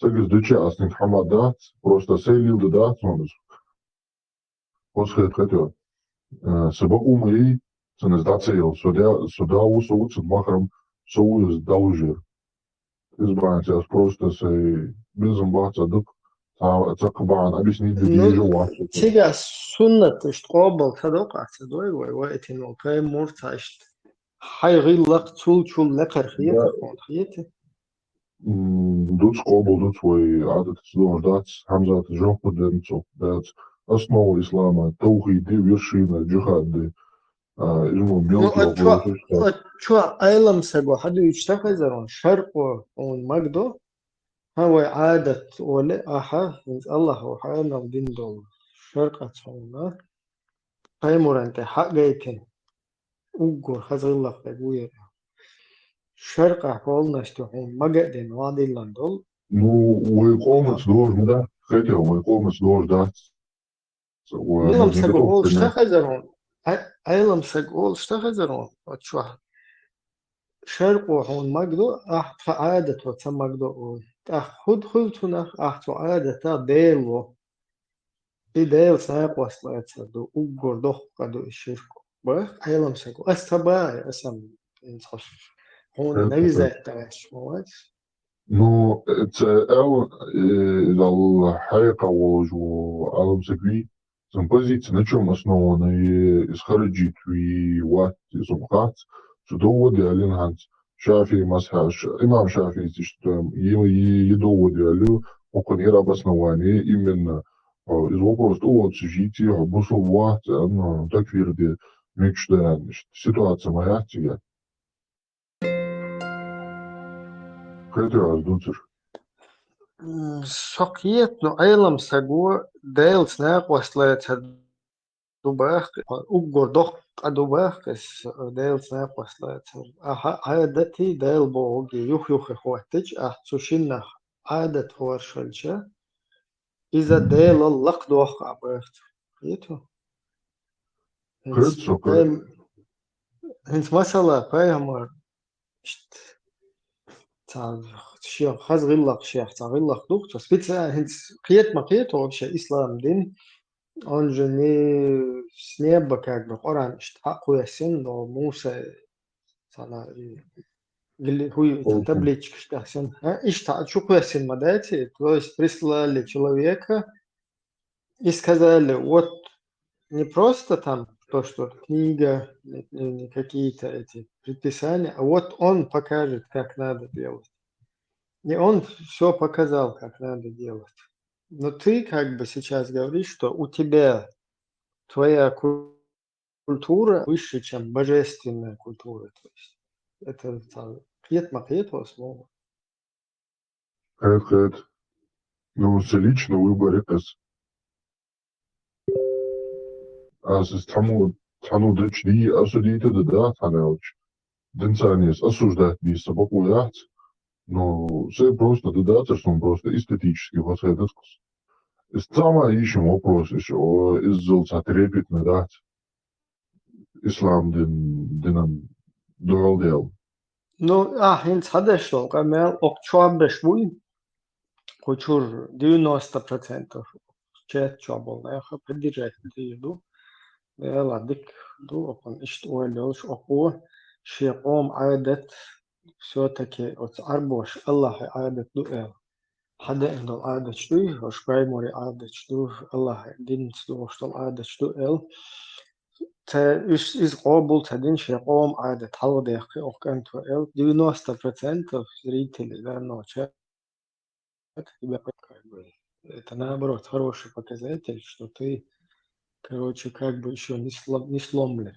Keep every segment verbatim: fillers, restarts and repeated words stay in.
Сагас дуча ас ник хӀама дац, просто сай лилда дац хьона. Хоза хет хетё. Э, са бакъу ма йий, цунна из дӀа ца яла. Со да, со да ву, со ву цун махрам, со ву из дӀалужир. Из бахьан ца ас просто сай безам бац а дукха, ца, ца кхы бахьан объяснить ду Ну, дижа вац. Цига суннат ишт къобал ца докъа ца дой, вай, вай, этин вал, кай мур ца ишт. Хай гӀиллакх цул чул лекхар хета, Да. хьона хета. М, дуц къобал дуц вай, Ӏадатаца догӀуш дац, Хьамзата жамху ден цо дац. Основа ислама, тавхид ди, вершина, джихад ди. А, измо Ну, мелкий а чё, вопросаш, так. а чё, Ӏелам саго хьадуьйчу ца хезар он, шаркъо он магадо? Хьан вай Ӏадат оле, ахьа, хӀинца Аллахьо хьанал дин долу шаркъаца хьуна, Пайхамаран тӀе хьа а гайтина, уггар хаза гӀиллакх дерг ву яра. Шаркъа хьолнаш ду хьуна мага а дина, вадиллан долу. Ну, вай къомаца дожа ма дац, хетя, вай къомаца дожа дац. Ва Ӏелам можно саг готов олуш принять. Ца хезар он? Ӏе-, Ӏелам саг олуш ца хезар он? Оцу чохь. Шаркъо хьуна магадо, ахь тхан Ӏадато ца магадо олу. ТӀаккха хӀуд хуьлу цунах, ахь цу Ӏадатах Дела во. И Делаца накъост лацар ду, уггар доккха ду и ширк. Бах, Ӏелам саг. Ас ца баьхьи, аса м-, ин цхьа ш-, хьуна Ца навизать тӀаьш, ма вац? Ну, э, ца аьлла, э, иза хьекъа волуш ву Ӏелам саг вий, цун позиция на чём основана, и из хараджит вий, вац, и субхац, цу доводи алин хьанц, Шафии мазхьа-, ш-, имам Шафии иштта, и, и, и доводи алю, хӀокхун яра обоснование, именно, а, из вопрос тӀулоцу жийти, хьо бусул вац, а, ну, такфир де, мегаш да, иштта ситуация ма яц цига. Хетар аз дуцар. М, со кхета, ну, Ӏелам саго Делаца накъост лацар ду бах, уггар доккха ду бах, ас Делаца накъост лацар. Ахьа Ӏадатий Дела бохуги юх-юххе хӀоттича, ахь цу шиннах Ӏадат хӀоршалча, иза Делал лакхдоху а бах. Хету? ХӀинца Хету, со хету. Пайм-, хӀинца масала пайхамар, ишт, ца, шен хаза гӀиллакх шех, ца гӀиллакх дух, ца специально хӀинца кхета ма кхета вообще ислам дин, он же не с неба, как бы, Къуръан ишт хьакхоьссина, но Муса, цана, и, гли-, хуй, ца Окей. табличкаш тӀехсина. А, ишт хьа-, чу кхоьссина ма дац и, то есть прислали человека, и сказали, вот не просто там то, что книга, не, не, не какие-то эти предписания, а вот он покажет, как надо делать. И он все показал, как надо делать. Но ты как бы сейчас говоришь, что у тебя твоя ку-, культура выше, чем божественная культура. То есть это там кхета ма кхета слово. Хет, хет. Ну, са личный выбор ю ас. Ас из цхьаммо, цхьанна дечу дий, осудить а дан дац, хьан аьлча. Динца ас осуждать дийца бакъо яц. Ну, сай просто дан дац, ас хьуна просто эстетически хоза хетац-кх. Из цхьа ма йийшина вопрос, иш, о, иззал цхьа трепетный дац. Ислам дин, динан дуьхьал дел. Ну, ахь хӀинца хьадеш долу къамел, окху чохь беш буй, кху чуьра девяносто процентов чат чохь болу нах поддержать дийр ду. Дела дика ду, окхунна иштта ойла йолуш, окхо шен къоман Ӏадат, всё-таки оцу Ӏарбоша Аллахьан Ӏадат ду аьлла. Хьадеана долу Ӏадаташ дуй, хӀорш пайхамаран Ӏадаташ ду, Аллахьан динца догӀуш долу Ӏадаташ ду аьлла. Ца, уьш иза къобал ца дина, шен къоман Ӏадат хьалхадаьккхи окху кӀанто аьлла. Девяносто процентов зрителей данного чата тебе как бы, это наоборот хороший показатель, что ты, короче, как бы ещё не слом-, не сломлен.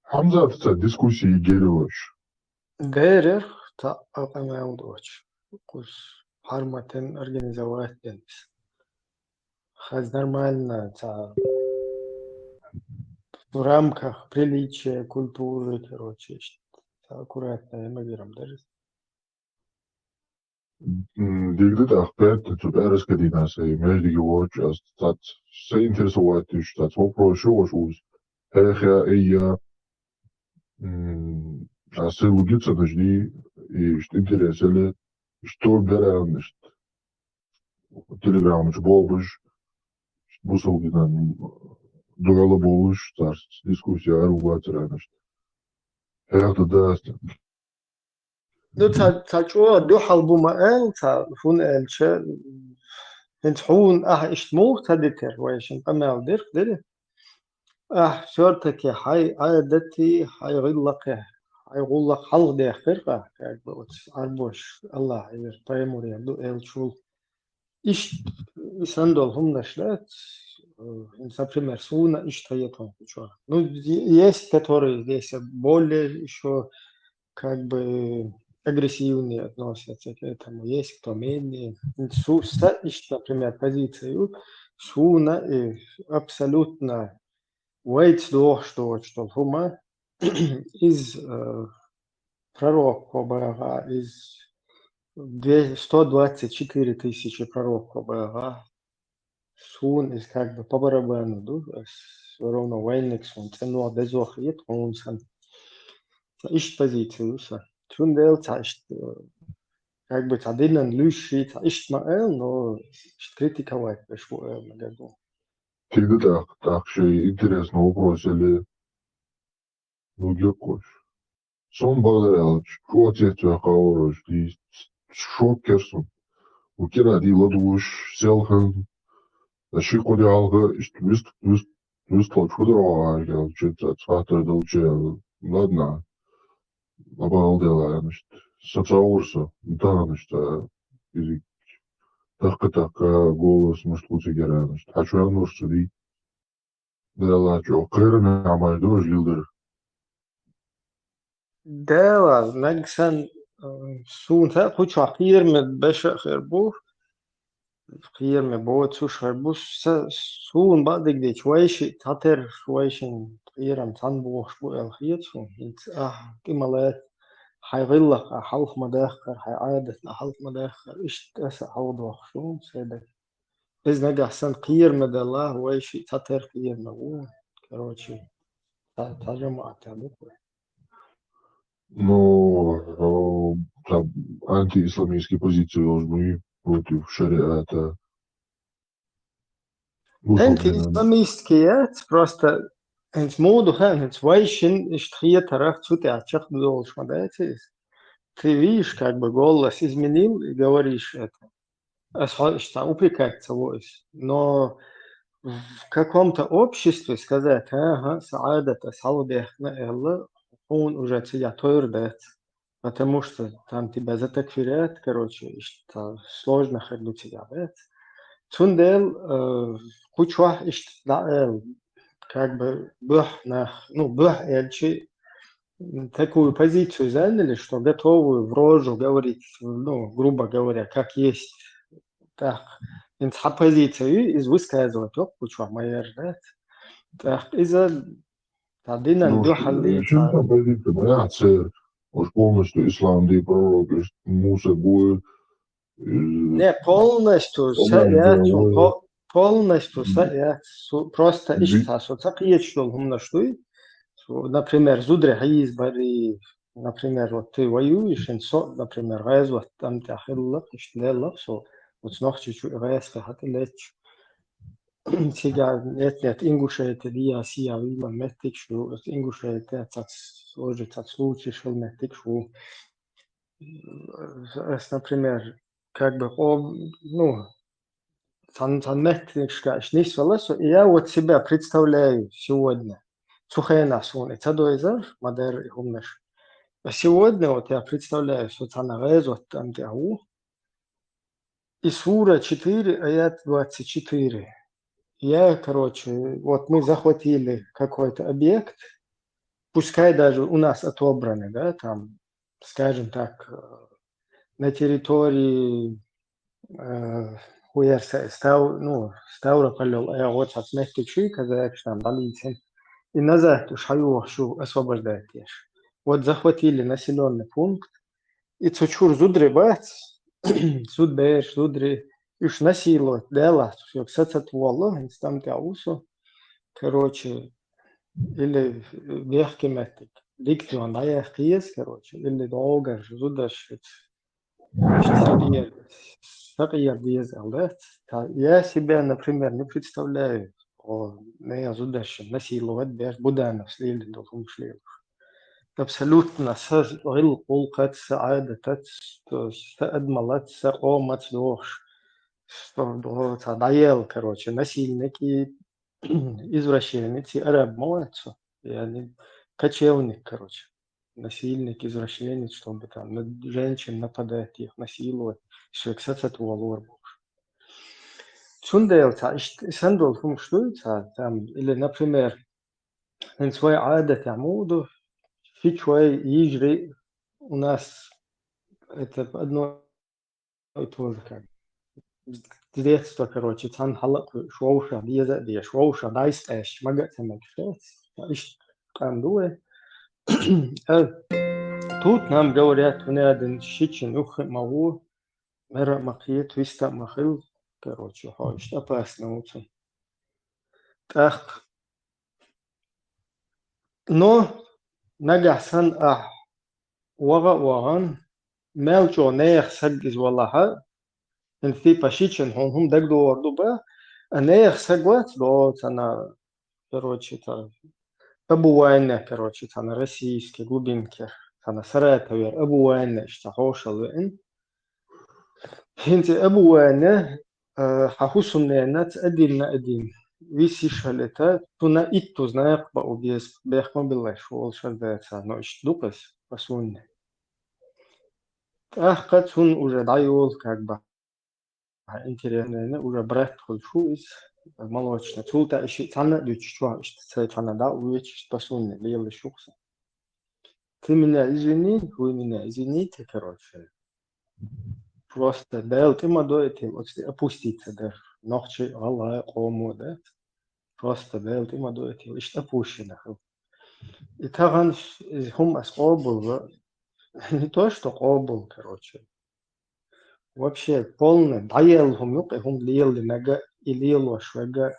Хьамзатаца дискуссия герилаш. Деррих, цхьа къамел доцуш. Кхуз хьарматен организовать ден. Хаз нормально, цхьа в рамках приличия, культуры, короче, иштта. Цхьа аккуратно, я, наверное, даже. М, дигда тӀаккха пятницу пӀаьраска дийнахь сайн маьждиге воьдуш, ас цац, сайн интересовать деш цац вопрос ю ваша уз. Хьехьа, айя, м, ас сайн лугица дажди, И иштта интерес елли, иштта тоббер аьнна, иштта телеграмма чу бохуш, иштта бусалба динан дуьхьал болуш, царца дискуссия ара ву бацара аьнна, иштта. ХӀехта дац. Ну, ца, ца чӀогӀа дуьхьал бу ма аьлла, ца, хӀунда аьлча, хӀинца хьуна ахьа иштта муха ца дитира, вайшин къамел дирх дира. Ахь всё-таки хьай Ӏадати, хьай гӀиллакхи, хьай гӀуллакх хьалха дехкира къа, как бы, оцу Ӏарбош, Аллахь Ӏийра, пайхамар ду элчул. Иштта, и санна долу хӀуманаш дац, э, хӀинца, например, суна иштта хета хӀун чохь. Ну, е-, есть, которые здесь более ещё как бы агрессивнее относятся к этому, есть кто менее. Су-, са иштта, например, позицию, суна и абсолютно вайца дохуш доцуш долу хӀума, иза, э, пророкко баха, иза две-, сто двадцать четыре тысячи пророкко баха. Суна иза как бы по барабану ду, ас всё равно вайниг суна цӀенох дезох хета, хьуна сан. Ца иштта позицию ду сан. Цундела ца иштта, э, как бы ца динан луьйш ши ца иштта ма аьлла, но иштта критиковать беш бу аьлла ма ду. Тига тӀаккха, тӀаккха шайн интересный вопрос или ну, геккхуш. Сон бакъдерг аьлча, шу оцец ваьккха а вара, дийца шок кхер суна. Ву кӀира дий ладугӀуш, селхана, ткъа ши-кхо де хьалха, иштта вист-, вист-, вистхуьлуш хӀун дара оха аьлла, чуьнца цхьаьна хаттар долчу, ладна, ма бакъдерг аьлла, иштта. Со ца вуьйр со, тахана иштта, изиг, тахка-тахка, голос, мишта хӀу цига яра, иштта. Хьан чу ваьннарш ца дий? Дела чу кхераме Ӏамай дожа лилдира. Дела, наг сан, э, суна ца кху чохь кхераме беша а хир бу, кхераме боцуш а хир бу, са-, суна бакъдерг дийцича, вайши цхьатерра вайшин кхерам цхьаьна бохуш бу аьлла хета суна, хӀинца ахь тӀе ма лаьцна, хьайн гӀиллакх ахь хьалха ма дахкара, хьайн Ӏадат ахь хьалха ма дахкара, иштта аса а хьалха дохуш ву, седа. Иза нагахь санна кхераме далахь, вайши цхьатерра кхераме ву. Короче, ца, ца жамаӀат ду вай. Ну, э, ца антиисламистские позиции должны быть против шариата. Ну, что именно? Антиисламистские яц, просто хӀинца муха ду хаьа, хӀинца вайшин иштта хетарах цу тӀехь чекхдолуш ма дац иза. Ты видишь, как бы голос изменил и говоришь это. Ас хьо иштта упрекать ца во иза. Но в каком-то обществе сказать: «Ага, сан Ӏадат ас хьалха дехна», аьлла, хьуна уже цига тойр дац. Потому что там тебя затакфирят, короче, иштта сложно хир ду цига дац. Цундела, э, кху чохь иштта дӀа аьлла, как бы, буьхь нах, ну, буьхь аьлчи, такую позицию заняли, что готовы в рожу говорить, ну, грубо говоря, как есть. Так, хӀинца хьан позицию иза высказывать йоккхучохь ма яра, да? Так, иза ца динан Ну, дуьхьал ш-, шин ца позиция, ма яц, уж полностью ислам ди пророк, уж Муса бу, э, Не, полностью са яц, по-, полностью са яц. Су-, просто иштта со ца кхеташ долу хӀуманаш дуй. Су, например, зударий хьийзабар, например, вот ты воюешь, ин со, например, гӀазот тӀам тӀехь хилла, иштта лелла со, оцу Нохчийчу гӀаскхи хьатӀа лечу. Цига нет, нет, Ингушетия, дия, сия, вила меттигаш ю, Ингушетия, цац, уже цац случай шел меттигаш ву. Ас, например, как бы, о, ну, цхьана, цхьана меттигашка аш нисвала со, и я вот себя представляю сегодня. Цу хенахь суна и ца дойзар, ма дара и хӀуманаш. А сегодня вот я представляю, со цхьана гӀазот тӀам тӀехь ву. И сура четыре, аят двадцать четыре. Я, короче, вот мы захватили какой-то объект, пускай даже у нас отобранный, да, там, скажем так, э, на территории, э, хуерса Став-, ну, Ставрополь, э, вот отметки чуй, казахш там, Балицин. И назад уж хьаювахаш ю, освобождать еш. Вот захватили населённый пункт, и цу чуьра зударий бац, зудбераш, зударий, уьш насиловать делахь, цу соьга сацат волло, хӀинца тӀам тӀехь ву со. Короче, или бехке меттиг. диктион дӀаяхкеза, короче, или догар зудаш, иштта сакъер, сакъер деза аьлла дац. Та, я себя, например, не представляю, о, нехан зудаш насиловать беш, Буданов слили, долхумш лелуш. Абсолютно са гӀил-, гӀулакхаца, са Ӏадатаца, то есть са адамалаца, са къомаца дохуш, что, до, ца дӀаелла, короче, насильник и извращенец и араб ма вац цо, яъни кочевник, короче. Насильник, извращенец, чтобы там на женщин нападать, их насиловать, шек сацат валор бохуш. Цундела ца ишт-, сан долу хӀумаш дуй ца, там, или, например, хӀинца вай Ӏадатехь муха ду, шичой, йижарий, у нас это одно и то же как. С детства, короче, цхьана хьала а кхуьуш, вовшах деза а дезаш, вовшах дӀайса къаьсташ, мага а ца мегаш. Иштта къам ду вай. Э, тут нам говорят, хӀунда аьлла шичина юххе а ма гӀо, мера а ма кхета, виста а ма хила. Короче, хьо иштта опасно ву цунна. ТӀаккха Но нагахь санна ахь ваха а вахана, мел чӀогӀа нехан саг иза валахьа, хӀинца типа шичина хьуна хӀума дагадогӀур ду бан, а нехан саг вац, до цхьана, короче, цхьана обувайна, короче, цхьана российский глубинкера, цхьана Саратовера обувайна иштта хьошалла веана. ХӀинца обувайна, а, хьан хӀусамненаца один на один висиш хилийта, цунна иттуза накха баа беза, бехк ма биллалаш волуш аса дацахь, но иштта ду-кх иза, по сунне. ТӀаккха цунна уже дӀайолу, как бы, интересно, уже брат хуьлуш ву иза, молочный. Цул тӀаьхьа ши-, цхьанна а дуьтуш чохь иштта цхьа цхьанна дӀа а воьдуш, иштта по сунне лелаш ву-кх со. Ты меня извини, вы меня извините, короче. Просто Дала тӀе ма дойтийла, оцу тӀе опуститься дара. Нохчий, гӀалгӀай, къомо, да? Просто Дала тӀе ма дойтийла, иштта опущено хила. И тахана ш-, иза хӀума ас къобал ва-, не то, что къобал, короче. Вообще, полный дӀаелла хӀума ю-кх и хӀума леладинарг а, и лелош верг а,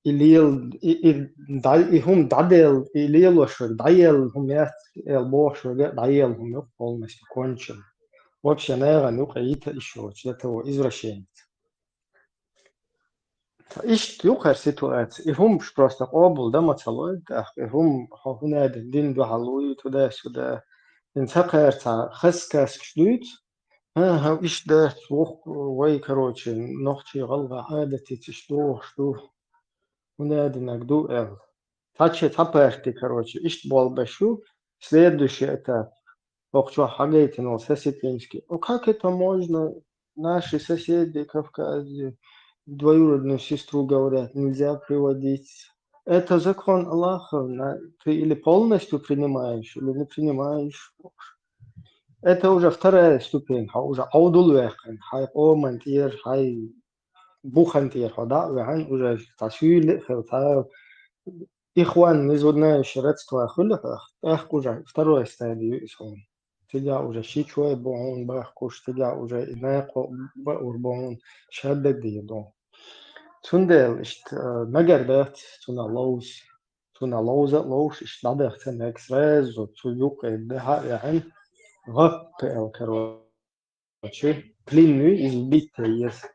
и лел-, и, и дӀа-, и хӀума дӀаделла, и лелош верг дӀаелла хӀума яц аьлла бохуш верг а дӀаелла хӀума ю-кх, полностью кончено. Вообще, нахана юкъа йита а йиш йоцуш, до того извращенец. Ткъа иштта ю-кх хӀара ситуация. И хӀумаш просто къобал дан ма ца лой, тӀаккха и хӀума хьо хӀунда дина дуьхьал луй, туда-сюда. ХӀинца хӀокхара цхьа хаза сказкаш дуьйцу, ХӀан-хӀа, иштта дац, воккха вай, короче, нохчий, гӀалгӀай Ӏадатица иштта дохуш ду, хӀунда динарг ду аьлла. Цхьа-, цхьа парти, короче, иштта болх беш ю, следующий этап. ХӀокху чохь хьагайтина волу Сосипинский. О, как это можно? Наши соседи Кавказе двоюродную сестру, говорят, нельзя приводить. Это закон Аллаха, на-, ты или полностью принимаешь, или не принимаешь. Это уже вторая ступень, хьо уже Ӏовдал ваьккхина, хьайн къоман тӀера, хьайн бухан тӀера хьо дӀа а ваьхьана, уже цхьа суьйли а хила, цхьа ихван, мизунающий родство хуьлу хьох, тӀаккха уже второй стадия ю иза хьуна. Цигахь уже шичой бу хьуна бахкуш, цигахь уже и накхо баур бу хьуна, шаддаг дийр ду. Цундела иштта, э, мегар дац цунах ловза. Цунах ловза а ловш, иштта дӀадахча мега сразу цу юккъе дехьа а яхьина, гӀаппа аьлла, короче, пленный, избить а еза.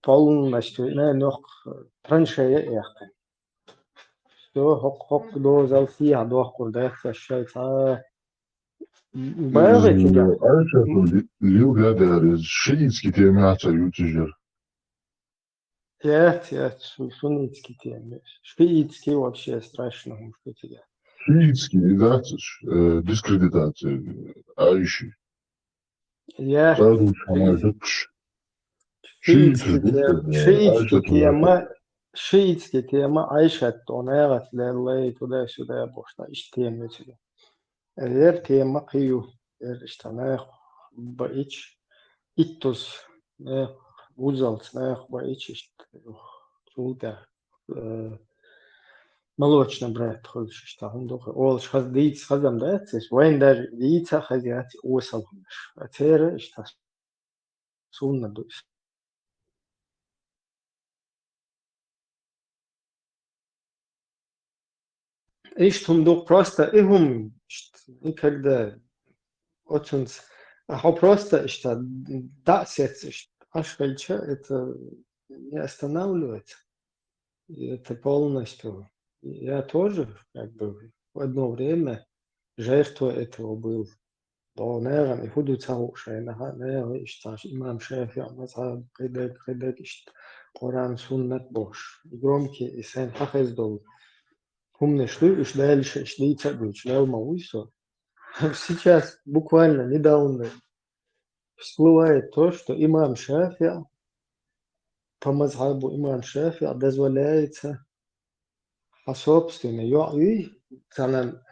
Полностью, наверное, траншея а яьккхина. Всё, хӀокху, хӀокху дозал сехьа дохкур дац аса шайн цхьа а. БагӀи цигахь. Айшату ли-, лил гадар, шиитский тема ца ю цигара. Яц, яц, су-, суннитский тема. Шиитский вообще страшно хӀума ду цигахь. Шиитский, и дац, э, дискредитация, э, Айши. Я. Саду шамай дукш. Шиитский тема, шиитский тема, Айшат, он эгӀат леллай, туда-сюда, бошна, иштта тема ю цигахь. Эзар тема кхин ю, эзар иштта нах баич, иттус нах, вузалц нах баич, иштта, цул тӀаьхьа, э, молочный брат хуьлуш, иштта хӀума ду, олуш хаза дийца хазам дац, эс вайн даже дийца а хаза яц, осал хӀумаш. А церан иштта сунна ду. Иштта хӀума ду, просто и хӀума, иштта, и когда оцунца, а хьо просто иштта дӀа а сецаш, иштта Ӏаш хилча, это не останавливается. И это полностью. Я тоже, как бы, в одно время жертва этого был. До наган и хӀу ду ца хууш хьайна, наха, наха иштта имам ШафиӀ мазхӀаб, кхидерг, кхидерг иштта Къуръан, суннат бохуш. И громкий, и сайн хьахеза долу хӀуманаш ду, уьш Дала ша иштта дийца а дуьйцуш, мел ма вуй со. Сейчас, буквально недавно, всплывает то, что имам ШафиӀ, по мазхабу имам ШафиӀ дозволяется хьан собственный йоӀ юй, цхьана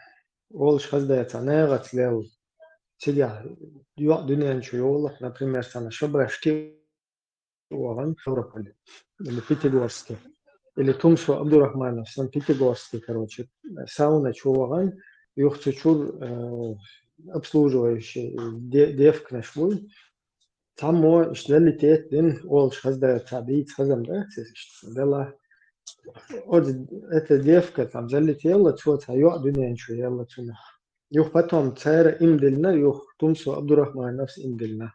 олуш хаза дац, цхьа нагӀаца лелла. Цигахь йоӀ дуьнен чу йолахь, например, цхьана шабаш кхин вахана Ставрополе или Пятигорске, или Тумсо Абдурахманов, сан Пятигорске, короче, сауна чу вахана, юха цу чур, э, обслуживающий де-, девканаш буй. Цхьаммо иштта залететь дина, олуш хаза дац, цхьа дийца хазам дац иза иштта, дала. Оцу эта девка там залетела, цо цхьа йоӀ дуьнен чу елла цунах. Юха потом цара им диллина, юха Тумсо Абдурахмановс им диллина.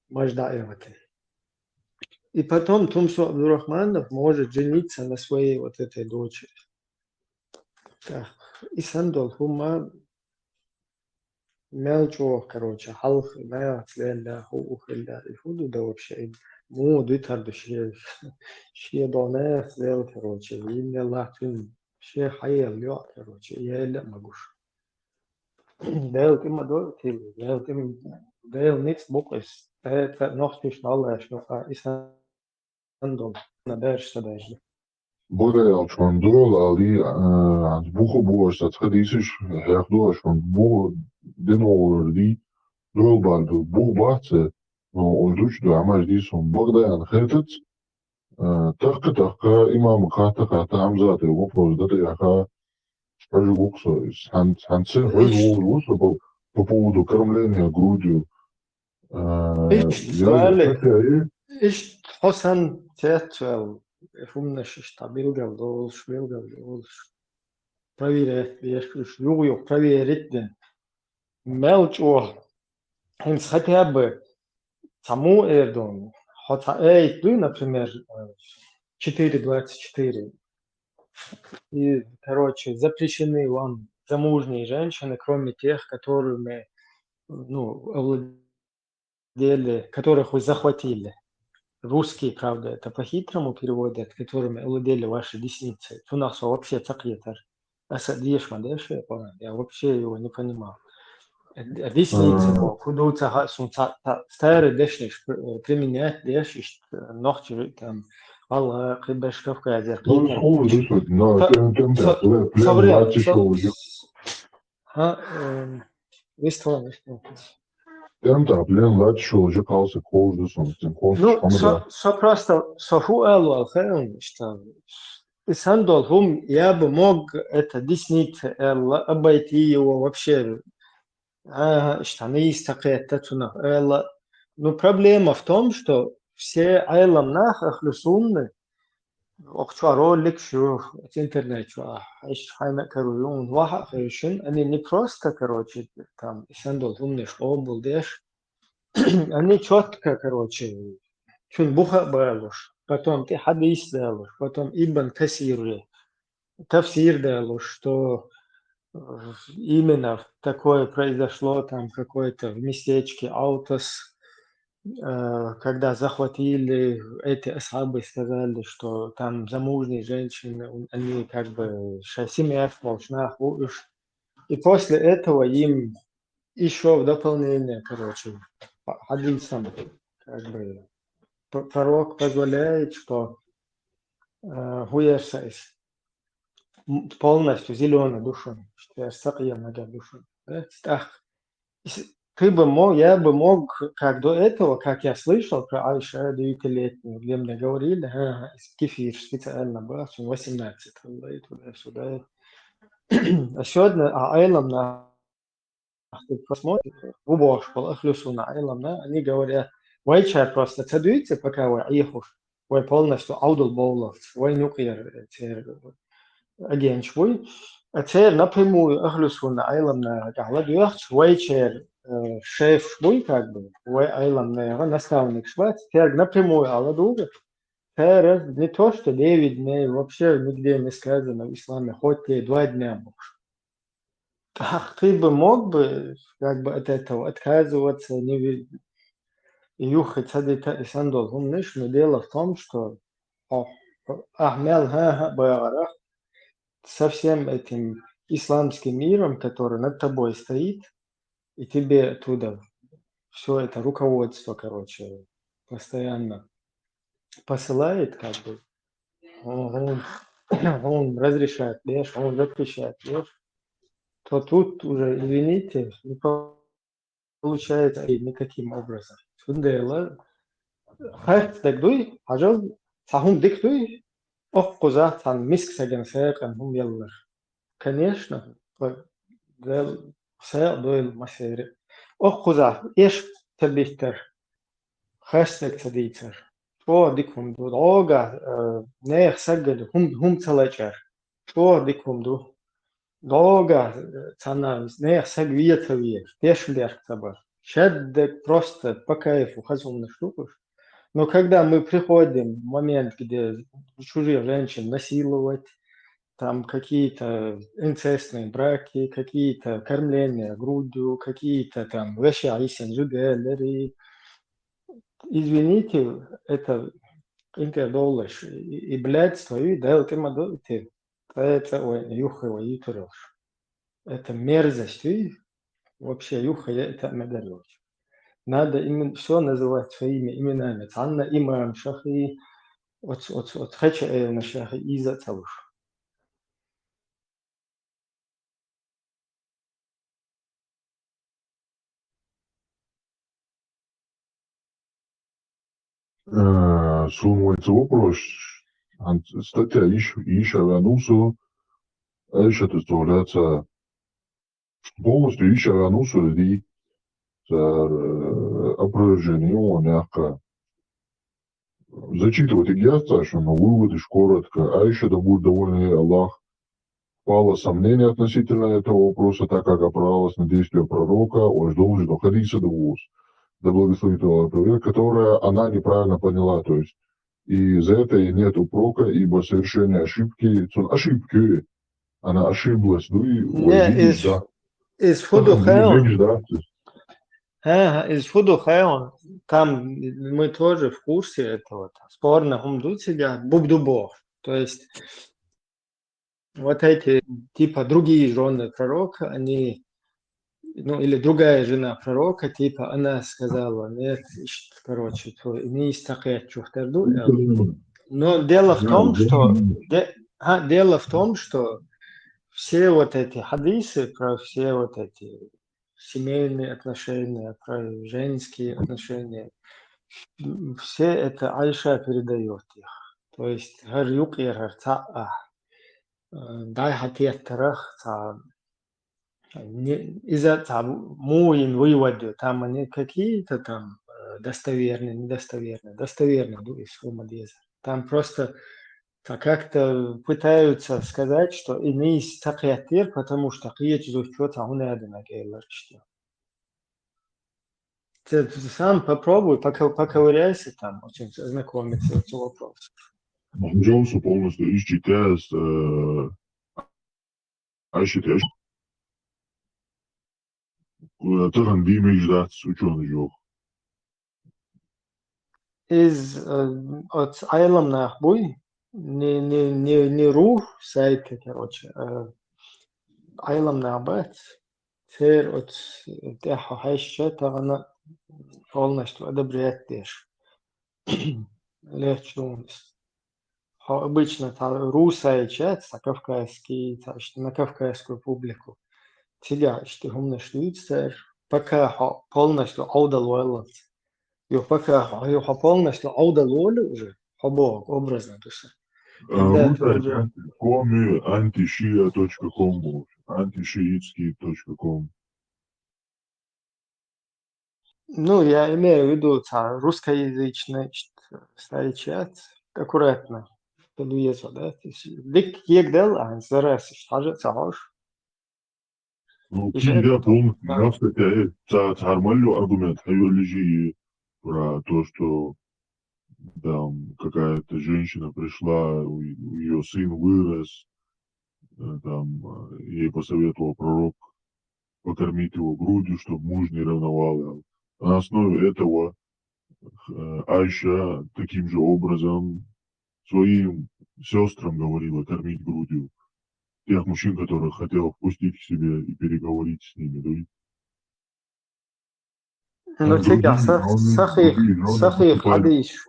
Мажда Эвати. И потом Тумсо Абдурахманов может жениться на своей вот этой дочери. Так, и сан долу хӀума мел чӀогӀа, короче, хьалха нагӀаца лелла, хӀу, хӀу хилла, и хӀу ду да вообще, и муха дуьтар ду шен, шен долу нагӀаца лелла, короче, йиннелла цуьнан, шен хьаелла йоӀ, короче, яла а ма гуш. Дела тӀе ма до, тила, Дела тӀе ма, Дела ницкъ бу-кх иза, тӀе, тӀе нохчаш дӀаллаьш ду-кх, и сан долу, на берш ца даьржа. Богдан Ялчон, дурал али, а, хӀанз буха бу аша, ца дийсаш, хьех ду аша, хӀанз буха диногӀур ди, дурал бан ду, буха бац, но ош дучу ду, амаш дийсун, Богдан хетац, а, тахка-тахка, имама кхатта-кхатта, Хьамзата вопрос дата яха, хьожа гукъ со, хьан-, хьанца хьожа вогӀур ву со по, по поводу кормления грудью. А, Иштта, я Али, хотя и иштта хьо сан цецвел, хӀуманаш иштта билгал долуш, билгал долуш. Проверять деш, уьш юха-юха проверить дина. Мел чӀогӀа. ХӀинца хотя бы цхьа муха эр ду, хьо цхьа аят дуй, например, э, четыре двадцать четыре. И, короче, запрещены вам замужние женщины, кроме тех, которыми, ну, овладели, которых вы захватили. Русские, правда, это по-хитрому переводят, которыми овладели ваши десницы. Цунах со вообще ца кхетара. Аса деша ма деша, я вообще его не понимал. А десница, Ага. бо, хӀу ду ца хаьа суна, ца, ца, старые дешнаш пр-, применять деш, иштта, нохчи там, Алла, кхидерш Кавказе, Ну, кхидерш. Ховр ду со, но Со-, тем, тем, со-, да, плен, плен со вре-, латиш со-, уже. Ха, эм, вист ван, вист ван. Тем, да, плен латиш уже калса, ховр ду со, тем, ховр Ну, ду со, со. со просто, со хӀу алу ал хаьун, что и сан долу хӀума, я бы мог это десница, Элла, обойти его вообще. Ага, иштта нийса ца кхетта цунах, Элла. Ну, проблема в том, что все Ӏелам нах, ахлу сунна, охчо ролик шу, интернет чу, а, иштта хьайна а кару, юн ваха а хевшин, они не просто, короче, там, и сан долу хӀуманаш къобал деш, Они чётко, короче, цуьнан буха а балуш, потом тӀе хьадис далуш, потом Ибн Касире тафсир далуш, что, э, именно такое произошло там какое-то в местечке Аутас, э, когда захватили, эти асхабы сказали, что там замужние женщины, они как бы ша семья волчнах уж. И после этого им ещё в дополнение, короче, по хадисам, как бы, п-, пророк позволяет, что, э, хуерсайс м-, полностью зелёный душой, что я сакъия нога душой. Да? Так, с-, ты бы мог, я бы мог, как до этого, как я слышал про Айша девятилетнюю, где мне говорили, ага, из кефир специально брал, он восемнадцать, туда и туда-сюда. А сегодня, а Айлам на ты посмотришь, убош пол ахлюсуна Айлам, да, они говорят, вай чар просто ца дуьйцу, пока вай Ӏехуш, вай полностью Ӏовдал бовлалц, вай нукъер, э, цер агенч вуй. А церан напрямую ахлу сунна Ӏеламнахага ладоьгӀча, вайчеран, э, шефаш буй, как бы, вай Ӏеламнахага наставникаш бац, церга напрямую Ӏа ладугӀу, церан не то, что девять дней, вообще нигде не сказано в исламе, хоть те два дня бохуш. ТӀаккха ты бы мог бы, как бы, от этого отказываться, не ви-, юххе ца дита и сандол хӀуманаш, но дело в том, что, а, ахь мел хӀа-хӀа бахарах, со всем этим исламским миром, который над тобой стоит, и тебе оттуда все это руководство, короче, постоянно посылает, как бы, он, он, он разрешает, знаешь, он запрещает, знаешь, то тут уже, извините, не получается никаким образом. Цундела харц даг дуй, хьажал, цхьа хӀума дика дуй, оккхуза цхьан миска сагана сагӀа хӀума яллар. Конечно, Дала сагӀа дойла массеран. Оккхуза эш ца биттар, харц даг ца дийцар. ЧӀогӀа дика хӀума ду. ДӀогахь, э, нехан сагана хӀума, хӀума ца лачар. ЧӀогӀа дика хӀума ду. ДӀогахь, э, цхьанна нехан саг ве ца везар, тешнабехк ца бар. Шаддаг просто по кайфу хаза хӀуманаш ду уж. Но когда мы приходим в момент, где чужих женщин насиловать, там какие-то инцестные браки, какие-то кормления грудью, какие-то там вешаисен жигалери, извините, это интердоллаш и, и блядство, и Дала тӀема ду и те. ТӀе-, тӀе-, ой, юххе вай йитаралш. Это мерзость, и вообще юххе я это медарилш. Надо именно всё называть своими именами. Цхьанна имамашах и оц-, оц-, оц хача элнашах и иза ца луш. Э, сун вайца вопрос, ан статья иш, иш авянул со, а иш это составляется полностью иш авянул со, ди, цар, э, опровержение, он яха. Зачитывать и ясно, что на выводы коротко, а иш да будет довольный Аллах. Пало сомнение относительно этого вопроса, так как опиралась на действия пророка, ож должен хадиса довоз, да благословит его Аллах, которое она неправильно поняла, то есть и из-за этого и нет упрока, ибо совершение ошибки, цун ошибки, она ошиблась, ну и Не, войдите, из, да. Из фуду Потом хайл. Видишь, да, то есть Ага, из фуду хайл. Там мы тоже в курсе этого. Там спорно хӀума ду цига, буб ду бох. То есть вот эти, типа, другие жены пророка, они, ну, или другая жена пророка, типа, она сказала, нет, ишт, короче, то не истакет чухтер ду, э. Но дело в том, что, де-, а, дело в том, что все вот эти хадисы про все вот эти семейные отношения, про женские отношения, м, все это Айша передаёт их. То есть, хӀара юкъера хӀара цхьаъ, э, дӀай хьатеттарах цхьа, не, иза цхьа муин вывод ю, там они какие-то там, э, достоверные, недостоверные, достоверные ду из хӀума деза. Там просто цхьа как-то пытаются сказать, что и нийса ца кхеттера, потому что кхечу зудчо цхьа хӀума аьлла кӀеллар иштта. Ты сам попробуй, поко-, поковыряйся там, очень ознакомиться с этим вопросом. Джонсу полностью исчитаясь, э, исчитаясь, э, тахана диймиш дац учёный жох. Из, э, оц Ӏеламнах буй, не, не, не, не ру сайта, короче, э, Ӏеламнах бац, цер оц тӀехьа хьаьшча тахана полностью одобрять деш. Легче вон из. Хьо обычно цхьа ру сайт яц, цхьа кавказский, цхьа ишта на кавказскую публику. Цига ишта хӀуманаш дуьйцу цара, пока хьо полностью Ӏовдал валлалц. Юха пока хьо, юха хьо полностью Ӏовдал волу уже, хьо боху образно ду сан. А, Когда ру ты сайт уже яц, коми антишиа точка ком боху, антишиитский точка ком. Ну, я имею в виду, цхьа русскоязычный сайт яц, аккуратно. Далу еза, да? То есть, дик кег дел, а, за раз, хьажа ца хьош. Ну, Иши кег да это полностью, да. Нас это, э, ца-, цар маллю аргумент, хайверлижи про то, что там какая-то женщина пришла, у, у её сын вырос, э, там, э, ей посоветовал пророк покормить его грудью, чтобы муж не ревновал. А на основе этого, э, Айша таким же образом своим сестрам говорила кормить грудью тех мужчин, которых хотела впустить к себе и переговорить с ними. Да? Ну, цигахь сах-, сахих, сахих хьадис.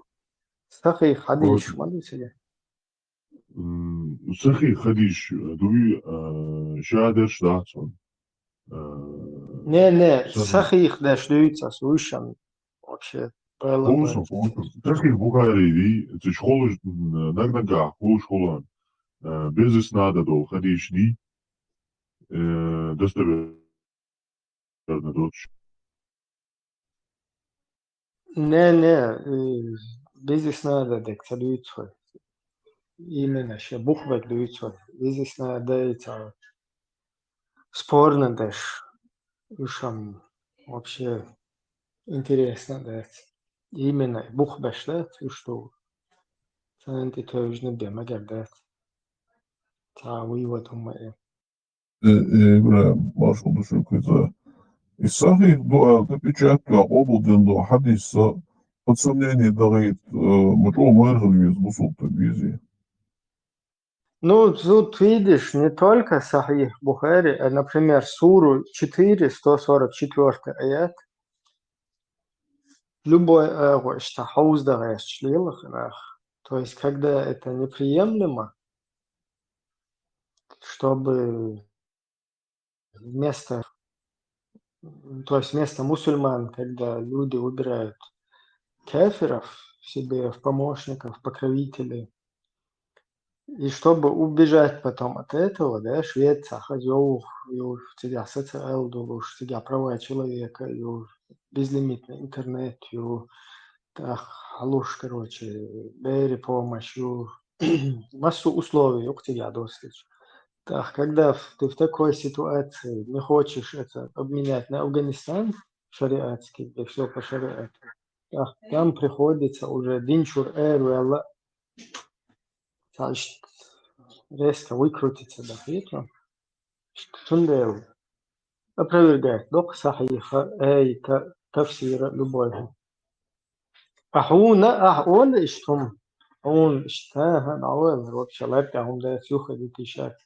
Сахих хьадис, ма ду цига. М, сахих хьадис, дуй, а, шадерш дац он. А, Не, не, сахих. Сахих деш дуйца, слушам. Вообще, правило. Слушам, слушам. Сахих Бухари, ди, цич холуш, м, наг-нагах, холуш холан. А, без иснада дол, хьадис ди. Э, достоверно. Не, не, э, без иснада дек ца дуйцу. Именно ше бух бек дуйцу. Без иснада и ца спорно деш. Ушам вообще интересно деш. Именно бух беш деш, что цанти тожны бема гердет. Ца вывод умма. Э, э, Ибрагьим, машгьур ду шуьга кхуза. И сахих ду аьлла, печать ду, къобал дина ду хьадис, под сомнение дагӀийта, э, ма чӀогӀа майра хила веза бусалба стаг везий. Ну, тут видишь, не только Сахих Бухари, а, например, суру четыре, сто сорок четвёртый аят. Любой агӀо иштта хьовзда гӀерташ лела хӀанах. То есть, когда это неприемлемо, чтобы вместо, то есть вместо мусульман, когда люди выбирают кафиров себе в помощников, покровителей, и чтобы убежать потом от этого, да, швеца хазёв, ю, цигахь социал долуш, цигахь права человека, ю, безлимитный интернет, ю, тӀаккха хьалуш, короче, бери помощь, ю, массу условий ю цигахь достичь. Так, когда в, ты в такой ситуации не хочешь это обменять на Афганистан шариатский, где всё по шариату, так, там приходится уже дин чуьра эр ваьлла, цхьа иштта резко выкрутиться дахьийта. Цундела опровергать доккху сахьиха, ай, та-, тафсира любой. А хьуна, ахь олу иштта хӀума? Хьуна иштта, аха, дӀавоьлла, вообще, лаьтта хӀума дац, юха дитийша.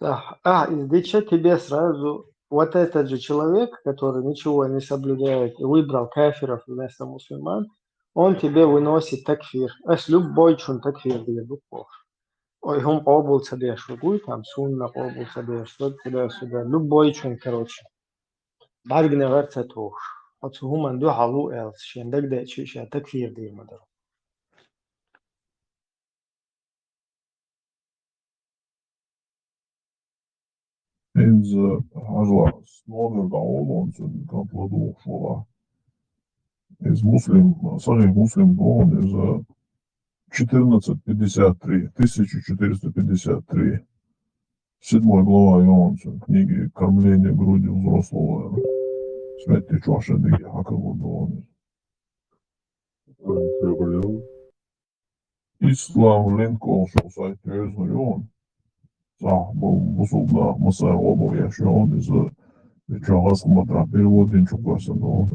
Ахь, ахь иза дича, тебе сразу вот этот же человек, который ничего не соблюдает и выбрал кафиров вместо мусульман, он тебе выносит такфир. Ас любой чун такфир дийр ду бохуш. Ой, хӀума къобал ца деш ву гуй, там, сунна къобал ца деш, сунна ца деш, сунна, любой чун, короче. БӀаьргане гӀар ца тухуш. Хьо цу хӀуманна дуьхьал ву аьлла, шен дагадеъча ша такфир дийр ма дара. ХӀинца хьажал, номер дӀаволлу цуьнан, кхин ладугӀуш вала. Иза Муслим, Сахих Муслим боху, иза четырнадцать пятьдесят три, тысяча четыреста пятьдесят три. Седьмой глава ю цуьнан книги «Кормление грудью взрослого». Сметти чохь шадерг хьакхалур ду ван. Ислам линк олуш сайт йоьзна ю. Цхьа бу-, бусулба нах массара а бу еш ю, иза чохь хаза хӀума тӀехь перевод динчух гой сан ду.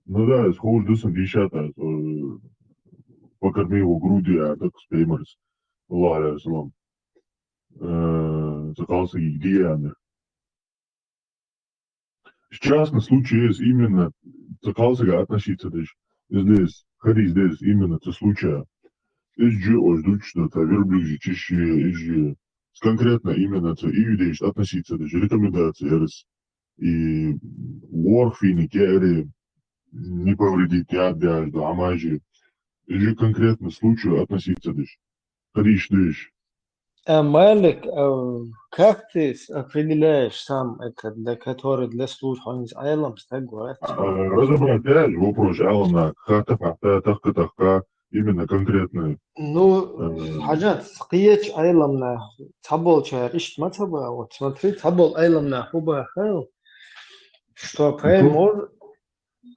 Ну да, из ховш ду сан дийшат, э, «Покорми его грудью», а так с пеймарс, саллаллаху алейхи ва саллям. Э, цхьа кхалсаг дийр ду. Сейчас на случай из именно цхьа кхалсага относиться деш. Из деза, хадис деза именно цу случая. Из же ош дучу, что цхьа верблюд же чище, из же с конкретно именно цу иудейшта относиться деш. Рекомендация ерас. И ворхӀ фийна кеари не повредит, яд дяж да, амажи. Из же конкретно случаю относиться деш. Хадиш деш. А, Малик, а, как ты с- определяешь сам это, для который для службы, он из Айлам стаг, говорят? А, Разобрать, да, вопрос Айлам нах, хатта, хатта, тахка, тахка, именно конкретный. Ну, Хаджат, кхечу Айлам нах, цхьаболчара иштта ма ца баха, вот смотри, цхьаболу Айлам нах хӀун баха, что пайхамар,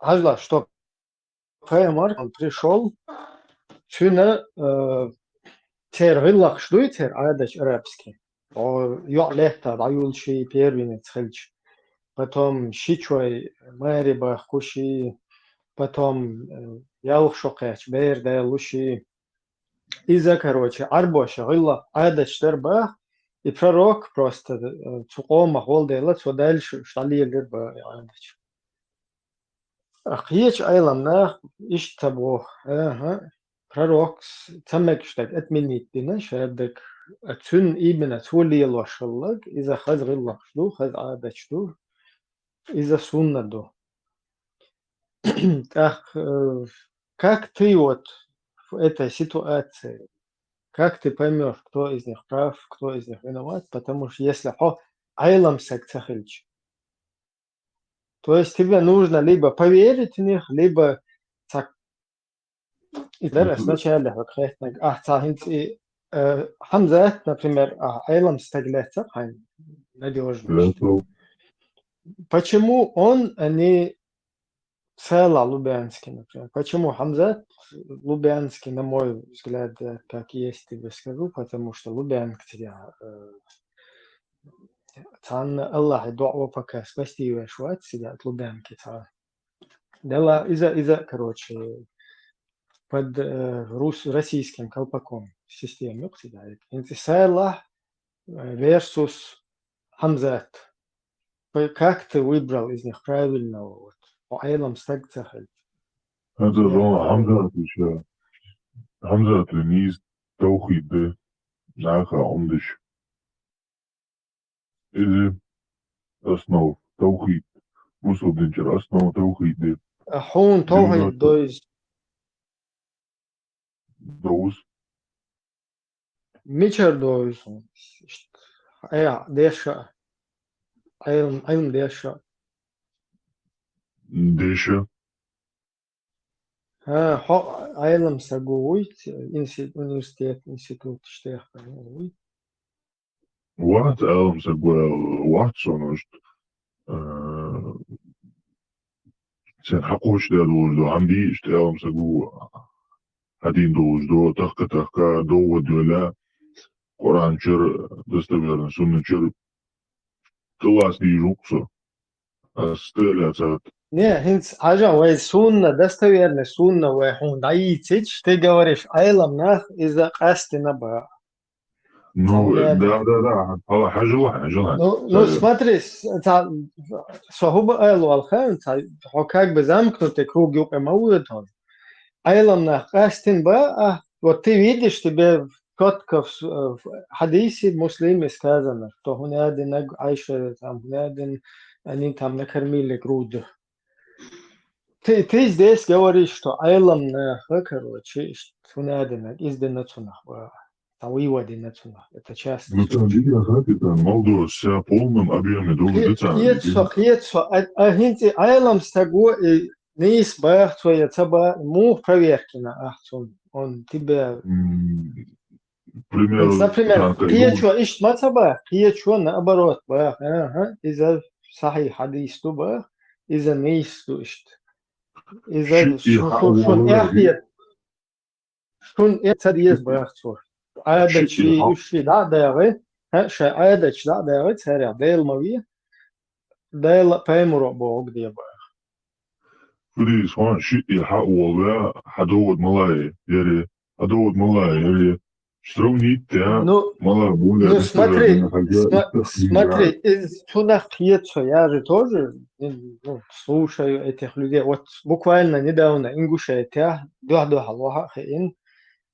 хьажал, что пайхамар, он пришёл, цуьнан, э, церан гӀиллакхаш дуй, церан Ӏадаташ арабский. О, йоӀ летта дӀаюллуш и первенец хилча. Потом ши чой маре бахкуш и, потом, э, ялх шо кхаьчча бер далуш и. Иза, короче, Ӏарбоша гӀиллакх Ӏадаташ дара баха, и пророк просто, э, цу къомах волу дела, цо дальше уьш дӀалелира баха и Ӏадаташ. А кхечу Айлам нах иштта боху, аха, пророкс ца мегаш дерг отменить дина, шадерг, а цуьнан именно цо лелош хилларг, иза хаза гӀиллакхаш ду, хаза Ӏадаташ ду, иза сунна ду. ТӀаккха, э, как ты вот в этой ситуации, как ты поймёшь, кто из них прав, кто из них виноват, потому что если хьо Айлам стаг ца хилча, то есть тебе нужно либо поверить в них, либо так. И дара сначала хьо кхетнаг, ахь ца хӀинца и, э, Хьамзат, например, а, Айлам стаг лаьцна хьайн надёжно. Почему он, а не Сайлах Лубянский, например? Почему Хьамзат Лубянский, на мой взгляд, я как есть тебе скажу, потому что Лубянка тебя, э, цхьанна Аллахье доӀа пока спасти веш вац, сидат Лубянки цхьа. Дела иза, иза, короче, под, э, рус-, российским колпаком система юкъа сидат. ХӀинца Сайлах, э, versus Хьамзат. Как ты выбрал из них правильного? Вот. Хьо Айлам стаг ца хилча. ХӀанза зон Хьамзат иша. Хьамзат винийс тавхид де. Наха умдиш. Или основ тавхид. Мусул динчуьра основ тавхид де. А хьуна тавхид доьйза. Доз. Мичара доьйза? Э, деша. Айлам, айлам деша. Деша. ХӀа, хьо Айлам стаг вуй, инси-, университет, институт штех вуй. Вац Айлам стаг вац, вац со, ну, что, э, сен хьакхочу дер долуш ду, хьан дийча Айлам стаг ву, хьан дийна долуш ду, тахка-тахка, довгӀа доьла, Къуръан чуьра, достоверно, сунна чуьра, калас дийжу со. Ас стеля цат. Не, хӀинца хьажа вай сунна, достоверно сунна вай хьуна дӀайийцича, ты говоришь, Айлам нах иза къастина баха. Ну, да, да, да. Хьажал, хьажал. Ну, ну, смотри, с-, ца-, со хӀуба айло алхаан, ца-, хьо как бы замкнутый круг юкъе ма вуьйту. Айлам нах къастина баха, вот ты видишь, тебе чётко в с-, в хьадисе Муслиме сказано, что хӀунадинаг Айша, там, хӀунадин, они там накормили грудью. Ты, ты здесь говоришь, что Айлам нах, короче, хӀунадинаг, из дина цунах баха. Там выводы на цунах. Это часто. Ну, там видно, как это, молодой, вся в полном объеме, долго Хет-, хет со, хет со, а, а хӀинца Айлам стаг ву, и нийса баха цо я ца баха, муха проверкина ахь цунна? Он тебя... М, примеру, Например, так, кхечо иштта ма ца баха, кхечо наоборот баха. Аха, иза сахьихь хьадис ду баха, иза нийса ду иштта. Иза Ши и шу-, хьа шу-, шун вала эхь хет. Шун э ца деза баха цо. Ӏадаташ Ши и хьа- уьш ши дӀа а дагӀи, хьа, шайн Ӏадаташ дӀа а дагӀи, царех Дела ма ве, Дела пайхамаро бохург де баха. Фу дийс, хьан ши и хьа вала, хьа довод малай, яри, хьа довод малай, яри. Сравнить, я, Ну, мала более ну, смотри, достоверно, хотя сма-, истах не смотри, знаю. Из цунах кхета со, я же тоже, ну, слушаю этих людей. Вот буквально недавно Ингушетия, дуьхьа-дуьхьал ваха а хиъна,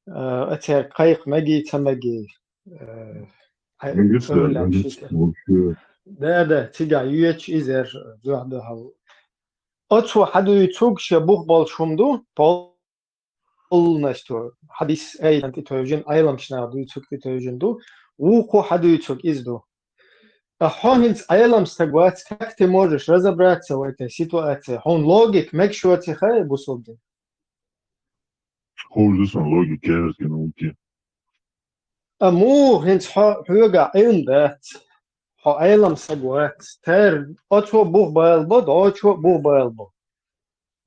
э, а церан кхайкха меги, ца меги, э, а, Мегиц, да, ковлам мегиц, шийтта. вообще. Да, да, цига юьйцу иза дуьхьа-дуьхьал. Оцо хьадуьйцург шен бух болуш хӀума ду, полностью хьадис айдан тӀетевжина, Ӏеламчу наха дуьйцург тӀетевжина ду. вукхо хьадуьйцург из ду. Ткъа хьо хӀинца Ӏелам стаг вац, как ты можешь разобраться в этой ситуации? Хьуна логика мегаш йоций хай бусулба дин? Ховш ду сан логика кеверски науки. Ткъа муха хӀинца хьо, хьоьга Ӏилма дац, хьо Ӏелам стаг вац, тер оцо бух бала бо, дочо бух бала бо.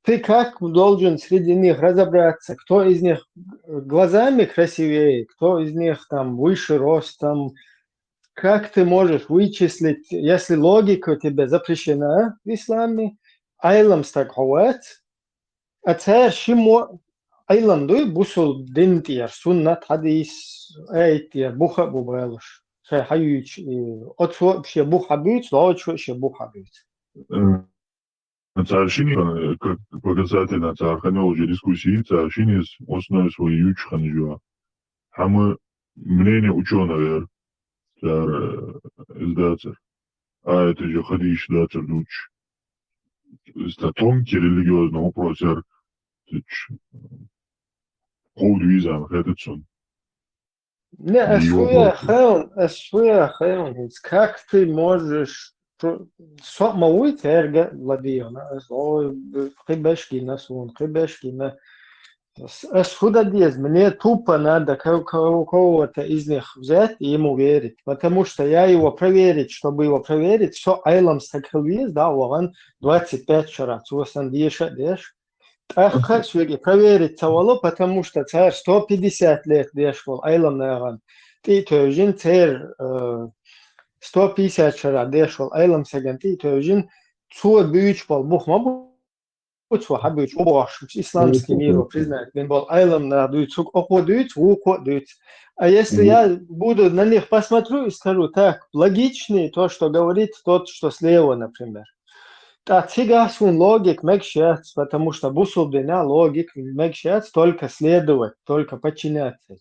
Ты как должен среди них разобраться, кто из них глазами красивее, кто из них там выше ростом? Как ты можешь вычислить, если логика тебе запрещена в исламе, Ӏелам стаг хьо вац, а цар ши мо Ӏилма дуй бусулба дин тӀера, суннат, хьадис, аят тӀера, буха а бу балуш. Шай хьаюьйцу, и оцо а шен бух хьабуьйцу, дочо а шен бух хьабуьйцу. Э, Цар шине, э, как показательно, цар хинна йолча дискуссии, цар шине основа свои юьйцуш хинна жо. Хьама мнение учёного яр, цар, э, из дацар. А это же хадиш дацар дуч. Это тонкий религиозный вопрос яр. Цич ховд визан хетацун. Не, ас хӀуя хевн, ас хӀуя хевн, как ты можешь, со ма вуй терга ладиона, ас, ой, кхы беш гина сун, кхы беш гина. Ас, ас худа дез, мне тупо надо ка-, ка-, кого-то из них взять и ему верить, потому что я его проверить, чтобы его проверить, со Ӏелам стаг хила вез, да, ваган двадцать пять шара, цо сан деша деш. ТӀаккха соьга проверить ца вало, потому что цар сто пятьдесят лет деш вол Ӏелам нагӀан тӀи тевжин, цер, э, сто пятьдесят шара деш вол Ӏелам саган тӀи тевжин, цо буьйч бол бух ма бу, цо хьа буьйч, бу бохш, исламский мир признать бен бол Ӏелам нагӀ дуьйцуг, окхо дуьйц, вукхо дуьйц. А если я буду на них посмотрю и скажу, так, логичнее то, что говорит тот, что слева, например. ТӀа цигахь суна логика мегаш яц, потому что бусулба дина логика мегаш яц только следовать, только подчиняться.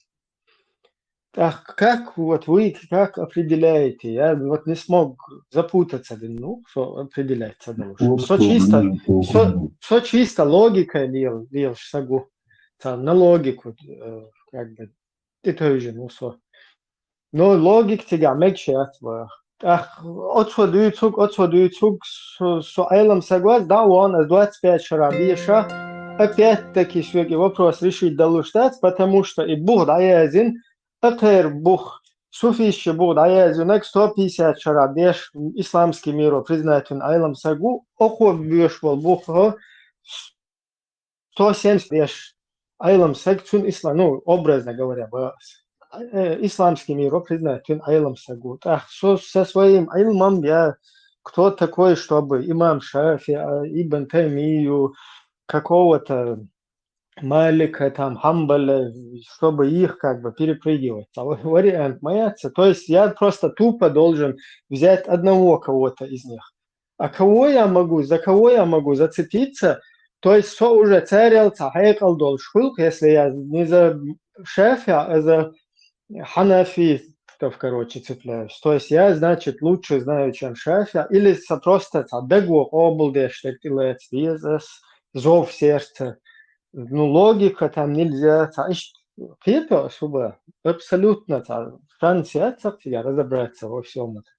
Так как вот вы как определяете? Я вот не смог запутаться, ну, что определяться должен. Со чисто, со, со чисто логика лил, лил шагу. Там на логику, э, как бы, и то же, ну, со. Но логика цигахь мегаш яц ваха. ТӀаккха оцо дуьйцуг, оцо дуьйцуг, со, со Ӏелам саг вац, дӀа а вон, ас двадцать пять шара деша, опять-таки соьга и вопрос решить далуш дац, потому что и бух дӀаяздина, акхер бух, суфийча бух дӀаяздинарг сто пятьдесят шара деш, исламский мир признать вина Ӏелам саг ву, окхо боьш бол бух, сто семьдесят деш Ӏелам саг, цун ислам, ну, образно говоря, бац. Э, исламский мир признать вина Ӏелам саг ву. ТӀаккха со со своим Ӏилмом я кто такой, чтобы имам ШафиӀа, Ибн Таймию, какого-то Малика, там, Хьамбаля, чтобы их как бы перепрыгивать. А ва-, вариант моя. То есть я просто тупо должен взять одного кого-то из них. А кого я могу, за кого я могу зацепиться? То есть со уже царел ца хьекъал долуш хуьлу, если я не за ШафиӀа, а за хьанафитов, короче, цепляюсь. То есть я, значит, лучше знаю, чем ШафиӀа, или со просто ца даго къобалдеш дерг тӀелаца деза ас, зов сердца. Ну, логика там нельзя, ца иш кхета особо, абсолютно ца шанс яц ца я разобраться во всем этом.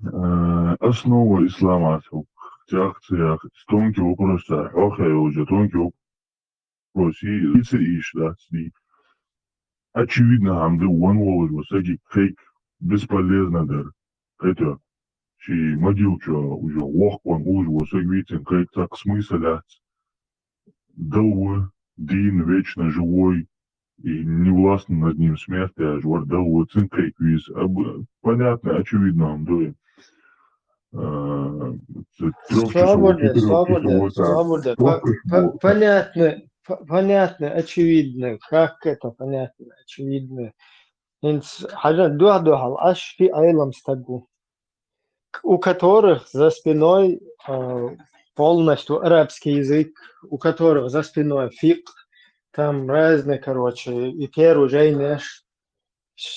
Э, основа ислама цу цех цех тонкий вопрос ца хьохе уже тонкий вопрос и лица иш дац ди. Очевидно, хьамда ван волуш ва саги кхайк бесполезно дар. Это ши могил чо уже вохкон улуш ва саг вицин кхайк цак смысл яц. Дал ву, дин вечно живой, и не властна над ним смерть, я же вар дал ву, цин кхайк виз. Об-, понятно, очевидно, хьамда. Э, ц-, трёх часов, Свобода, четырёх свобода, часов, свобода. Трёх По-, часов. по-, понятно, по-, понятно, очевидно. Как это понятно, очевидно? Хинц хьажа дуьхь-дуьхьал аш ши Ӏелам стаг ву, у которых за спиной, э, полностью арабский язык, у которых за спиной фикъ, там разные, короче, и первый жайнеш,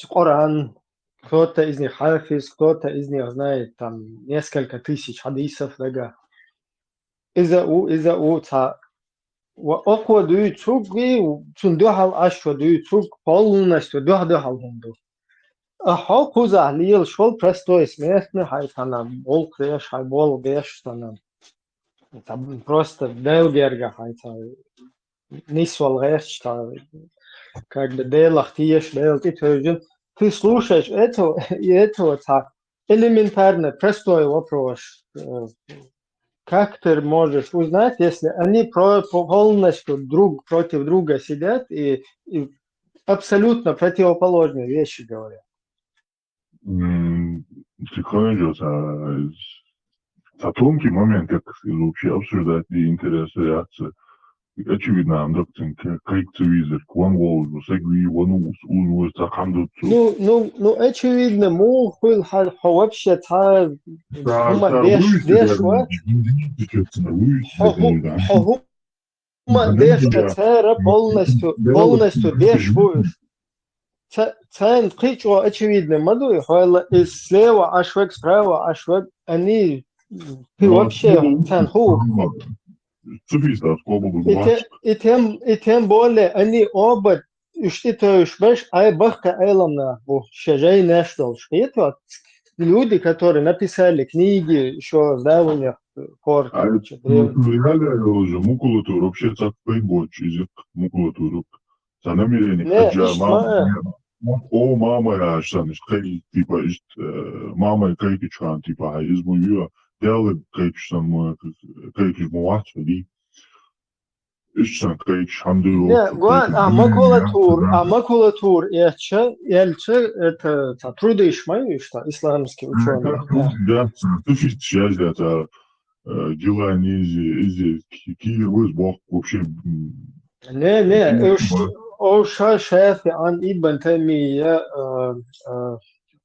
Коран, кто-то из них хафиз, кто-то из них знает там несколько тысяч хьадисов дага. Иза у, иза у ца. Ва окхо дуьйцуг, цун дуьхьал аш шо дуьйцуг, полностью дуьхь-дуьхьал хӀума ду. а хьо кхузахь лелаш волу простой смертный хьайца, гӀуллакх деш, хьайн болх беш санна. Ца просто Делан герга хьайца нисвала гӀерташ, цхьа, как бы, Делах тешаш, Дела тӀетевжина. Ты слушаешь этого, и этого цхьа элементарно простой вопрос. Э, Как ты можешь узнать, если они про-, по-, полностью друг против друга сидят и, и абсолютно противоположные вещи говорят? М, Психология, это, это тонкий момент, как вообще обсуждать и интерес, реакция. Очевидно, ам дакцин, как телевизор, ван волжу, сегви, ван ус, ус, ус, так ам дут. Ну, ну, ну, очевидно, му хуил ха-, хо вообще та, Да, хӀума да, деш, вывести деш даже ва? не вывести, честно, вывести Хо даже ху-, не, да. хо хӀума Да, деш да, ва да. цара полностью, Да, полностью вот, деш да. вуш. Ца-, царна кхин а чӀогӀа очевидно ма ду, и хьойла, и слева Ӏаш вег, справа Ӏаш вег, они, ты Вот, вообще, ну, царна хӀу. Цу фиста, скобу И те-, и тем, и тем более они оба уьш тӀетевжаш берш, ай, бахка Ӏелам нах бу, шен жайнаш долуш. Хетта? Люди, которые написали книги, ещё сдавания, э, короче, древних. Реально, уже макулатура, вообще, цхьа пайда боцуш иза, макулатура. Цхьа намерение, Не, хьаьжа, иштта мама, ма, э. О, мама, я, сан, кай-, типа, иштта, э, мамай кайкичхьан, типа, хьай, иза ма ю, Дела кайкиш сан, ма, кайкиш ма вац, ди. Иштта сан кайкиш хьан ду, Не, цхьа гуа-, кайкиш а ма ю, макулатура, я, а макулатура, я, ча, я, ча, это, цхьа, трудиш ма ю, что исламский учёный. Да, да, да, да, да, э, дела не изи, изи, ки-, кир выз бок вообще, м, Не, не, Ну, уж, уж ша шафи ан Ибн Таймия, э, э,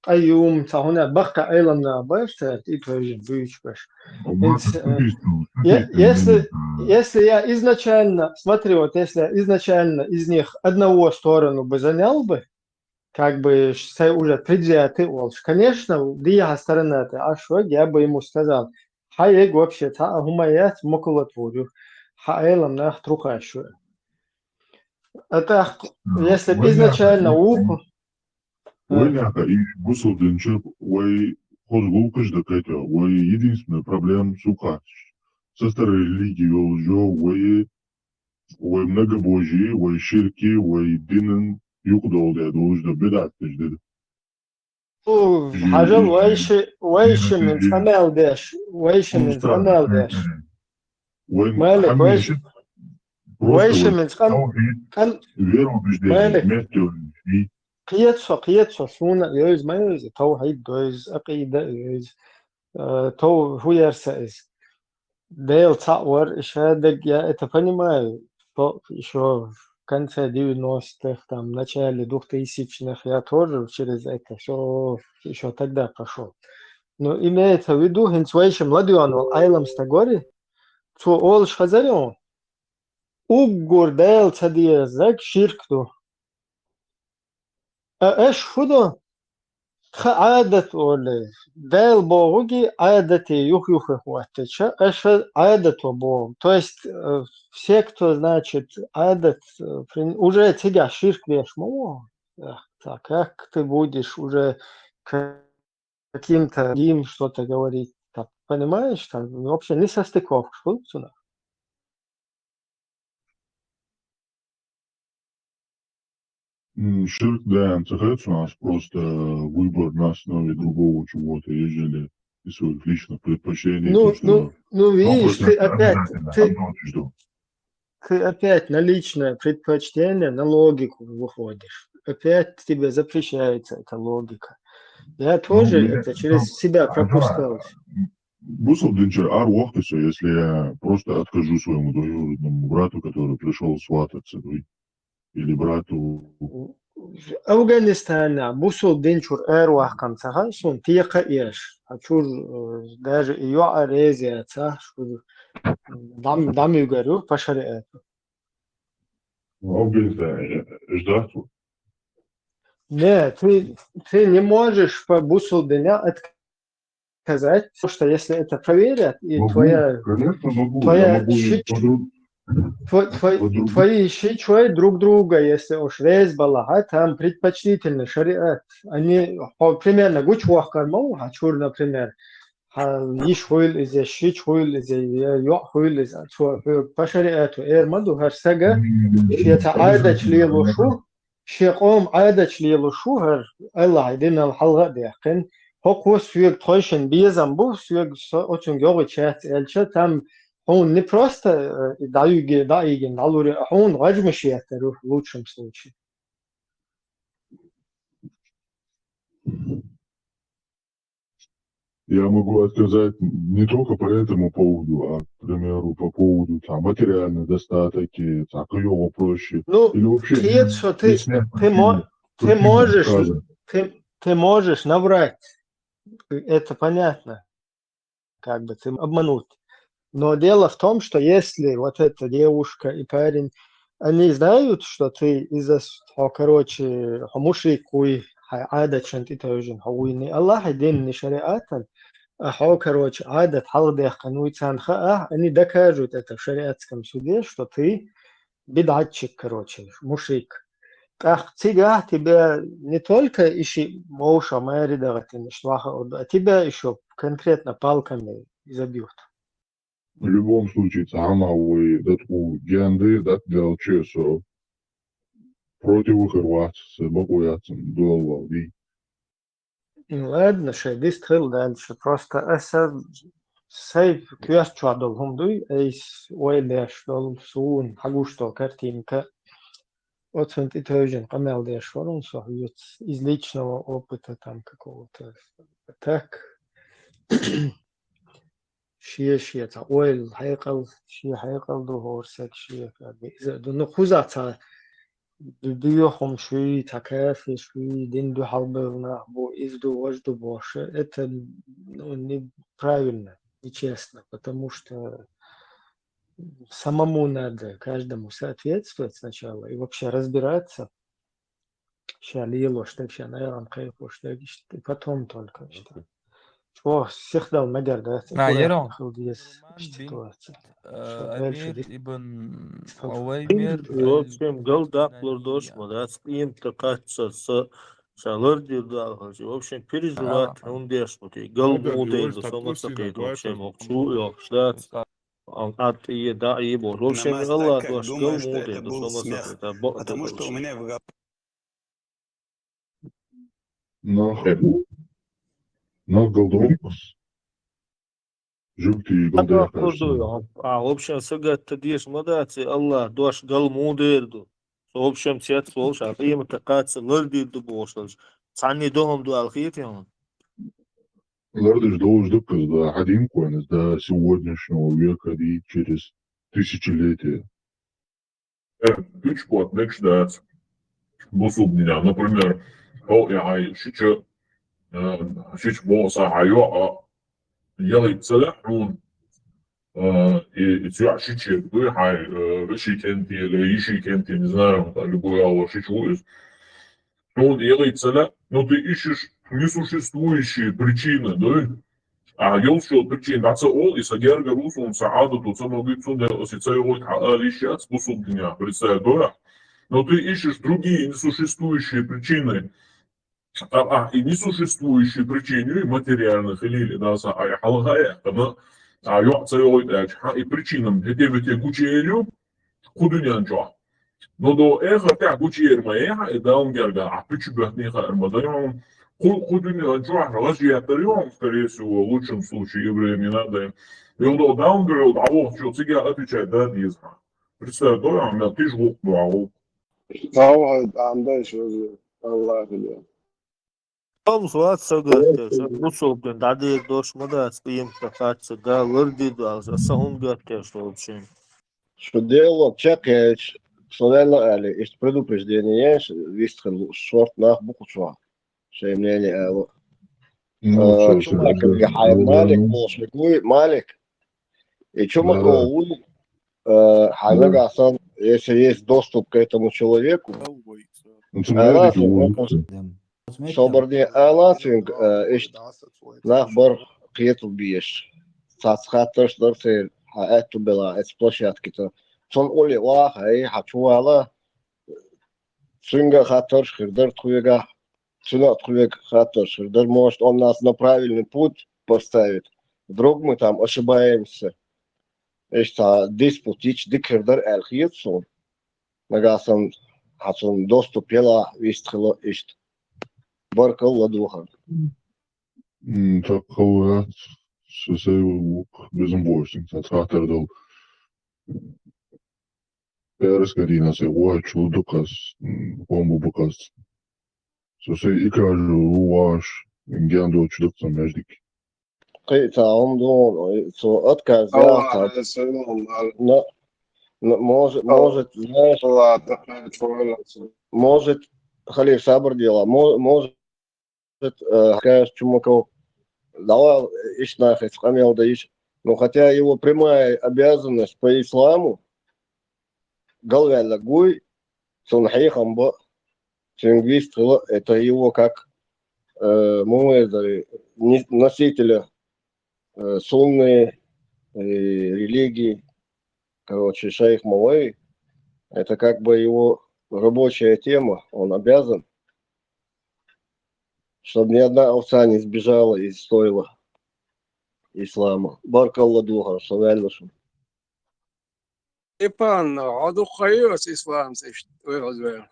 Къайюм, цхьа хӀуна бахка Ӏелам нах бац, и тоже буьйцуш беш. вот, Эц-, э, статистику, я-, статистику, если, да. если я изначально, смотри, вот если я изначально из них одного сторону бы занял бы, как бы, ш-, сай уже предвзятый волуш. Конечно, дехьа сторона ты Ӏаш вег, я бы ему сказал, хьан эг вообще цхьа а хӀума яц, макулатура ю, хьан Ӏелам нах трухаш ю. А так, Ну, если бы вай изначально нахуй, уху, вай э, нахуй, и бусулдинчу, вай хоза гулкаш да кайта, вай единственная проблема сухаш. Со стороны религии йолжо, вай, вай многобожие, вай ширки, вай динан юкъдолда, должда, бедатташ да. Ну, хьажал, вайши-, вайшимин цӀа мел деш, вайшимин цӀа мел деш. Малик, вайш-, вайшимин цӀа, кан-, Малик, кхета со, кхета со, суна йойз ма йойз, тавхьид йойз, акъида йойз, э, тов-, хӀу яр са иза. Дела цхьаъ вар, и ша даг, я это понимаю, что ещё в конце девяностых, там, начале двухтысячных я тоже через это всё ещё тогда прошёл. Но имеется в виду, хӀинца вайшим ладоьгӀна волу Ӏелам стаг вари, цо олуш хезара, уггар Дела ца дезарг ширк ду. А аш хӀу ду? Тхан Ӏадат олу, Дела бохуги Ӏадате юха-юха хӀоттича, аша Ӏадато боху. То есть, э, все, кто, значит, Ӏадат, э, прин-, уже цигахь ширк деш ма ву. Эх, так, как ты будешь уже к-, каким-то другим что-то говорить? Так, понимаешь, так, вообще не состыковка, что ли, цунах? М, ширк, да, ца хет, у нас просто выбор на основе другого чего-то, ежели из своих личных предпочтений, Ну, то, что ну, ну, видишь, ты просто опять, обязательно ты, одно число. ты опять на личное предпочтение, на логику выходишь. Опять тебе запрещается эта логика. Я Ну, тоже меня это через там себя ага. пропускал. Бусул динчур ар вахта всё, если я просто откажу своему двоюродному брату, который пришёл свататься, ну, или брату. Афганистана бусул динчур эр вахкам ца хан сун текха еш. А чур, э, даже и юа резия ца, шу дам, дам югар юр по шариату. Ну, Афганистан, э, ждать. Не, ты, ты не можешь по бусул диня отказать, потому что если это проверят, и Могу, твоя, конечно, могу. твоя Я могу и щит- по друг-, Тво- тво- Твои ши чой друг друга, если уж рез балагьа, там предпочтительно шариат. Они по- примерно гучвахкар мау, хачур, например. Ха, иш хуйл изе, шич хуйл изе, я- йоӀ хуйл изе, цо хӀу по шариату эр ма ду, хӀар сага, шеца Ӏадач лелушу, ше къом Ӏадач лелушу, хӀар Аллахь динал хьалгӀа дехкин. ХӀокхо суег тхойшин безам бу, суег со- оцунг йогӀи чац элча, там хьун не просто э, даюги, даиги, налури, хьун гӀажмаш еттару, в лучшем случае. Я могу отказать не только по этому поводу, а, к примеру, по поводу там, материальной достатки, так ее вопросы. Ну, Или вообще нет, что ты, если нет ты, мо- причины, ты причины можешь, отказа. Ты, ты можешь наврать, это понятно, как бы ты обмануть. Но дело в том, что если вот эта девушка и парень, они знают, что ты из-за, с- хо, короче, хо мушрик хуй, хай Ӏадачан ты тоже, хо уйни Аллахь, дин не шариатан, а хо, короче, Ӏадат хьалдех кануй цан ха, а, они докажут это в шариатском суде, что ты бидатчик, короче, мушрик. ТӀаккха цигахь тебя не только иши мовша мари дагатин, иштваха, а тебя ещё конкретно палками забьют. В любом случае, цхьана вай датку генды дат делче со против хир вац, се бакъу яцан дуал вал ди. Ну ладно, шай дистхил дальше. Просто аса сай квест чуа дол хум дуй, эйс ой деш дол сун, хагуш дол картинка. Оцун ти тойжин къамел деш варун со юц из личного опыта там какого-то. Так. Шия, шия, ца ойла хьекъал, шия хьекъал ду хӀорсаг, шия, как бы, иза ду. Ну, кхуза ца ду, ду йохум шуй, ца кафе шуй, дин ду хьалбевна, бу из ду, вож ду боша. Это, ну, неправильно, нечестно, потому что самому надо каждому соответствовать сначала и вообще разбираться. Ша лелош даг, ша наяран кайфош даг, ишт-, и потом только ишта. Чо сихдал мегар да, ца А, кура ерон. Хил диес, ишта туа ца. Э, Шо Амир дальше ди- ибн Шо Уваймир И, в общем, гал дакълур дош ма дац, къимта кхаччалца, ша лардир да алхалчи. В общем, переживать А. хун деш ма ти, гал Ага, мудай Юрий, да, сома допустим, сакъет, в общем, давайте охчу, охчдац. Ан ат ие, да ие бо. В общем, Намаз Аллах так, как дош, гал думаешь, что мудай это да, был сома смех? Сакъет, а бо Потому да что у вообще. Меня в голове Нах. Нах галдохпас. Жугти галдохпас. А, в общем, сагатта деш ма дац, Аллах дош гал мудерду. В общем, цец волш, а къимата кхаца лардирду бошалш. Цанни дохом ду алхиет ян. Лардыш долж дыккыз да, хадим койнас да, сегодняшнего века ди через тысячелетия. Э, уьч бот мегаш дац бусулба динехь. Например, хьо и хьай шича, э, шича боху са хьан йоӀа, ялхийтта ца лаьа хьуна, э, и, и цу йоӀа шича дуй хьай, э, раши кенте или йиши кенте, не знаю, там, любой алла шича ву иза. Хьуна ялхийтта ца лаьа, ну, ты ищешь несуществующие причины, да? А йолччул причина дӀа ца олу, и сан гергара ву суна, сан Ӏадато ца могуьйту, цундела аса ца йогӀуьйту хьан ала йиш яц бусулба динехь, представь, дора. Но ты ищешь другие несуществующие причины. А, а, и несуществующие причины, и материальные хилийла, да, сан Ӏай хьалха а яьккхина, а йоӀ ца йогӀуьйту аьлча, хьан и причинам хӀете-вете гучуер ю, кху дуьнен чохь. Но до эхартехь гучуер ма яхьа, и Далла гергахь Ӏа пуьчу боьхний хаар ма дай хьуна. Кху, кху дуьнен чохь гӀажиятар ю хьуна, скорее всего, в лучшем случае, и времена дай. Юха до Далла дуьхьал дӀавохучо цига отвечать дан деза хьан. Представь, до хьан, мел тиша гӀуллакх ду хьан гӀуллакх. Тау хьан, Ӏамда иш ваза, Аллах хиле. Амма вац ца гатдеш, аса бусулба дин дӀадер дош ма дац, къематан кхаччалца Дала лардийр ду аьлла, аса хӀунда гатдеш волчун? Шу дело чекхъяьлча, со ваьлла а аьлла, иштта предупреждение еш, вистхила шорта нах бу кху чохь, шайн мнение ала. Ну, А, всё, всё, Чумаков всё. Яхьай, Малик волчу вуй, Малик. И Чумаков Да. вуй, а, хьайн Да. нагахь санна, если есть доступ к этому человеку, Ну, цу а, Малике Аллах, вуй. Аллах. Собарне ала цуьнга, э, иштта нах бара кхетар беш. Цхьацца хаттарш дара церан, хьан аьтту бела эцу площадке тӀе. цунна улле ваха, эй, хьа чу вала, цуьнга а хаттарш хир дара тхоьга, цуьнан а тхоьга хаттарш хир дара, может, он нас на правильный путь поставит. Вдруг мы там ошибаемся. Иштта диспут йича дика хир дара аьлла хета суна. Нагахь санна хьан цунна доступ елахь, вист хила иштта. Баркалла ладогӀар. М, так хала яц, со сай ву безам бовсинг, сан хаттар дала. Пэрас Карина сай ву чу дукхас, м, бомба букхас. Со сай икажу ву ваш, ген дочу дукхас междик. Кхин а ца хӀума ду, цо отказ Аллах яхьа. Алейсалам. Но, но, может, Аллах. Может, знаешь, Аллах, так, чё, может, Халиф, сабр делай, мо-, может, э, скажешь, Чумаков, давай, иштта нахаца къамел дан йиш. Ну, хотя его прямая обязанность по исламу, галваьлларг вуй, цунна хьехам бан, цуьнга вист хила, это его как, э, муэзари, ни-, носителя, э, сунны, э, религии, короче, шейх Мавави, это как бы его рабочая тема, он обязан, чтобы ни одна овца не сбежала из стойла ислама. Баркалла ладогӀар, со ваьлла шуна. Степан, хьо дукха хайо аса исламца иштта вегӀазвер?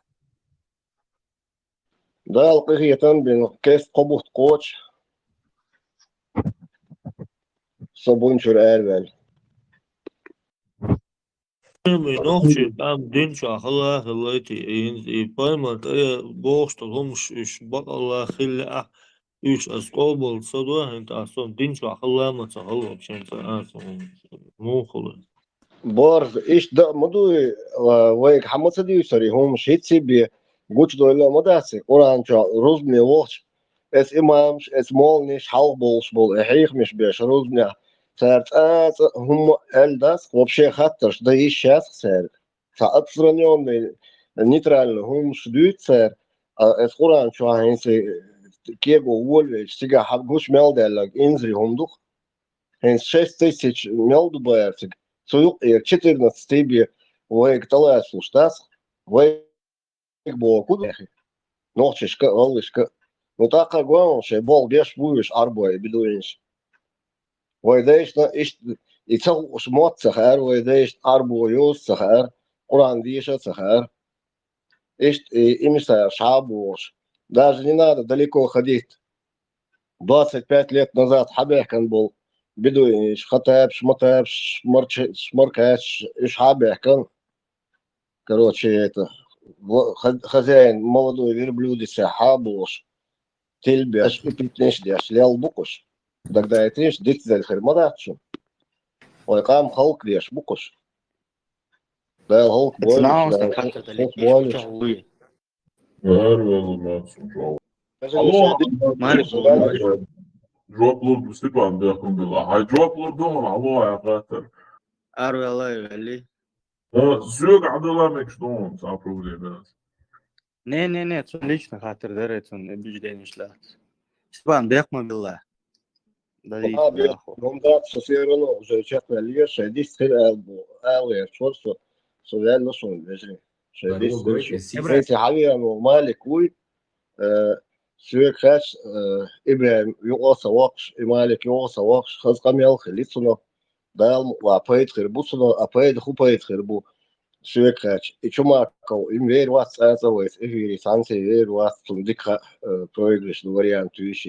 Дала къинхетам бина, кест кхо бутт кхочу. Со бун чуьра араваьлла. Нохчий там дин чохь хала хилайти, и, и паймар тӀе бохуш долу хӀумаш уьш бакъалла хилла ахь, уьш ас къобал ца до, хӀинца ас сон дин чохь хала ма ца хала вообще, аса муха хала. Борз, иштта дан а ма дуй, а, вайга хьан ма ца дуьйцура и хӀумаш, хӀинцца бен гучудойла а ма дац и, Къуръан чохь рузбане вохча, эца имамаш, эца молланаш хьалха болуш болу, и хьехамаш беш рузбанехь, цара цкъа а цкъа а хӀумма а аьлла дац, вообще хаттарш дан йиш яц цара. Цхьа отстранённый, нейтральный хӀуманаш дуьйцу цара, а эца Къуръан чохь хӀинца кего волавелча, цигахь хьан гучу мел даьлларг инзаре хӀума ду-кх. ХӀинца шесть тысяч мел ду бара цига, цу юкъера четырнадцать бен вайга тӀелацалуш дац, вайга боху ду нохчашка а, гӀалгӀашка а. Ну, тӀаккха гой шайн болх беш бу уьш Ӏарбой, и бедуинаш. Вай дайшна иштта и ца хууш мотт ца хаьара, вай дайшна Ӏарбо йоза ца хаьара, Къуръан деша а ца хаьара. Иштта и эмиссарш хьа а бохуш. Даже не надо далеко ходить. Двадцать пять лет назад хьабаьхкина болу бедуинаш, хатабаш, матабаш, марч-, маркачаш, уьш хьабаьхкина. Короче, это, в-, ха-, хозяин молодой верблюдица хьа а бохуш, тилбеш, и питнеш деш, лел бу-кх уьш. Дагадайтийша, дицделла хир ма дац шуна. Вай къам халкъ деш бу-кх уьш. Дала халкъ бойла, Дала халкъ бойла. Алло, Малик, жоп лур ду, Степан, бехкам била. Хьайн жоп лур ду хьуна, алло, хьайн хаттар. Арвелла, вели. Э, соьга Ӏадала мегаш ду хьуна, цхьа проблема яц. Не, не, не, цунна лично хаттар дара, цунна убежденеш лац. Степан, бехк ма билла. Да, а, бехк, нахуй. Ну да, со всё равно уже чекхваьлла, шайн дистхир аьлла бу, аьлла яр чор со, со ваьлла шуна вежарий. Шайн дистхир шу. Эти хьавеана ву Малик вуй, э, соьга хаьттича, э, ИбрахӀим юкъа а ца воккхуш, и Малик юкъа а ца воккхуш, хаза къамел хили цунах. Дала мукъ лахь, пайда хир бу цунах, а пайда хӀун пайда хир бу, соьга хаьттича. И Чумаков, и вер вац цкъа а вайца эфире, цхьаьнций вер вац, цунна дика хаьа, э, проигрышный вариант вуьйш.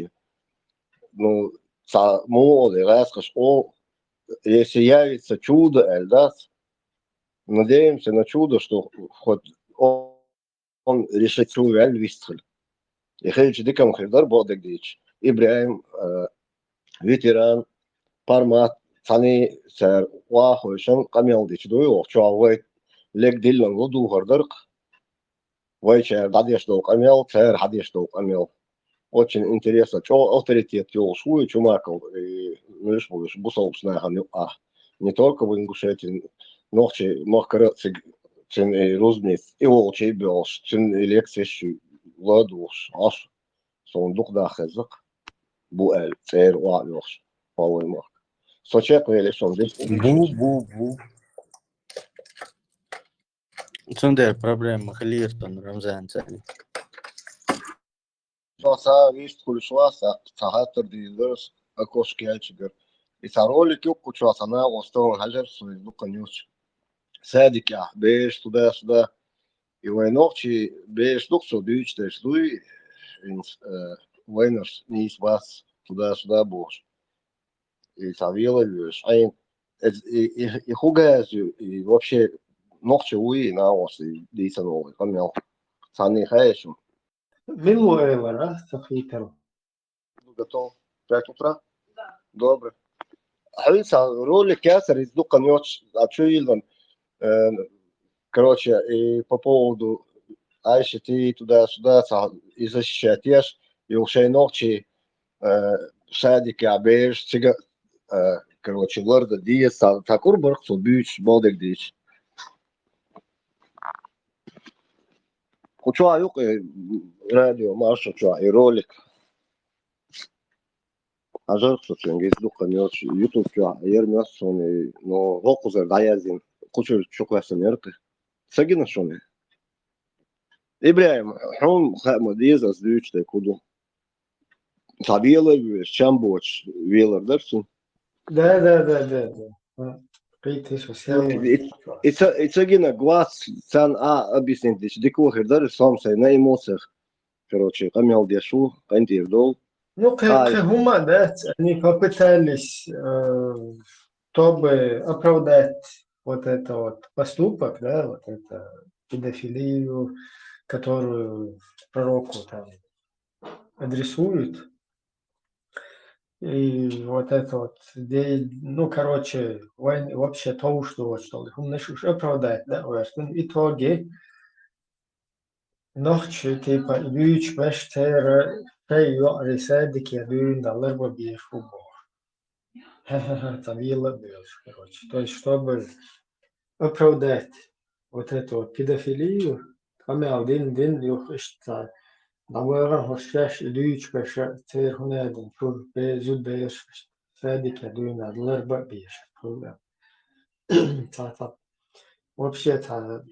Ну, цхьа муха олу, гӀаскхаша олу, если явится чудо аьлла дац, надеемся на чудо, что хоть он решит чу ваьлла вист хила. И хилча дика-м хир дара, бакъдерг дийцича. ИбрахӀим, э, ветеран, Пармат, цхьаьний цара вахойшан къамел дича дуй оха, чохь вай лег диллина ладугӀар дара-кх. Вайчара дӀадеш долу къамел, цара хьадеш долу къамел. Очень интересно, чӀогӀа авторитет йолуш ву и Чумаков, и муьлш-муьлш бусалбачу нахана юкъахь. Не только в Ингушетии, нохчий махкара а цига, цуьнан и рузбанца, и волчий а боьлхуш, цуьнан и лекцеш ладугӀуш, Ӏаш, суна дукха нах хезна-кх, бу аьлла, цӀера охьа а йохуш, паллай махка. Со чекхвели, сон деш. Бу, бу, бу. Цундела проблема ма хилира тхона, Рамзан, цаьрга. Со са вист хуьлуш вац, цхьа хаттар дийзарс, а кошкаьчигар. И цхьа ролик юккъу чохь цхьа накъосталла хьажар, со иза дукха нюц. Садикехь, бераш туда-сюда. И вайн нохчий бераш дукха со дуьйцуш дерш дуй, вайнарш нийса бац, туда-сюда бохуш. И цхьа велавелаш. Айн, и, и, и хӀу газа ю, и вообще нохча вуй, и накъост, и дийцан волу, и къамел. Цхьанний хаьа шу? Мила ву элира, ца хийтал. Готов. Пять утра? Да. Добре. Хьуьца ролик яцара, иза дукха нюц, а чу йиллан. Э, короче, и по поводу Айшати туда-сюда, цхьа, и защищать еш, юха шайн нохчий, э, садикехь бераш цига, э, короче, лардан деза, цхьа, цхьа кура барх цо буьйцуш, болдерг дийцуш. Кху чохь ю-кх и радио, маршо чохь и ролик. Хьажарх со цуьнга, иза дукха йоцуш, YouTube чохь яра моьтту суна, но хӀокхузара дӀаяздина, кху чуьра чукхоьссина яра-кх. Ца гина шуна? ИбрахӀим, хьуна хаа ма деза ас дуьйцуш дерг хӀун ду. Цхьа велар веш, чам боцуш велар дара цуьнан. Да, да, да, да, да. Кхийтта со сел. И, и, и ца, и ца гина глаз, царна а объяснить дича, дика хир дара, со-м сайн на эмоциях, короче, къамел деш ву, къинтӀера долу. Ну, кхе, Ай. Кхе хӀума дац, они попытались, э, чтобы оправдать вот это вот поступок, да, вот это педофилию, которую пророку там адресуют. И вот это вот, де-, ну, короче, вайн-, вообще то, что, что хӀуманаш уж оправдать, да, в итоге нохчий, типа, дуьйцуш берш церан шайн йоӀарий садике дуьйна дан ларбан безаш бу бохуш. Ха-ха-ха, там ела а белаш, короче. То есть, чтобы оправдать вот эту вот педофилию, къамел дина, дина, юха иштта дӀавахана хӀорш шаьш и дуьйцуш берш церан хӀун а дина, чуьра бе-, зуда бераш садике дуьйна дан ларбан безаш. Цхьа, цхьа, вообще, цхьа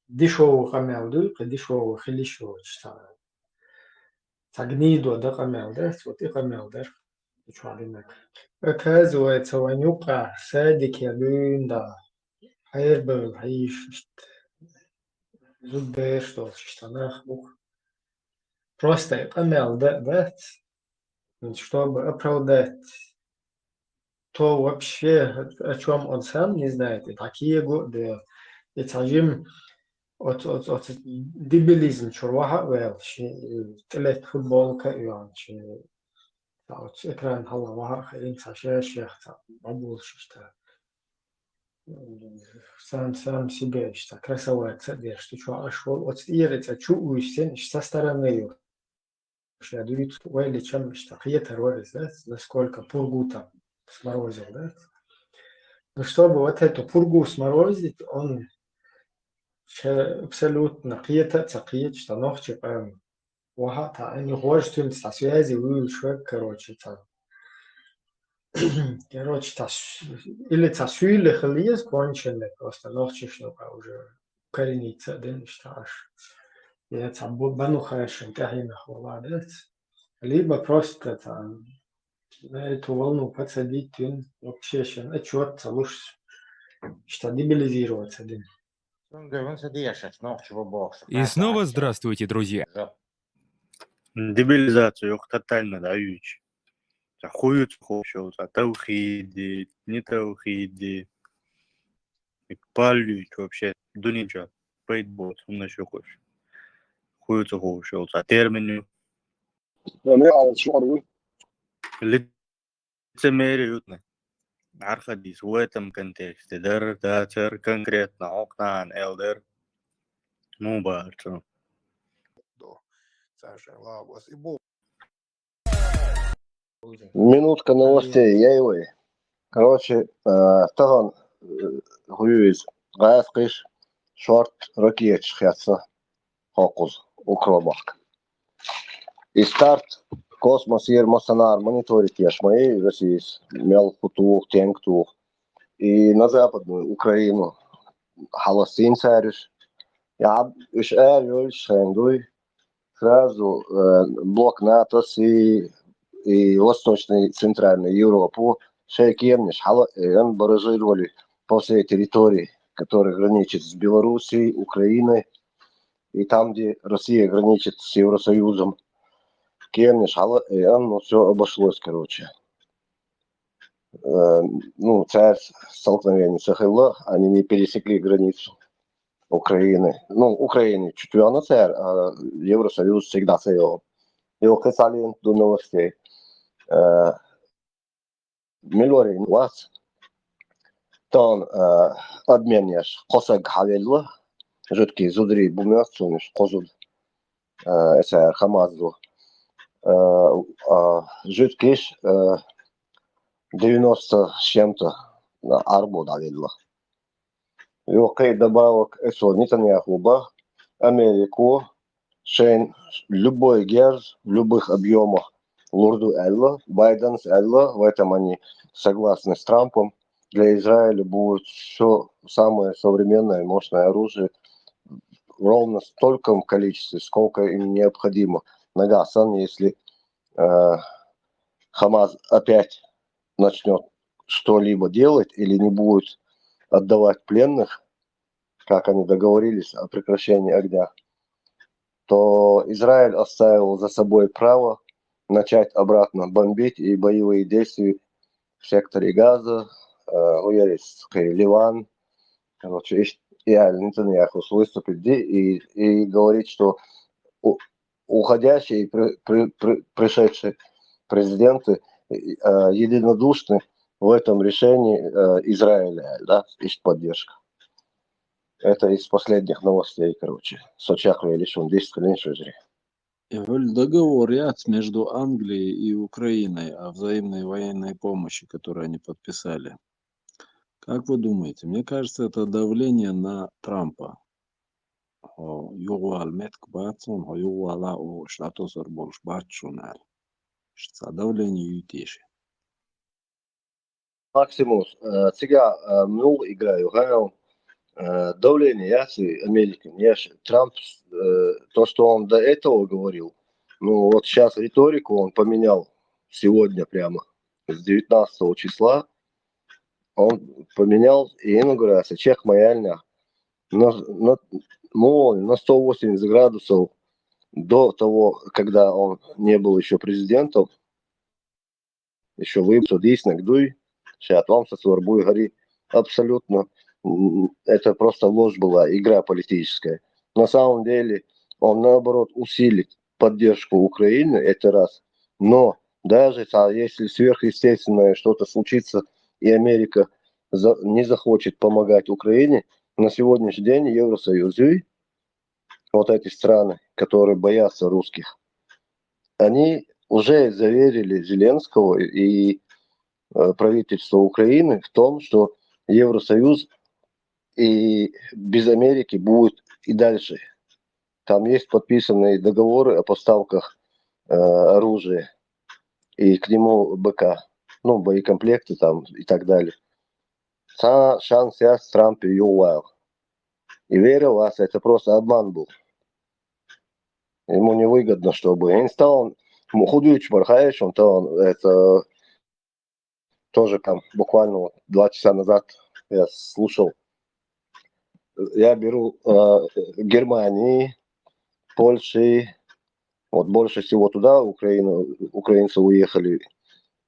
дешевый къамел дуй, кхин дешевый хила йиш йоцуш, цхьа, цхьа гнидо дан къамел дац, вот и къамел дара. Чуьра динарг. Оказывается, вайн юккъехь садике дуьйна дан хьерабевлла хьийзаш, иштта зуда бераш долуш, иштта нах бу-кх. Просто и къамел дан а дац, чтобы оправдать то вообще, о чём он сам не знает, и дӀакего а делла. И цхьа жима оцу, оцу, оцу дебилизм чуьра ваха а ваьлла, шен тӀелетта футболка а йоьллина, шен цхьа оцу экран хьалха ваха а хаийна, цхьа шаьш-шех цхьа бӀобулуш иштта. Сам, сам себе иштта красоваться а деш, ду чохь аш волу, оцу тӀера цӀа чу а вуьйсина, иштта со стороны ю. Ша дуьйцу, вай лечам иштта кхетар вара иза, насколько пургу там сморозил, да? Ну, чтобы вот эту пургу сморозить, он ша абсолютно кхета а ца кхеташ, цхьа нохчи къам ваха а, цхьа, ани хӀорш цуьнца цхьа связи вуьйлуш верг, короче, цхьа. Короче, цхьа с-, или цхьа суьйле хила еза конченный, просто нохчашна уже корениться а дина иштта аш. Я цхьа бу-, бану хашин тӀаьхьенах вала дац. Либо просто цхьа на эту волну подсадить вина, вообще шен отчёт ца луш, иштта дебилизироваться дина. И снова здравствуйте, друзья. Дебилизация юха тотально дӀаюьйцу. Цхьа хуьйцу ховшал, цхьа тавхиди, не тавхиди. И паллуьйту вообще, дуьнен чохь пайда боцу хӀуманаш ю-кх уьш. Хуьйцу ховшал, цхьа термин ю. Лицемерие ю-кх. Архадис в этом контексте дара, дацара конкретно хьокхуьнан эл дара. Муха бахара цо? Минутка новостей, яй вай. Короче, э, тахана, э, хӀуьйза гӀаьскхиш шорт ракеташ хецна хӀокхуза, Укромахка. И старт космосера массанхьара мониторить еш ма ю Россис, мел хӀу туху, тенг туху. И на Западную Украину хьалассийна цара уьш. Я, уж аьлла йолчча хенахь дуй, сразу э, блок НАТО и, и Восточный Центральный Европу шайн кеманаш хьала э, баражировали по всей территории, которая граничит с Белоруссией, Украиной, и там, где Россия граничит с Евросоюзом. Кеманаш хьала э, ну, все обошлось, короче. Э, ну, цаьрца столкновение ца хилла, они не пересекли границу Украины. Ну, Украины чуть вёна цаьрца, а Евросоюз всегда ца йоагӀа. Йо, кхы цхьа лента ду новостей. Э, мила варий вац. Тахана э, обмен еш кхо саг хьавелла, жуткий зударий бу моьтту суна уж кхо зуда. Э, эцар Хамас ду. Э, э, жуткиш э, девяносто с чем-то арбо дӀавелла. Йо, кхы добавок эцо Нетаньяху баха, Америко шайн любой герз в любых объемах лур ду аьлла, Байденс аьлла, в этом они согласны с Трампом, для Израиля будет все самое современное и мощное оружие ровно в стольком количестве, сколько им необходимо. Нагахь санна, если э, Хамас опять начнет что-либо делать или не будет отдавать пленных, как они договорились о прекращении огня, то Израиль оставил за собой право начать обратно бомбить и боевые действия в секторе Газа, э, уярить Ливан. Короче, и, и Нетаньяху выступить и, и говорить, что у- уходящие и при- при- при- пришедшие президенты э, единодушны в этом решении э, Израиля, да, есть поддержка. Это из последних новостей, короче. Со чакхвелла шуна дистхилин шуьжри. Хьуьлла договор яц между Англией и Украиной о взаимной военной помощи, которую они подписали. Как вы думаете? Мне кажется, это давление на Трампа. Хьо юхавала меттиг бац хьуна, хьо юхавала, оха шатосар болуш бац шуна аьлла. Ш- цхьа давление ю теша. Максимус, э, цига э, мул игра ю хьайл, э, давление яц и Америкин, еш Трамп, э, то, что он до этого говорил, ну вот сейчас риторику он поменял сегодня прямо, с девятнадцатого числа, он поменял и инаугурация чех маяльня на, на, ну, на сто восемьдесят градусов до того, когда он не был еще президентом, еще выборы дійсно дуй, сейчас вам со свербуй гори абсолютно. М, Это просто ложь была, игра политическая. На самом деле он наоборот усилит поддержку Украины, это раз. Но даже та- если сверхъестественное что-то случится, и Америка за- не захочет помогать Украине, на сегодняшний день Евросоюз и вот эти страны, которые боятся русских, они уже заверили Зеленского и э, правительство Украины в том, что Евросоюз и без Америки будет и дальше. Там есть подписанные договоры о поставках э, оружия и к нему БК, ну, боекомплекты там и так далее. Цхьа шанс яц Трампе юхавала. И верил вас, это просто обман был. Ему невыгодно, чтобы... Ин стал худуючи бар хаеш, он то это тоже там буквально вот два часа назад я слушал. Я беру э, Германии, Польши, вот больше всего туда Украину, украинцы уехали,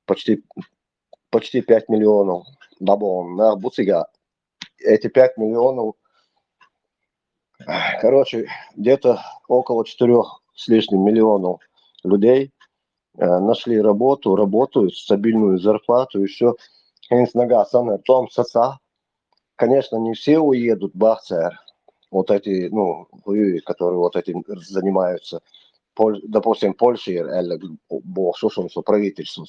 почти, почти пять миллионов. Дабон, на буцига. Эти пять миллионов, короче, где-то около четырех с лишним миллионов людей э, нашли работу, работают, стабильную зарплату и все. Хенс нага санна том саца. Конечно, не все уедут, бахцер. Вот эти, ну, хуюи, которые вот этим занимаются. Поль- допустим, Польша, или бог шушунсу, правительству.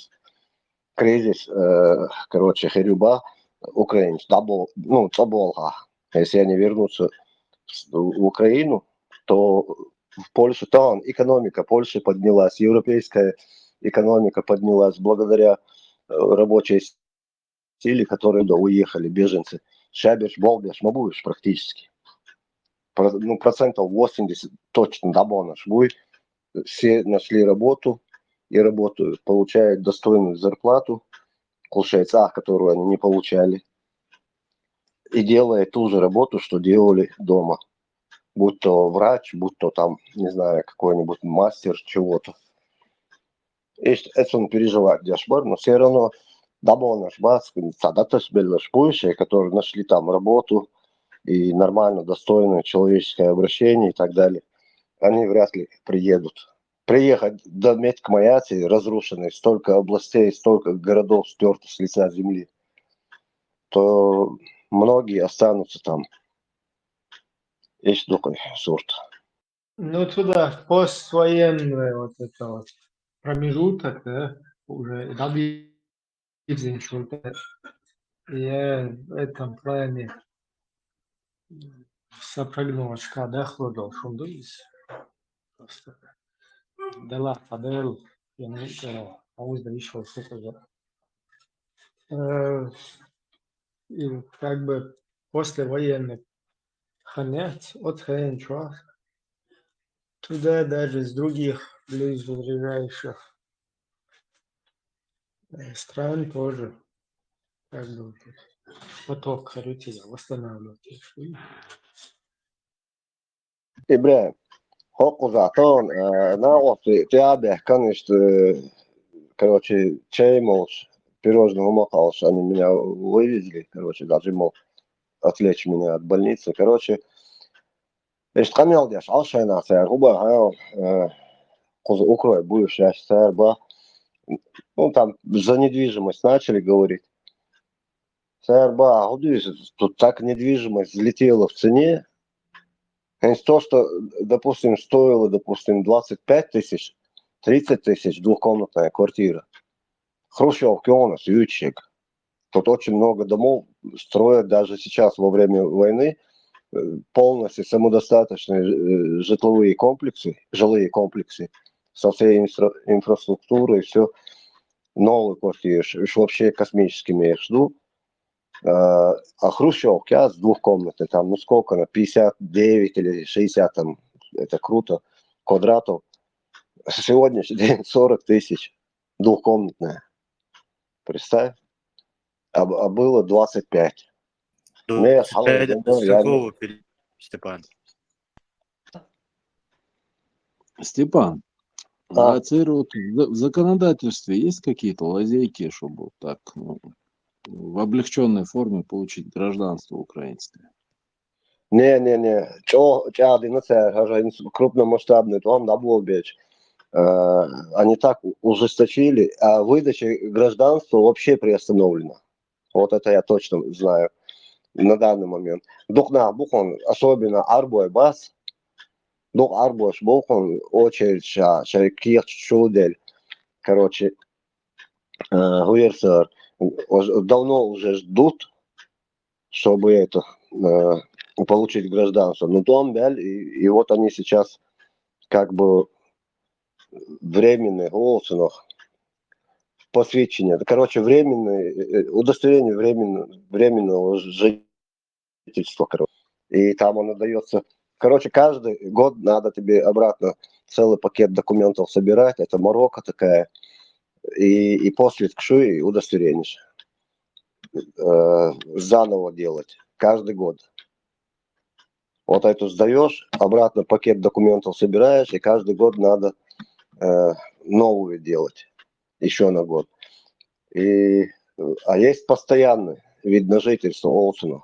Кризис, э, короче, херюба, украинец, дабл, ну, цоболга. Если они вернутся в Украину, то в Польше, там экономика Польши поднялась, европейская экономика поднялась благодаря э, рабочей силе, которые да уехали, беженцы. Шаберш, болбеш, ма будешь практически. про- ну, процентов восемьдесят точно дӀабаханарш буй. Все нашли работу и работают, получают достойную зарплату, кхы шоай цӀагӀа, которую они не получали. И делают ту же работу, что делали дома. Будь то врач, будь то там, не знаю, какой-нибудь мастер чего-то. И ш- это он переживает, дешбар, но все равно дӀабаханарш бац, цхьа даташ белларш буй шоай, которые нашли там работу и нормально, достойное человеческое обращение и так далее. Они вряд ли приедут. Приехать до Меткмаяти, разрушенной, столько областей, столько городов стёрто с лица земли, то многие останутся там. Иштта ду-кх сурт. Ну, туда поствоенный вот это вот промежуток, да, уже дӀабирзинчул тӀе. Я в этом плане са прогнозашка дахлургдолаш хӀума ду из. Просто Дала хьадел, я не знаю, а уж да ещё что-то. Э, и как бы послевоенный ханец от хенчо туда даже из других близлежащих э, стран тоже как бы вот поток харития восстанавливать. ИбрахӀим, хӀокхузахь тахана, э, накъост тӀе а баьхкина иштта, э, короче, чай молуш, пирожный хӀума кхаллаш, они меня вывезли, короче, должны мол отвлечь меня от больницы. Короче, иштта къамел деш Ӏаш хьайна цара, хӀун баха, э, кхуза укрой буй шаьш цара ба. Ну, там за недвижимость начали говорить. Цара ба, а хӀун ду иза, тут так недвижимость взлетела в цене. То, что, допустим, стоило, допустим, двадцать пять тысяч, тридцать тысяч двухкомнатная квартира. Хрущёвка у нас, ючек. Тут очень много домов строят даже сейчас во время войны, э, полностью самодостаточные, э, житловые комплексы, жилые комплексы со всей инфра-, инфраструктурой, все новые квартиры, ш-, ш-, вообще космическими их жду. Э, а хрущёвка с двухкомнатной, там, ну сколько она, пятьдесят девять или шестьдесят там, это круто, квадратов. Сегодняшний день сорок тысяч двухкомнатная. Представь. А, а было двадцать пять. Двадцать пять, с какого периода, Степан? Степан, а церут в законодательстве есть какие-то лазейки, чтобы так, ну, в облегченной форме получить гражданство украинское? Не, не, не. Чё, чё, один царь, даже крупномасштабный, там, да, был бич. Э, они так ужесточили, а выдача гражданства вообще приостановлена. Вот это я точно знаю на данный момент. Дукха нах бу хьуна, особенно Ӏарбой бац, дукха Ӏарбош бу хьуна очередь ша, шай кехат чу делла. Короче, э, хӀу яра цара, уж-, давно уже ждут, чтобы это, э, получить гражданство. Ну, там, да, и, и вот они сейчас как бы временный, голосунах посвідчення. Короче, временный, э, удостоверение временно, временного жительства, короче. И там оно дается. Короче, каждый год надо тебе обратно целый пакет документов собирать. Это морока такая. И, и после кшуи удостоверение. Э, заново делать. Каждый год. Вот это сдаешь, обратно пакет документов собираешь, и каждый год надо, э, новую делать. Еще на год. И, э, а есть постоянный вид на жительство, олсуна.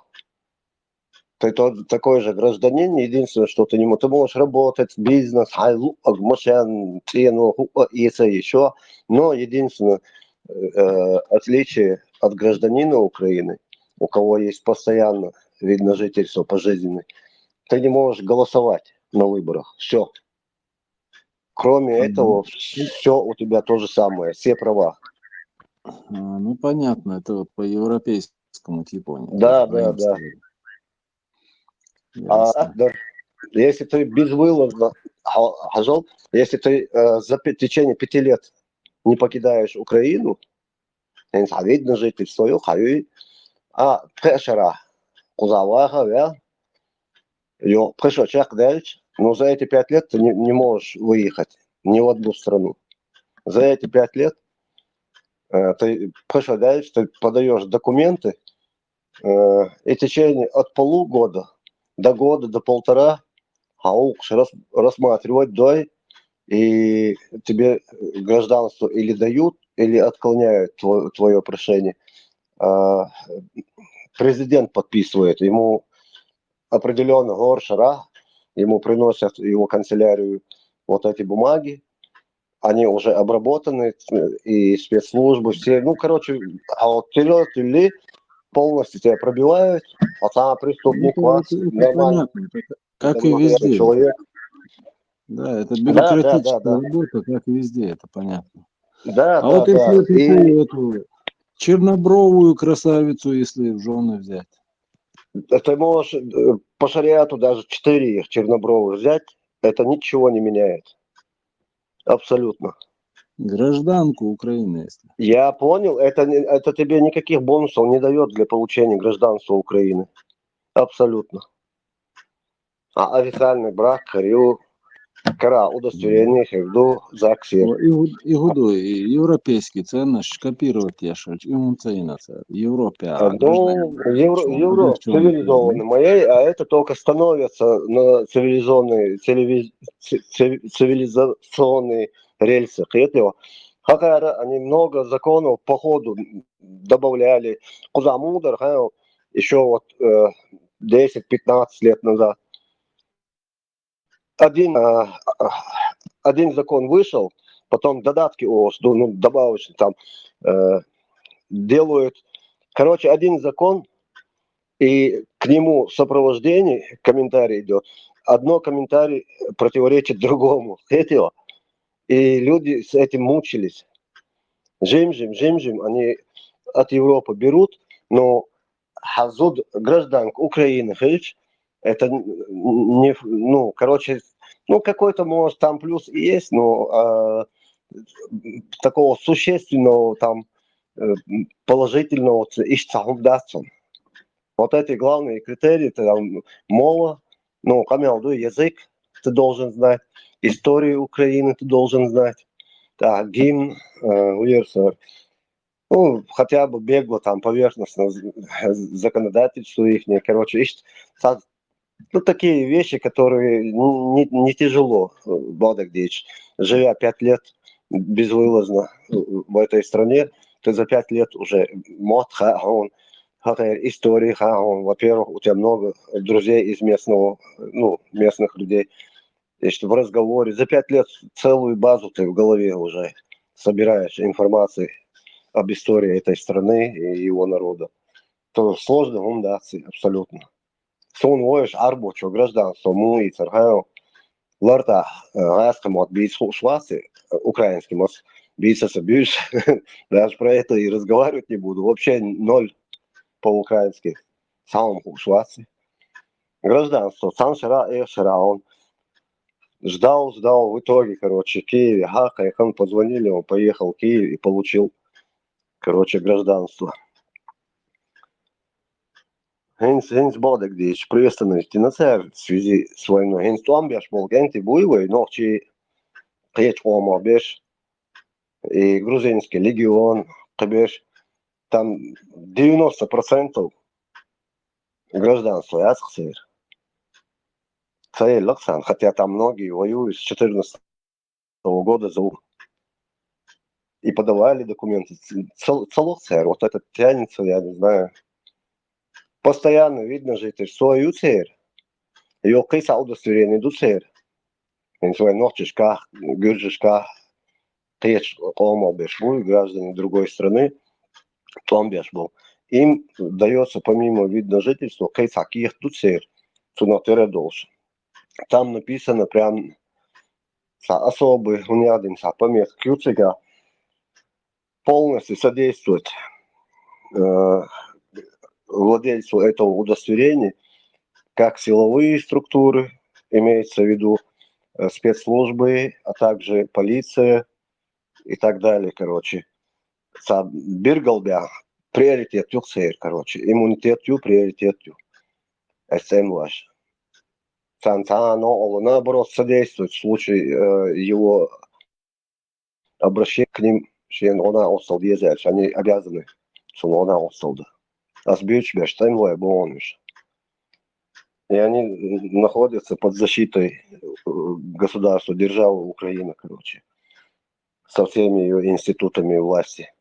Ты тот, такой же гражданин, единственное, что ты не можешь, ты можешь работать, бизнес, хьай луъаг, машен, цену, хуа, и это еще. Но единственное, э, отличие от гражданина Украины, у кого есть постоянно вид на жительство пожизненный, ты не можешь голосовать на выборах. Все. Кроме этого, все у тебя то же самое, все права. А, ну, понятно, это вот по европейскому типу они. Да, да, да. А, да. Если ты безвылазно, ха-, хьажал, если ты, э, за пи-, течение пяти лет не покидаешь Украину, хӀинца хьан вид на жительство ю, хьан ю, а, пхеа шера кхуза ваха вел, Йо, пхи шу чакхдаьлча, но за эти пять лет ты не, не можешь выехать ни в одну страну. За эти пять лет э, ты пхи шу даьлча, ты подаешь документы, э, и в течение от полугода до года, до полтора, а уж рас-, рассматривать дой, и тебе гражданство или дают, или отклоняют твое, твое прошение. А, президент подписывает, ему определённый год шера, ему приносят его канцелярию вот эти бумаги, они уже обработаны, э, и спецслужбы все, ну, короче, а вот вперёд или полностью тебя пробивают, а там преступник, ну, это, вас это, это нормально, понятно, это как и везде, человек. Да, это бюрократическая работа, как и везде, это понятно. Да, а да, вот если да. Эту чернобровую красавицу, если в жены взять? Ты можешь э, по шариату даже четыре их чернобровых взять, это ничего не меняет. Абсолютно. Гражданку Украины, если. Я понял, это, это тебе никаких бонусов не дает для получения гражданства Украины. Абсолютно. А официальный брак, кариу, кара удостоверение, хевду, ЗАГС. И гуду, и европейский ценность копировать яшать, и он ценится в Европе. А, ну, евро, евро цивилизованный моей, а это только становятся на цивилизованные, цивилизованные рельсы. Хакара, они много законов по ходу добавляли. Кузамудар, еще вот э, десять-пятнадцать лет назад. Один, э, один закон вышел, потом додатки о, ну, добавочно там э, делают. Короче, один закон, и к нему сопровождение, комментарий идет. Одно комментарий противоречит другому. Хетио. И люди с этим мучились. Жим-жим, жим-жим, они от Европы берут, но хазуд гражданка Украины, хич, это не, ну, короче, ну, какой-то, может, там плюс и есть, но а, такого существенного там э, положительного ищется. Вот эти главные критерии, это там мова, ну, камялду язык ты должен знать, историю Украины ты должен знать, да, гимн, э, уерсер. Ну, хотя бы бегло там поверхностно законодательство их, короче, ищет. Ну, такие вещи, которые не, не тяжело, Бадагдич, живя пять лет безвылазно в этой стране, ты за пять лет уже мод хаун, хатер истории хаун. Во-первых, у тебя много друзей из местного, ну, местных людей. Если в разговоре за пять лет целую базу ты в голове уже собираешь информации об истории этой страны и его народа, то сложно гумдаци абсолютно. Сун воеш арбочо гражданство муи цархао ларта гайскомот бийц хушвасы, украинский мос бийцаса бюш. Даже про это и разговаривать не буду. Вообще ноль по-украински. Самым хушвасы. Гражданство, сам шара, эх шара, он ждал, ждал, в итоге, короче, в Киеве, ха, позвонили, он поехал в Киев и получил, короче, гражданство. Хинс, хинс бодек диш, приветственно, в связи с войной. Хинс туам беш болг энти буйвой, нохчи кеч ома беш, и грузинский легион, кебеш, там девяносто процентов гражданство ясхсер. Цаеллаксан, хотя там многие воюют с четырнадцатого года за и подавали документы. Цел, целых цер, вот это тянется, я не знаю. Постоянно видно житель свою цер. Ее киса удостоверение ду цер. Ин свой нохчишка, гюржишка, кеч ома беш буй, граждане другой страны, том беш был. Им дается помимо вида жительства киса ких ду цер, цуна тере долш. Там написано прям са особый, у меня один са пометка ключика, полностью содействовать э, владельцу этого удостоверения, как силовые структуры, имеется в виду э, спецслужбы, а также полиция и так далее, короче. Са биргалбя приоритет юхсер, короче, иммунитет ю, приоритет ю. Эсцен ваш. цаӀ-цаӀ оалар, наоборот, содействовать в случае, э, его обращения к ним, шоайла гӀо-накъостал деза аьлча, они обязаны цунна гӀо-накъостал да. Аз буьйцуш берш тӀемалой бу уж. И они находятся под защитой, э, государства, державы Украина, короче, со всеми её институтами власти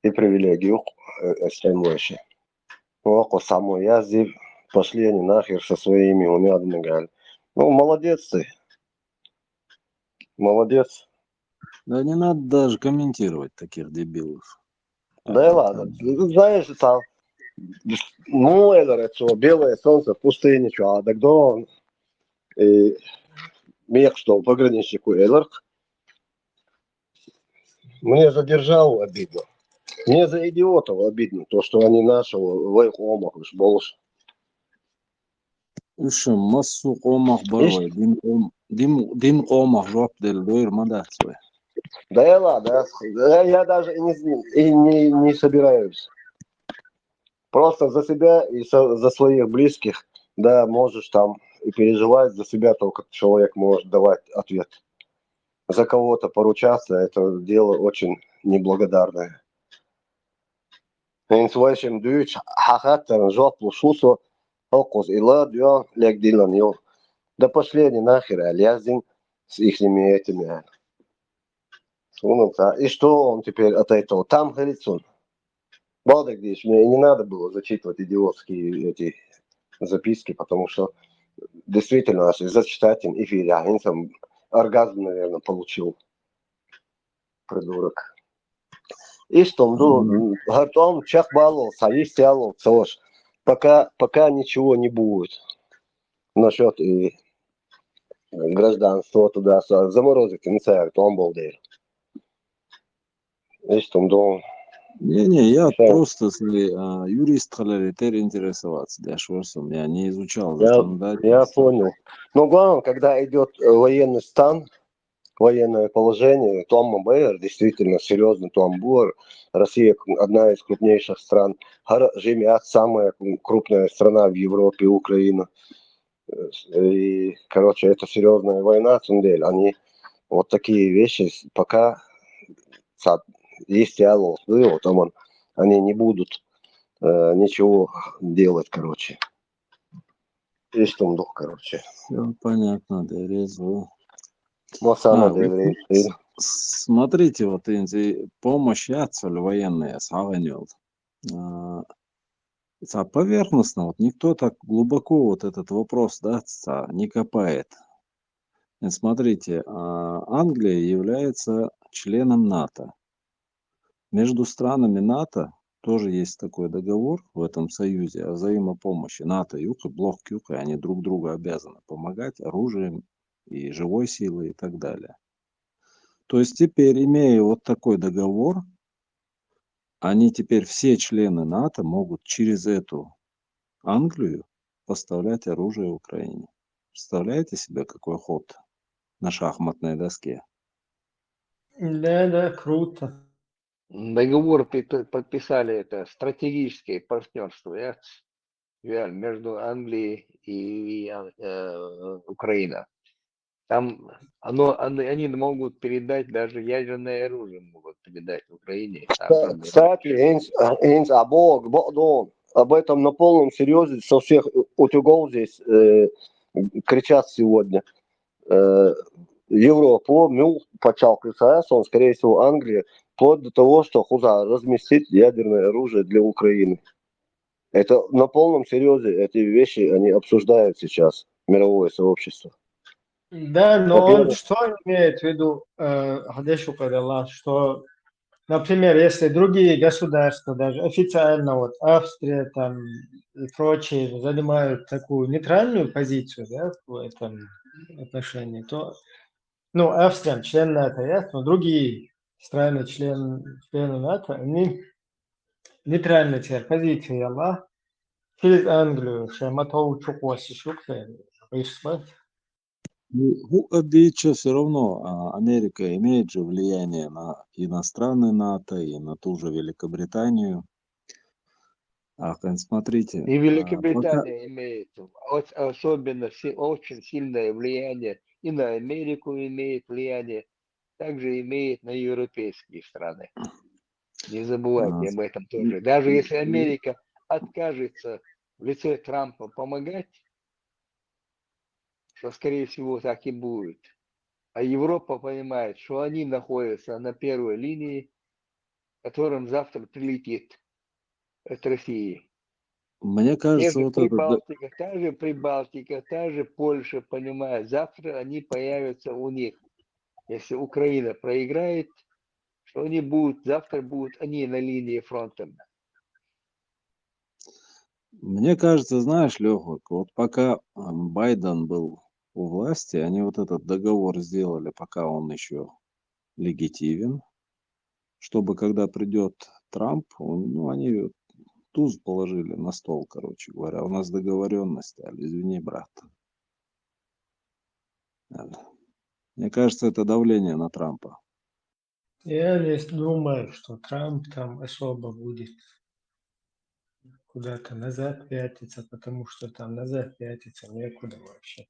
и привилегиями, э, э, тӀемалой. Оаха цхьаммо яздир: «Пошли они нахер со своими гумятинами», — аьле. Ну, молодец ты. Молодец. Да не надо даже комментировать таких дебилов. Да и ладно. Ну, знаешь, там, ну, это, это белое солнце в пустыне, что, а так да, и мех, что пограничнику, это, мне за державу обидно. Мне за идиотов обидно, то, что они нашего в их омах уж больше. Уж массо къомах бар вай, дин къом-, дин, дин къомах жоп дала дойр ма дац вай. Да и ладно, да. Я, я даже и не, и не, не собираюсь. Просто за себя и со-, за своих близких, да, можешь там и переживать за себя, только человек может давать ответ. За кого-то поручаться, это дело очень неблагодарное. ХӀинца вай шимма дуьйцуш хьахаттарна жоп луш ву со, хӀокхуза и ладоьгӀна, легдиллина ю. Да пошли они нахер аьле яздина с ихними этими аьле. Суна ца. И что он теперь от этого? Там хилийта цунна. Бакъдерг дийцача, мне и не надо было зачитывать идиотские эти записки, потому что действительно, аш зачитать эфире, а хӀинца оргазм, наверное, получил. Придурок. Иштта ма ду, хӀара тӀом чекхбаллалц, хьа йист яллалц ца ваша. Пока, пока ничего не будет. Насчёт и гражданство туда-сюда. Заморозить ца яр тӀом болу дела. Иштта ма ду. Не-не, я просто свои, а, юрист хиларе тера интересоваться деш вар со, я не изучал законодательство. Я понял. Но главное, когда идёт, э, военный стан, военное положение, тӀом ма бу, действительно серьёзный тӀом бу. Россия одна из крупнейших стран. ХӀара жимма яц самая крупная страна в Европе, Украина. И, короче, это серьёзная война, цундела они вот такие вещи с-, пока са-, есть диалог, ну, вот, там он, они не будут, э, ничего делать, короче. Иштта ма ду, короче. Всё понятно, дерезу. Ма сама дерезу. Смотрите, вот эти помощь яц вай военные схьагӀан йолу. А, ца поверхностно, вот никто так глубоко вот этот вопрос, да, ца не копает. Э, смотрите, а, Англия является членом НАТО. Между странами НАТО тоже есть такой договор в этом союзе о взаимопомощи. НАТО юкъе, блок юкъе, они друг другу обязаны помогать оружием и живой силой и так далее. То есть теперь, имея вот такой договор, они теперь, все члены НАТО, могут через эту Англию поставлять оружие Украине. Представляете себе, какой ход на шахматной доске? Да, да, круто. Договор пи-, подписали, это стратегическое партнерство, я, реально, между Англией и, и, э, Украиной. Там оно, они, они могут передать, даже ядерное оружие могут передать Украине. А там Кстати, хӀинца, хӀинца а боху, бакъдолу, об этом на полном серьёзе со всех утюгов здесь, э, кричат сегодня. Э, Европа, ну, пачхьалкх, скорее всего, Англия, вплоть до того, что кхузахь разместить ядерное оружие для Украины. Это на полном серьёзе, эти вещи, они обсуждают сейчас мировое сообщество. Да, но он Во-первых, что имеет в виду, э, Хадешу Кадалла, что, например, если другие государства, даже официально, вот Австрия там и прочие занимают такую нейтральную позицию, да, в этом отношении, то, ну, Австрия член НАТО, ясно, но другие страны, член, члены НАТО, они нейтральную теперь позицию яла через Англию, шайн ма-тов чукхоссуш ю-кх церан гӀирс бан. Ну, хӀу а дийцича, всё равно, а, Америка имеет же влияние на иностранные НАТО и на ту же Великобританию. А, смотрите, И Великобритания имеет ос- особенно си- очень сильное влияние, и на Америку имеет влияние, также имеет на европейские страны. Не забывайте об этом тоже. Даже если Америка откажется в лице Трампа помогать, что, скорее всего, так и будет. А Европа понимает, что они находятся на первой линии, которым завтра прилетит от России. Мне кажется, вот это... Прибалтика, та же Прибалтика, та же Польша, понимает, завтра они появятся у них. Если Украина проиграет, что они будут, завтра будут они на линии фронта. Мне кажется, знаешь, Лёха, вот пока Байден был у власти, они вот этот договор сделали, пока он еще легитимен, чтобы когда придет Трамп, ну, они туз положили на стол, короче говоря. У нас договоренность, Аль, извини, брат. Мне кажется, это давление на Трампа. Я не думаю, что Трамп там особо будет куда-то назад пятиться, потому что там назад пятиться некуда вообще.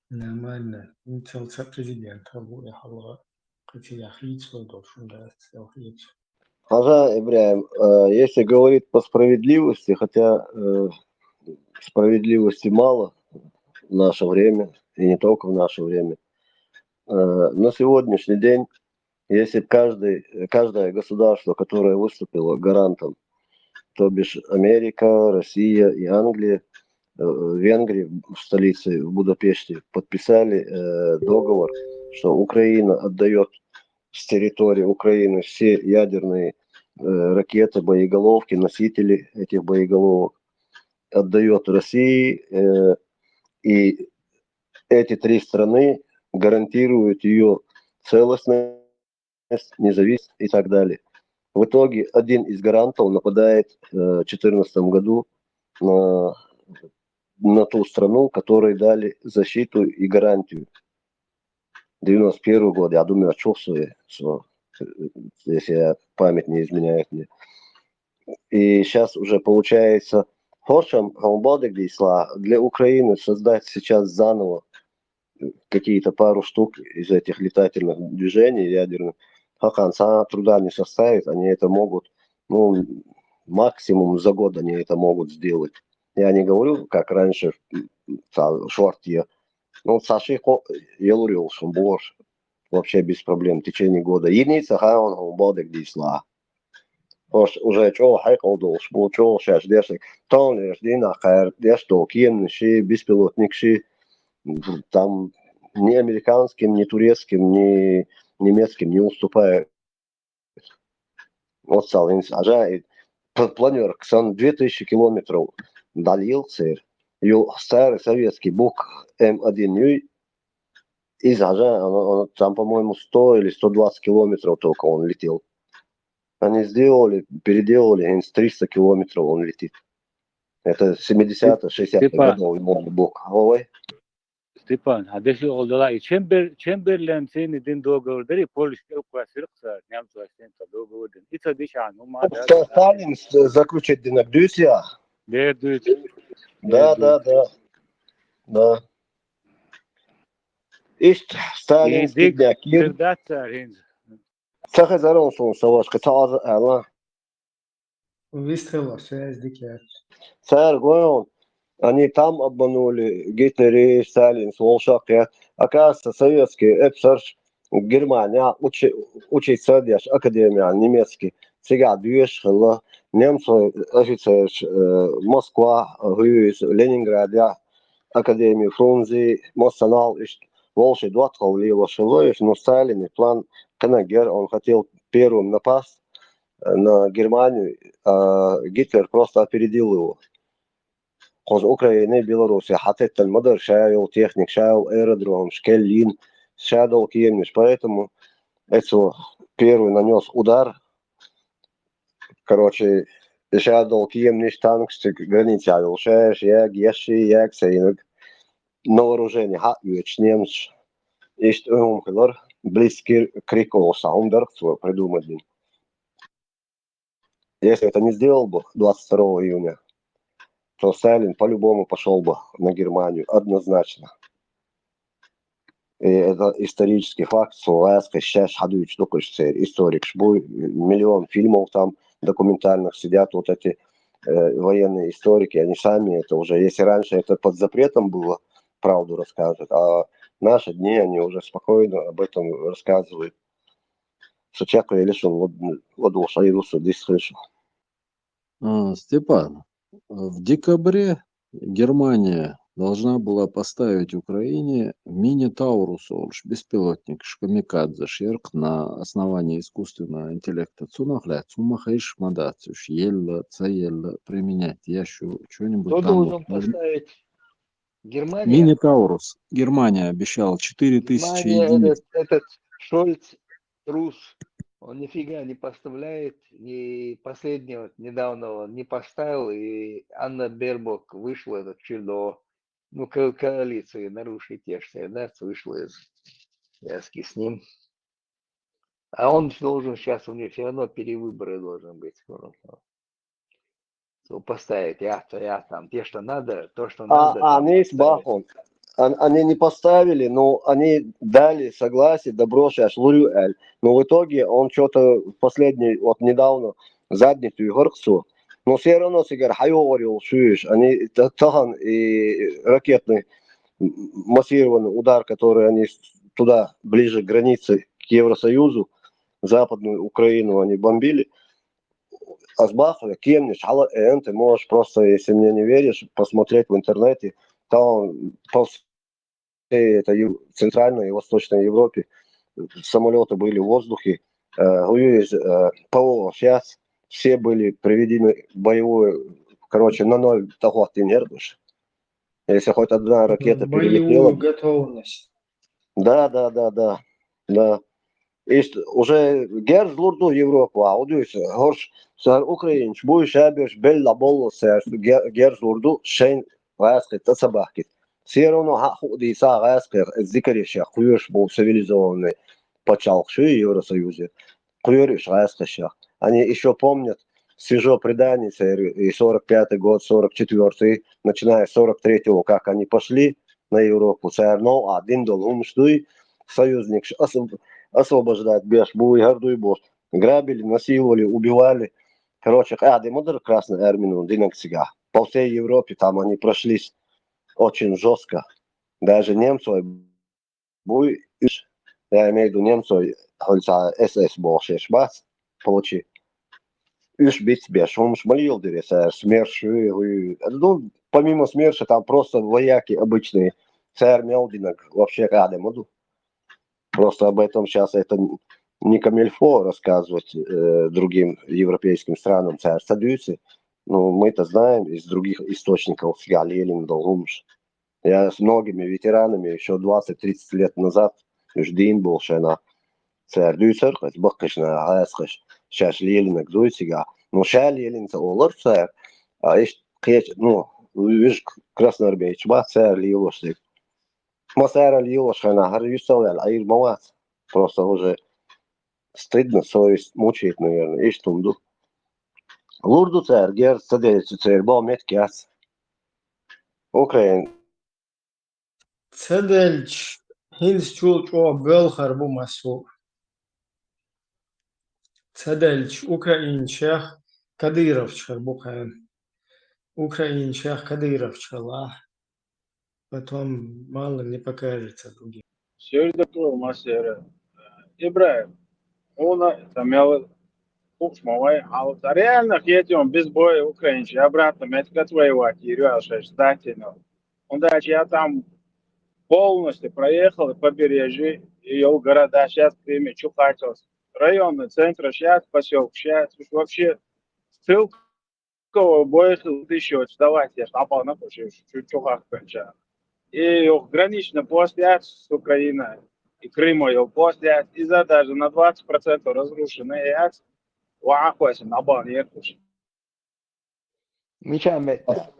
Нормально. Интелса президент, я хала, хотя я хит свой должен, да, я хит. Хажа, Ибраим, э, если говорить по справедливости, хотя э, справедливости мало в наше время, и не только в наше время, э, на сегодняшний день, если бы каждый, каждое государство, которое выступило гарантом, то бишь Америка, Россия и Англия, э, в Венгрии, в столице, в Будапеште, подписали э, договор, что Украина отдает с территории Украины все ядерные э, ракеты, боеголовки, носители этих боеголовок, отдает России, э, и эти три страны гарантируют ее целостность, независимость и так далее. В итоге один из гарантов нападает э, в четырнадцатом году на, на ту страну, которой дали защиту и гарантию. Девяносто первый год, я думаю, отчувствую, что, э, если я, память не изменяет мне. И сейчас уже получается, хоршам, хомбодик дисла, для Украины создать сейчас заново какие-то пару штук из этих летательных движений ядерных, хакан са труда не составит, они это могут, ну, максимум за год они это могут сделать. Я не говорю, как раньше, шорт я. Ну, саши елур йолшун борш. Вообще без проблем в течение года. Единица хаон, он бодек дисла. Хош уже чё хайкал долш, бу чё шаш дешек. Тон леш дина хайр деш дол кием ши, беспилотник ши. Там ни американским, ни турецким, ни немецким не уступает. Вот салинс. Ажа планер ксан две тысячи километров далил сэр. Ю старый советский бук М один юй. Из Ажа, там, по-моему, сто или сто двадцать километров только он летел. Они сделали, переделали, с триста километров он летит. Это семидесятых, шестидесятых годов ему был. Ой. Степан, а деши олдала и чембер, чемберлен сени дин договор дери, Польша классиркса, немца сента договор дин. Ица дишан, ну ма. Сталин заключит динак дюсия. Дер дюс. Да, да, да. Да. Ишт Сталин спидняк. Пердаться, ринз. Цахазарон сон саваш, катаза ала. Выстрела, связь дикая. Царь Гойл, они там обманули, Гитлер и Сталин, Солшак, я. Оказывается, советские эпсарш, Германия, учи, учить садяш, академия, немецкий. Сега движ хла, немцы, офицер, э, Москва, э, Ленинград, я, академию Фрунзе, Моссанал, волши дуат хла, лила шла, но Сталин и план Канагер, он хотел первым напасть на Германию, а Гитлер просто опередил его. Хоз Украины, Беларуси, хатеттан мадар шаял техник, шаял аэродром, шкеллин, шадол киемниш. Поэтому это первый нанес удар. Короче, шадол киемниш танк, что граница, шаял шеш, яг, еши, яг, сейнок. На вооружение, ха, юэч немш. Ишт ум хилар, близкий крик олса, он дарк свой придумать. Если это не сделал бы двадцать второго июня, то Сталин по-любому пошел бы на Германию, однозначно. И это исторический факт, что ласка сейчас хадуич докуш историк шбуй, миллион фильмов там документальных сидят, вот эти э, военные историки, они сами это уже, если раньше это под запретом было, правду рассказывать, а наши дни они уже спокойно об этом рассказывают. Сочекуя лишь он вот, вот уж, а и русу здесь слышал. А, Степан, в декабре Германия должна была поставить Украине мини-Таурус олуш беспилотник, камикадзе шерк на основании искусственного интеллекта. Цунах ле, цума хеш мадацуш, елла, ца елла, применять яшу, что-нибудь Кто там. должен поставить? Германия? Мини-Таурус. Германия обещала четыре тысячи Германия, единиц. Этот, этот Шольц, трус, он нифига не поставляет, и последнего недавно он не поставил, и Анна Бербок вышла этот чудо, ну, ко- коалиции нарушить, я же да, вышла из связки с ним. А он должен сейчас, у них все равно перевыборы должен быть скоро. Что поставить, я, то я там, те, что надо, то, что А, надо. а там они поставить. сбахом. Ан- Они не поставили, но они дали согласие, добро сейчас Лурюэль. Но в итоге он что-то последний, вот недавно задницу и горксу. Но все равно сигар хайо говорил шуиш. Они та- тахан и ракетный м- массированный удар, который они с- туда, ближе к границе, к Евросоюзу, Западную Украину они бомбили. Азбахове, кем не шала, э, ты можешь просто, если мне не веришь, посмотреть в интернете. Там по всей этой Ев- Центральной и Восточной Европе самолеты были в воздухе. Э, у них, э, ПВО сейчас все были приведены в боевую, короче, на ноль того ты не рвешь. Если хоть одна ракета Боевую перелетела, готовность. Да, да, да, да, да. Ист уже герз лурду Европа, а удуйс горш сар Украинч буй шабеш белла болло сар герз лурду шен васкет та сабахкет. Все равно ха худи са васкет зикариш я хуйш бу цивилизованный пачалх шу Евросоюзе. Хуйш васкет я. Они еще помнят свежо предание сэр и сорок пятый год, сорок четвёртый, начиная с сорок третьего, как они пошли на Европу. Сэр но один дол хумштуй союзник ш- осв- освобождать беш буй гардуй бош. Грабили, насиловали, убивали. Короче, а модер Красной Армии динаксига. По всей Европе там они прошлись очень жестко. Даже немцев буй иш, я имею в виду немцев, хольца СС бошеш бас, получи. Иш бит беш, хумш малил диресер, смерши, ну, помимо смерши, там просто вояки обычные. Сэр Мелдинок вообще рядом иду. Просто об этом сейчас это не камильфо рассказывать э, другим европейским странам, сэр Садюси. Ну, мы это знаем из других источников, Галилин, Долгумш. Я с многими ветеранами еще двадцать-тридцать лет назад ждин был шена. Сэр дюсер, хас баккашна, хас хаш, шаш лилинак дуйсига. Ну, ша лилин са олар сэр. А иш кеч, ну, уж красноармеец ба сэр лилошник. Ма сэр лилошхана, хар юсал ял, айр мавац. Просто уже стыдно, совесть мучает, наверное, иш тумду. Лурду сэр, гер, садельцы сэр, бо меткяц. Украин. Цадельч хинс чул чо бел харбу масу. Цадельч Украин чех Кадыровч харбу хан. Украин чех Кадыровч хала. Потом мало не покажется другим. Сюрдө кылмас эре. Ибраим, уна тамел хукмовай, а вот реально хетим без боя украинцы обратно меткат воевать, Юрий Алшевич, сдать. Он дальше я там полностью проехал побережье, и его города сейчас время чухатилось. Районный центр сейчас, поселок сейчас, вообще ссылка кого боец тысячу сдавать, я ж напал на кучу, чуть чухах конча. И граничный пост я с Украиной, и Крыма его пост я, и за даже на двадцать процентов разрушенный я, вахуэсен, абан еркуш. Меча метта.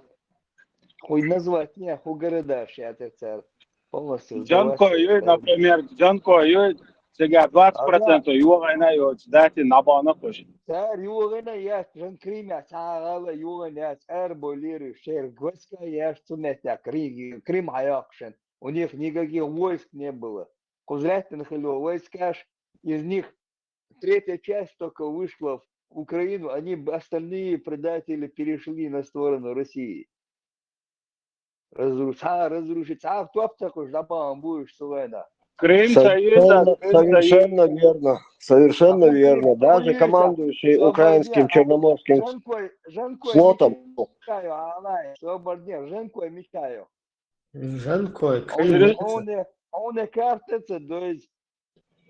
Хуй назвать не, ху города шатер цар. Полностью Джанко сдавать, Юй, да. Например, Джанко Юй, Цигахь двадцать процентов йогӀийна йоцу датина дӀабахана кхуш. Цара йогӀийна яц, жан Крыма цхьа а гӀала йогӀийна яц, арабойла лерина шерга васка яц цу меттехь, Крым, Крым хьайоккхушан. У них никаких войск не было. Кхуза лаьттина хилла войскаш, из них третья часть только вышла в Украину, они б- остальные предатели перешли на сторону России. Разру- цхьа разрушить, цхьа топ ца кхуш, дӀабахана бу уьш цу вайна. Крым Совершенно, союзный. совершенно верно, совершенно верно. Даже командующий украинским Черноморским Жанкой, Жанкой флотом. Мичаю, Алай, Соборднев, Жанкой Мичаю. Жанкой, Он, Крым. он, он картится, то есть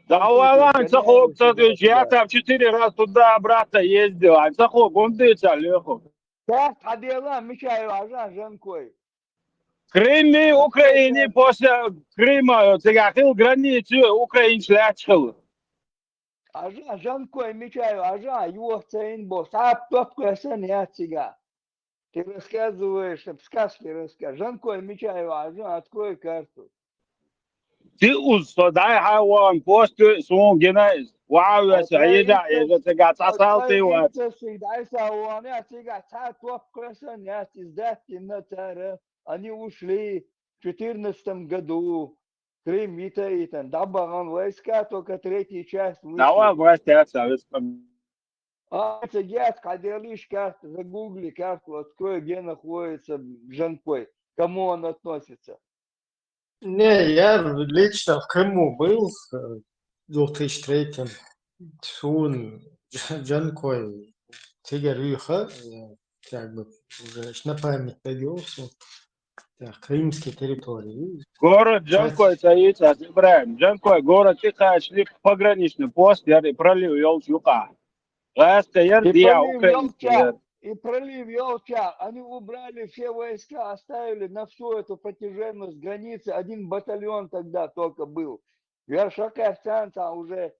Да, Алан, ца хоб, ца дуьйцу, я там четыре раза туда-обратно ездил, а ца хоб, он дуьйцу, Лехо. Карта хьаделла, Мичаю, Ажа, Жанкой. Крымми, Украине, после Крыма, цигахь хилла граница украинцаш лаьтташ хилла. Ажа, Жанкой, Мичаю, Ажа, йохцайна бо, саб топ кхоьссина яц цигахь. Ты рассказываешь, там, сказки расскажешь. Жанкой, Мичаю, Ажа, открой карту. Ди уз со дай хьан ван, посты суна гина иза. Ваха веса, хьеда, хьеда, цигахь цхьа салти вац. Дай са ван, я цигахь цхьа топ кхоьссина яц, из даьттина цара. Они ушли в четырнадцатом году. Крым йита йитан, дӀабахана войска, только третья часть вышла. Давай, власть, я советском. А, ца гес, хьаделлиш карта, загугли карту, открой, где находится Жанкой, кому он относится. Не, я лично в Крыму был в две тысячи третьем. Сун Жанкой цигара юха, э, как бы уже на память дадёрся. Так, крымские территории. Город Жанкой стоит, а, Ибрахим. Жанкой город тихо шли пограничный пост, я и пролив йолчу юкъа. Ласка яр, И диа пролив украинский Ёлча, яр. и пролив Ёлча. Они убрали все войска, оставили на всю эту протяженность границы. Один батальон тогда только был. Вершака официанта уже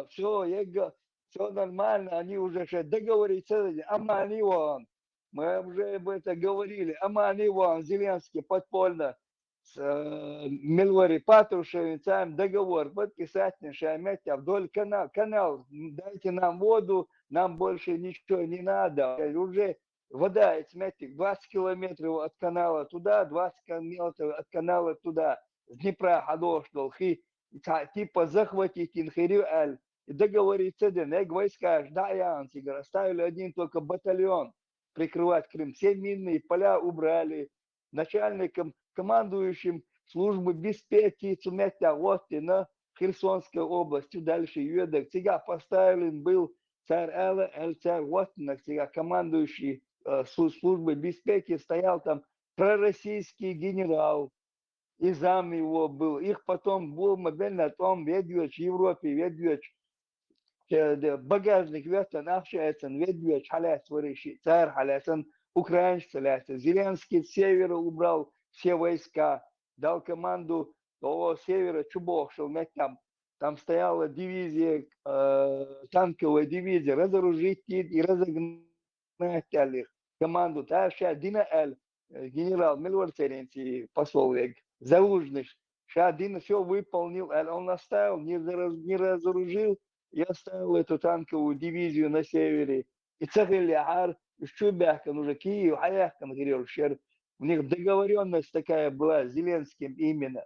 все, все нормально, они уже ше договориться, а мы они вон. Мы уже об этом говорили. А мы они вон, Зеленский подпольно с э, Милвари Патрушевым цаьрма договор подписать, ша меттехь вдоль канал, канал, дайте нам воду, нам больше ничего не надо. Уже вода, эти метрик, двадцать километров от канала туда, двадцать километров от канала туда, с Днепра хьадош долу хи, ца- типа захватить ин хири аьлла, и договориться ден, эг войска аш да ян цигара, оставили один только батальон прикрывать Крым. Все минные поля убрали, начальником, командующим службы безпеки цу меттехь гӀоттина Херсонская область, дальше йоьдерг. Цигахь поставлен был цар аьлла, аьлла цар гӀоттинарг, цигахь командующий э, слу- службы безпеки стоял там пророссийский генерал, и зам его был. Их потом бу ма белла тӀом ведвечу, Европе ведвечу, э, де- багажник веттан, ахча эцан ведвечу, хьалаьцна вариши, цара хьалаьцна, украинца лаьцна. Зеленский с севера убрал все войска, дал команду, того севера чу бохушал меттам. Там стояла дивизия, э, танковая дивизия, разоружить и разогнать аьлла их. Команду, та ша дина аьлла, э, генерал Милвар Церенций посол вег, Залужный, ша дина все выполнил, аьлла, он оставил, не, зараз- не разоружил и оставил эту танковую дивизию на севере. И ца хилла хьар, уьш чу баьхкина уже Киев хьаяьккхина хир йолуш яра. У них договоренность такая была с Зеленским именно.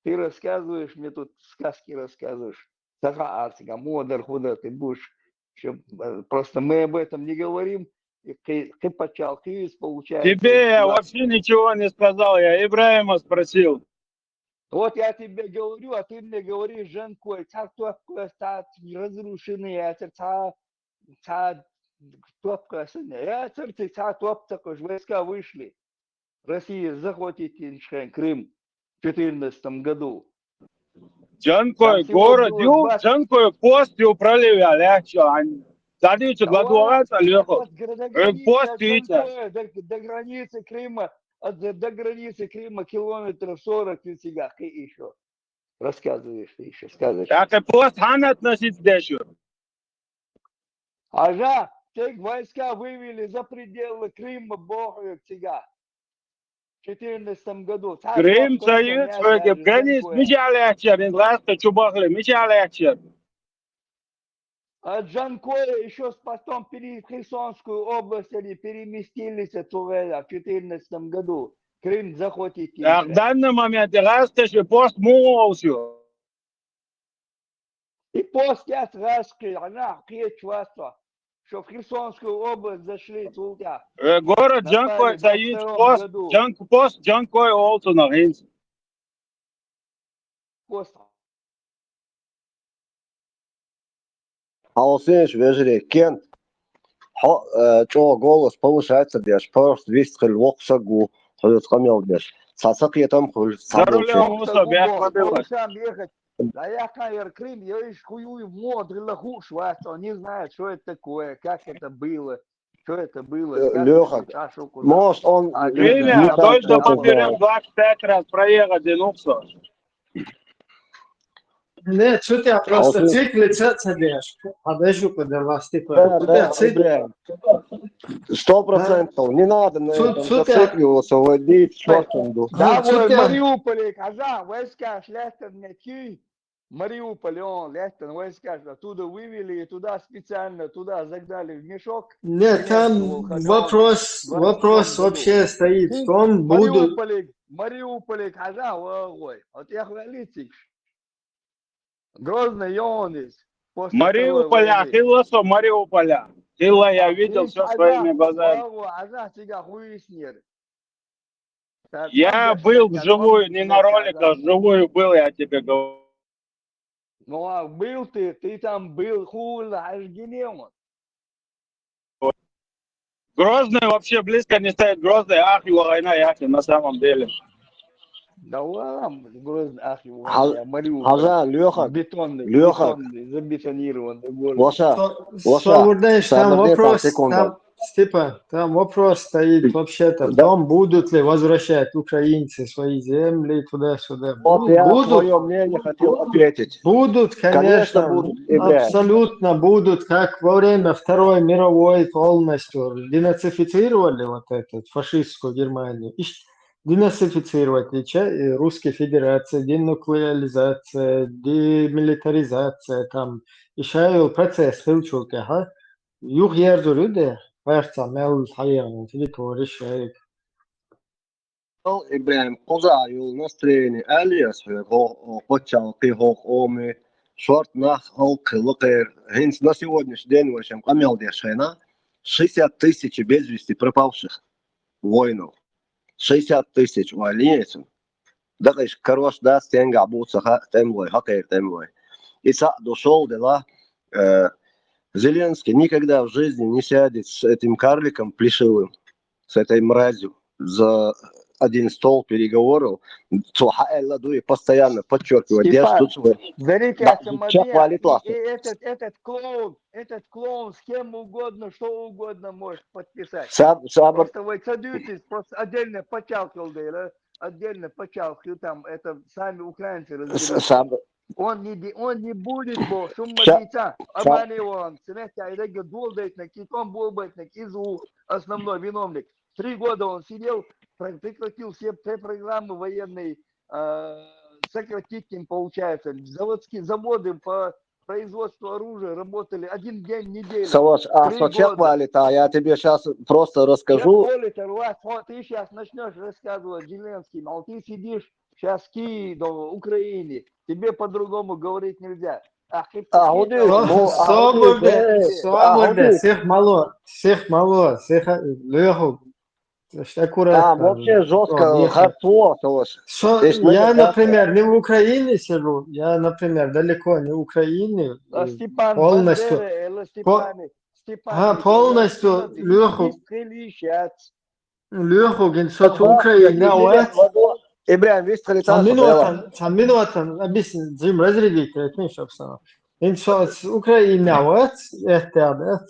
Ты рассказываешь, мне тут сказки рассказываешь. Ца хаьа цигахь муха дара, хӀун дара, ты будешь ещё, э, просто мы об этом не говорим, и кхи кхи паччалкх кхийса получается. Тебе я вообще ничего не сказал, я Ибраима спросил. Вот я тебе говорю, а ты мне говоришь, Жанкой, цхьа топ кхоьссина, цхьа разрушенный яцара, цхьа цхьа топ кхоьссина яцара, цхьа топ ца кхоьссуш войска вышли. Россия захватить йинчу хен Крым в четырнадцатом году. Жанкой город ю, Жанкой пост ю пролив я лаьтташ. ДӀадуьйцург ладогӀа цӀа лоьху. Пост ю цӀа. До границы Крыма, от, до границы Крыма километров сорок ю цигахь кхин ещё. Рассказываешь ты ещё, сказочки. ТӀаккха пост хьанна относиться деш ю? Хьажа, цигахь войска вывели за пределы Крыма, боху цигахь. четырнадцатом году. Крым цаӀ ю, цхьоьга граница мичахь лаьтташ яр, хӀинца гӀазкхи чу бахале, мичахь лаьтташ яр? А Джанкоя ещё с-, потом пере-, в Херсонскую область они переместились, а цу гӀела в четырнадцатом году. Крым захватить. Ах, в данный момент гӀазкхи шу пост муха олуш ю? И пост яц гӀазкхи, а нах кхечу вац цо. Что в Херсонскую область зашли, цул тӀаьхьа. Э, город Джанкой цаӀ ю, пост, Джанк-, пост Джанкой олу цунах хӀинца. Пост. Хьовсийша, вежарий, Кент, хьо, э, чӀогӀа голос повышать ца деш, просто вист хилла воккха саг ву, хьоьца къамел деш. Цхьа сакхетам хуьлу, цхьа. За рулём ву со, бехк ма билла. Да я, Крым, я ишта хӀу ю, муха хилла хууш вац, он не знает, что это такое, как это было. Что это было? Э, Лёха, может, он, а, Кримя, то есть дома берём двадцать пять раз проехать, и ну всё. Не, цу тӀехь просто цикли ца, ца деш. А дежу куда вас, типа, да, куда да, цикли? Сто процентов. Не надо на этом зацикливаться, вводить шортом. Да, вот Мариуполе, хьажа, войска шлеттер не кий. Мариуполь, он, лаьттан войска оттуда вывели, и туда специально, туда загнали в мешок. Нет, там вопрос, вопрос вообще стоит в том, будут... Мариуполе, Мариуполе, хьажа, ой, вот я хвалитик. Грозный, он из. Мариуполя, хилла со Мариуполя. Хилла, я видел всё своими глазами. Хьажа, цига хуиснер. Я был вживую, не на роликах, вживую был, я тебе говорю. Ну, а был ты, ты там был, хула, аж гинеон. Грозный вообще близко не стоит, Грозный, ах, его война, я на самом деле. Да ладно, Грозный, ах, его война, Мариуполь. Хьажа, Лёха, бетонный, Лёха. Бетонный, забетонированный город. Лёха, Лёха, там вопрос, там Степан, там вопрос стоит вообще-то в том, будут ли возвращать украинцы свои земли туда-сюда. Вот я твоё мнение хотел ответить. Будут, конечно, будут, абсолютно будут, как во время Второй мировой полностью денацифицировали вот эту фашистскую Германию. И денацифицировать, и Русской Федерации, денуклеаризация, демилитаризация, там, и шайыл процесс хилчулка, ха? Юха ерзур ю де, гӀерца мел хьаегӀна территория шайга. Ал ИбрахӀим, кхузахь йолу настроение аьлла ас хьоьга, хӀо-, хӀо-, пачхьалкхе, хӀокху къоме, шорта нах хӀаллакьхилла кхеран. ХӀинца на сегодняшний день вай шен къамел деш хенахь, шестьдесят тысяч без вести пропавших воинов. Шестьдесят тысяч, ой, лиецун. Дакъа иш карош дац, стенгахь бу ца хаьа тӀемалой, хьакхера тӀемалой. И цхьаъ ду шолгӀа делахь, э, Зеленский никогда в жизни не сядет с этим карликом плешивым, с этой мразью за один стол переговоров. Цо хьааьлла ду и постоянно подчеркивает, деш ду цо. Берите, да, смотри, чекх валит и, лахтар. И этот, этот клоун, этот клоун с кем угодно, что угодно может подписать. Саб-, сабр. Просто вай ца дуьйцуьйту, просто отдельно пачхьалкх йолу дела, отдельно пачхьалкх, там, это сами украинцы разберутся. Сабр. Он не де-, он не будет, бо, шумма дийца, обманывал, цементя и рега долдайтна, китом болбайтна, изу основной виновник. Три года он сидел, про-, прекратил все, все программы военные, а, сократить им получается. Заводские, заводы по производству оружия работали один день в неделю. Саваш, а три года. Чекх валит, а я тебе щас просто расскажу. Чекх валит, а вот, вот ты щас начнёшь рассказывать Зеленским, а ты сидишь щас в Киеве, до Украины. Тебе по-другому говорить нельзя. А, хӀинца а, хӀун ду, ну, а, хӀун ду, собар де, э, собар де, сих мало, сих мало, сих, Лёха, аккуратно. Там вообще жёстко, хар слово осталось. Со-, я, например, не в Украине сижу, я, например, далеко не в Украине, а, Степан, полностью. Бандера, э, Степан, Степан, ага, полностью, Лёха. Лёха, ген, со цу Украины а вац. Ибрахим, вистхили. Цхьа минута, цхьа минута, объясни, Джим, разрядить, это не, собственно. Ин со цу Украины а вац, это, да.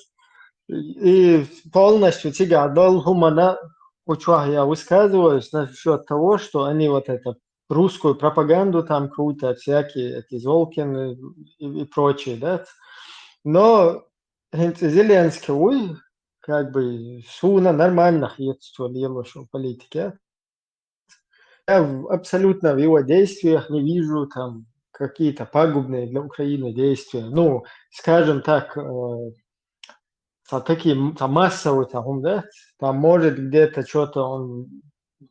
И полностью цигахь долу хӀуманна, учух я высказываюсь насчёт того, что они вот это русскую пропаганду там крутят, всякие эти Золкины и, и прочие, да. Но хӀинца Зеленский вуй, как бы, суна нормально хета цо лелош политика. я в- абсолютно в его действиях не вижу там какие-то пагубные для Украины действия. Ну, скажем так, э, та- такие м- та массовый та хӀума дац, там может где-то что-то он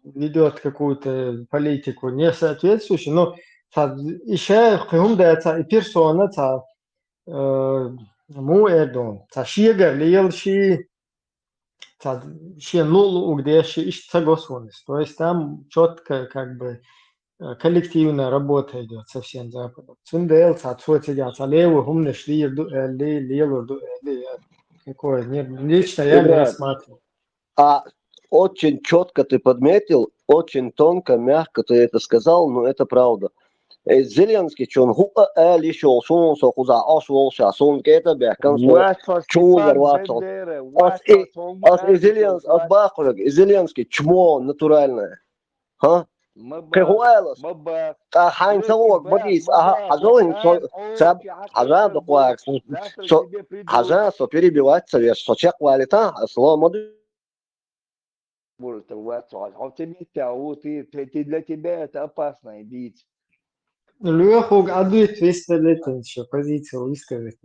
ведет какую-то политику не соответствующую, но та- и ше хӀума дац, и персона та, э, му Эрдоган, та шегар лел ши, та шен луъ-луъуг деш ши, иштта ца го сона из. То есть там четко как бы э, коллективная работа идет со всем Западом. Цундела ца цо цига ца левый хӀуманаш лийр ду аьлли, лелур ду аьлли, я какое не- лично я не Игра. Рассматривал. А очень четко ты подметил, очень тонко, мягко ты это сказал, но это правда. Э, Зеленский, что он гуа али шел, сон со куза, аш волша, сон кета бе, консуэт, чулар ватал. Ас и- ас и Зеленс- ас бахург, и Зеленский, чмо натуральное. Ха? Кхы гуа алас? Та хьайн ца вог бадис, аха, хьажал ин со- ца- хьажа да квак, со- хьажа со перебивать ца веш, со чек валита, а слово мады. Может, у вас, а ты, ты, ты, для тебя это опасно, идите. Лоьхуга а дуйт высказать, ещё позицию высказать.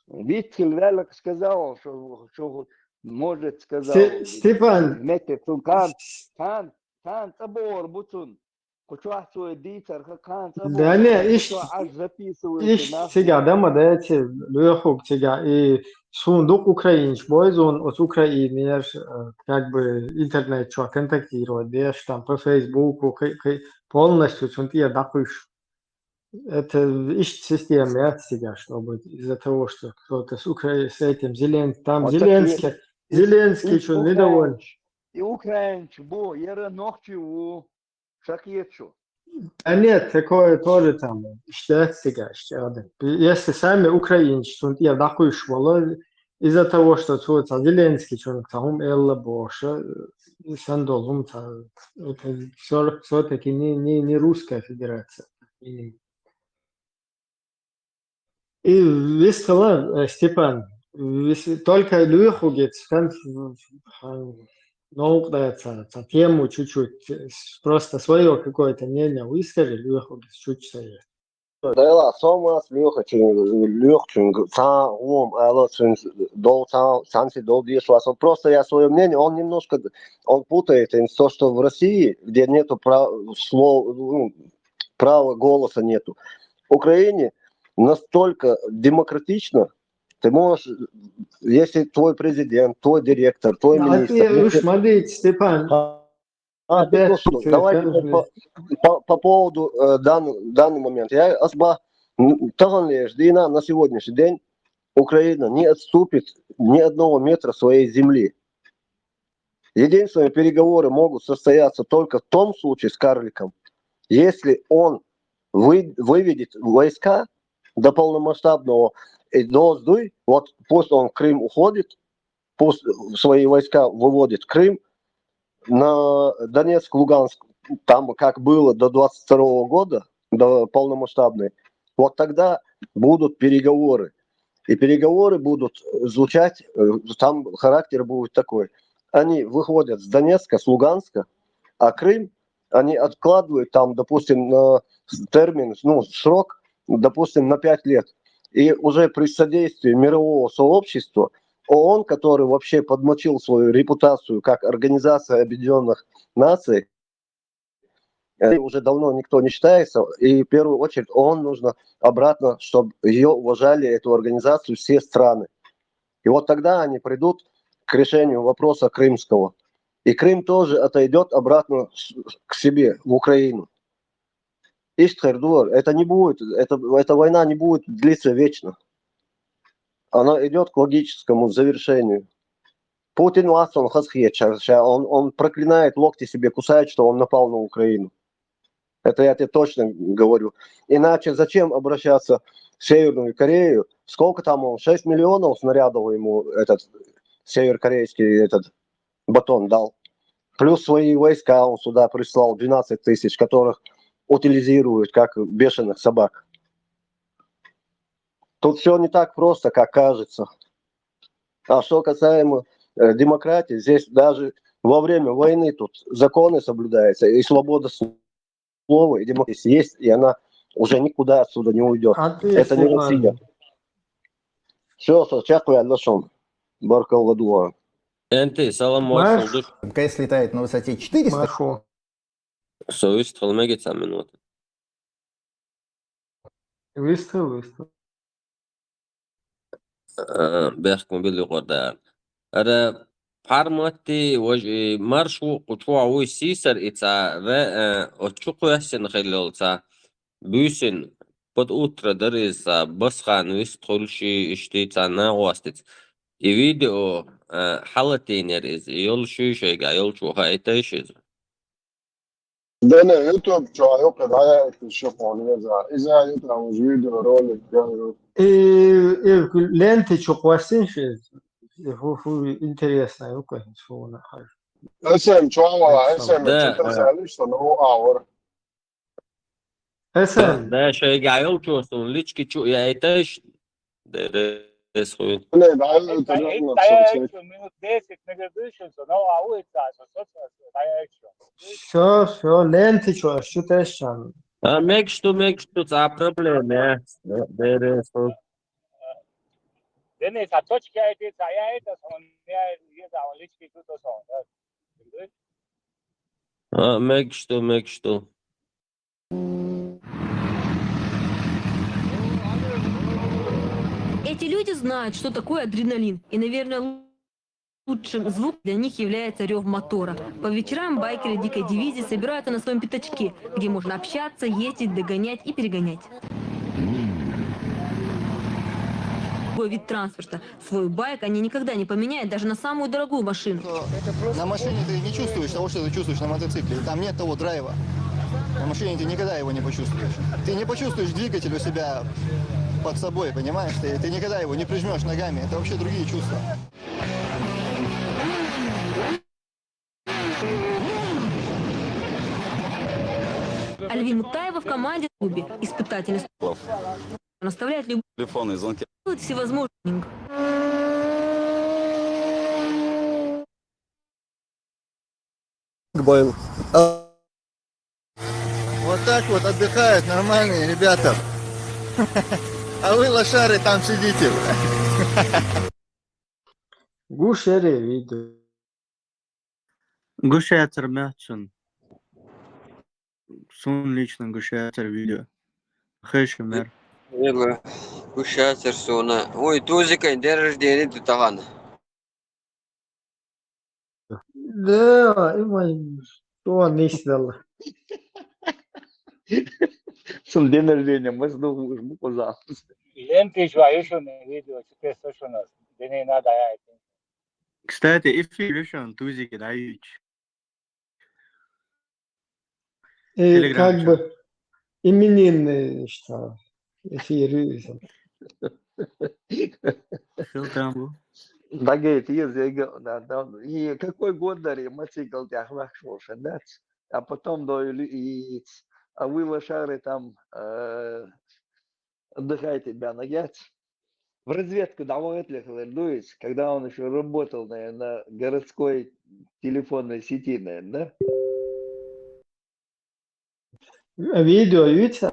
Витькил Вялик сказал, что, что может, сказал. Сте- Степан, Метр, цун кан, кан, кан, цабор, буцун. Кучуах цой дийцар, ха, кан, цабор. Да не, иш- Аж записывают. Иш цига дама дайте, Лоьхуга цига, и сун дукха украинч бой зун, оцу Украинера, э, как бы интернет чу контактировать деш, там по Фейсбуку, кхы- кхы полностью цун тӀера дӀакхуьйсуш. Это иштта система яц цига, чтобы из-за того, что кто-то с, Укра... с этим Зеленским, там Вот так Зеленский, и- Зеленский и что недоволен. И украинч бу, яра нохчи ву. Шакет шу. А нет, такое тоже там, иштта яц цига, иштта яц. Если сами украинцы, цун тӀера дӀакхуьйсуш вала, из-за того, что цо ца Зеленский цунга ца хӀума элла бохуш, э, сан долу хӀума ца, это всё, всё-таки не, не, не Русская Федерация. И вистхила, э, Степан, вис- только Лоьхуга ца хан новкъа ца, ца тему чуть-чуть, э, просто своё какое-то мнение выскажи, Лоьхуга чуть совет. Да ла, со мас Лёха чин, Лёха чин, ца гом, ала чин, дол ца, санси дол деш вас. Он просто, я свое мнение, он немножко, он путает, и то, что в России, где нету прав, слов, ну, права голоса нету. В Украине настолько демократично, ты можешь, если твой президент, твой директор, твой А министр, ты, если- уж, смотрите, Степан, А, а, ты опять просто, ты давайте скажешь. по, по, по поводу э, дан, данный момент. Я асба таган леш дина на сегодняшний день Украина не отступит ни одного метра своей земли. Единственные переговоры могут состояться только в том случае с карликом, если он вы, выведет войска до полномасштабного и до сдуй, вот пусть он в Крым уходит, пусть свои войска выводит в Крым, на Донецк, Луганск, там как было до двадцать второго года, до полномасштабной, вот тогда будут переговоры. И переговоры будут звучать, э, там характер будет такой. Они выходят с Донецка, с Луганска, а Крым они откладывают там, допустим, на термин, ну, срок, допустим, на пять лет. И уже при содействии мирового сообщества, ООН, который вообще подмочил свою репутацию как Организация Объединенных Наций, э, уже давно никто не считается, и в первую очередь ООН нужно обратно, чтобы ее уважали, эту организацию, все страны. И вот тогда они придут к решению вопроса крымского. И Крым тоже отойдет обратно с- к себе, в Украину. Иштхердур, это не будет, это, эта война не будет длиться вечно. Она идет к логическому завершению. Путин Ватсон хасхиет, ща- ща он, он проклинает, локти себе кусает, что он напал на Украину. Это я тебе точно говорю. Иначе зачем обращаться в Северную Корею? Сколько там он? Шесть миллионов снарядов ему этот северокорейский этот батон дал. Плюс свои войска он сюда прислал, двенадцать тысяч, которых утилизируют как бешеных собак. Тут все не так просто, как кажется. А что касаемо э, демократии, здесь даже во время войны тут законы соблюдаются и свобода слово, и демократия есть, и она уже никуда отсюда не уйдет. А ты Это не слушай. Россия. Все, все, чакху я лошон. Баркалла дуа. Энти, салам Маш. Алейкум. МКС летает на высоте четыреста. Машу. Со вист хилмеги ца минут. Вист, вист. Э, бехк мобил юкъарда. Ара пармати важ, э, марш ву, кучуа вуй сисар ица, ре, э, отчу куясин хиллолца. Бюсин под утро дариса, басхан вист хулши ишти ца на гостиц. И видео, э, халатинер из, йол шуй шайга, йол чуха итайшиз. Дена YouTube чуа юкъе дая эти шо хонья за. Иза ютра уж видеоролик гаю. И, и ленты чу квасин ши. Фу, фу, интересно, юкъе, шо на хай. Эсэм чуа вала, эсэм Да, чута да. Салиш, что ну аур. Эсэм. Да, шайга йол чуостун, лички чу, я итайш. Дерес хуй. Не, да, это Ай, ай, реально ай, ай, всё, всё. Минут десять, наградуешь, всё, ну, а улица, всё, всё, всё, ай, ай, всё. Всё, всё, ленты чё, что ты ещё? А, мекшту, мекшту, ца проблема, э. Дерес хуй. Денис, а точки ай, ты, ца, я это, он, я, я, да, он лички тут, он, да. А, мекшту, мекшту. Эти люди знают, что такое адреналин, и, наверное, лучшим звуком для них является рёв мотора. По вечерам байкеры Дикой дивизии собираются на своём пятачке, где можно общаться, ездить, догонять и перегонять. Другой вид транспорта. Свой байк они никогда не поменяют даже на самую дорогую машину. На машине ты не чувствуешь того, что ты чувствуешь на мотоцикле. Там нет того драйва. На машине ты никогда его не почувствуешь. Ты не почувствуешь двигатель у себя под собой, понимаешь? Ты, ты никогда его не прижмёшь ногами. Это вообще другие чувства. Альвин Мутаева в команде клубе. Испытательный наставляет любой Телефонные звонки. Делать всевозможные. Был. А, вот так вот отдыхают нормальные ребята. А вы, лошары, там сидите. Гушери видео. Гушятер мятсун. Сун лично гушятер видео. Хэши мер. Ила гушятер суна. Ой, тузика день рождения ты таган. Да, има, что он не сдал. Сун день рождения, мы сдох уж муку за. Лен ты ещё, а ещё на видео, что ты слышал нас? День надо, я это. Кстати, эфир ещё на тузике дають. Э, Telegram как чё? Бы именинный, что, эфир. Что там был? Да, говорит, ездил, да, да. И какой год дари, мотоцикл тях вахшил, да? А потом до и, а вы, лошары, там, э, отдыхайте, да, нагять. В разведку давай отлихал Эрдуевич, когда он ещё работал на, на городской телефонной сети, наверное, да? А видео, видите?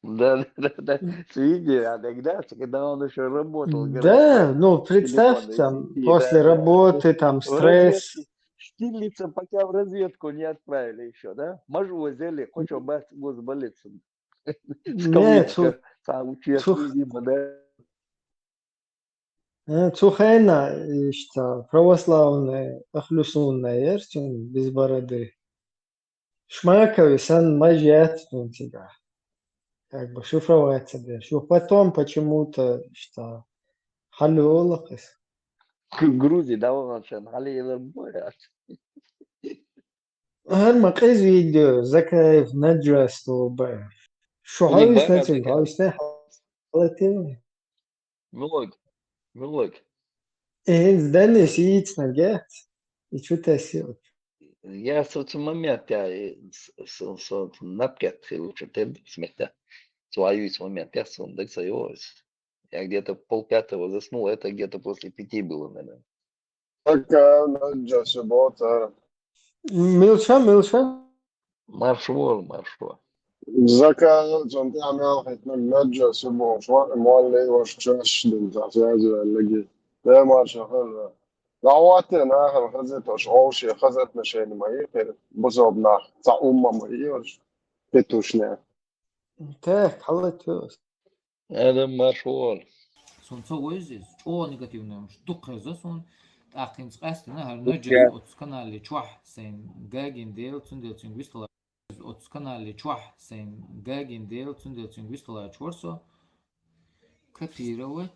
Да, да, да, да. С видео, а тогда, когда он ещё работал в Да, городской ну, представь, телефонной там, сети, после да, да. Работы, там, В стресс. Разведке. Штирлица пока в разведку не отправили ещё, да? Может, возили, хоть бы с больницей. Нет, Скалычка, цу-, там, участки цу-, зимы, да? Э, цу хайна, ишта, православный, ахлюсунный, ерсин, без бороды. Шмакови сан мажиат, ну, тебя. Как бы шифроваться, да. Что потом почему-то, что, халюлакис. Грузия, да, он вообще, халюлакис. Гьар ма къиз видео, Закаев Наджас луба. Шо Улик хавис бай, нацик, Закаев. Хавис не халатил. Милок, милок. Э, здание сиит нагет. И чё ты сел? Я с, с момент, я, э, с, с, с, напкет, лучше ты смета. Свою с момент, я с, он, так, своего. Я где-то пол пятого заснул, это где-то после пяти было, наверное. Так, а, Наджа, суббота. Милша, Милша. Марша вола, марша вола. Закаевцун тӀехьа мел хетна, Наджас бохуш вара, молла ваша чаш дина, цхьа связь ваьллаги. Де марша хилла. ДӀахӀотте нахана хаза, тош овше хаза отношение ма йихира, бусалба нах, цхьа умма ма йихира, кхетушне. Так, хьалатуш. Адам марша вола. Сона ца вайза иза, чӀогӀа негативный уж дукха хеза сона. ТӀаккха хӀинца къаьстина, хӀара Наджас оцу канале чохь сайн гагина дела, цундела цуьнга вистхила. Оцу канале чохь сайн гагина дела, цундела цуьнга вистхиларчу вара со. Копировать.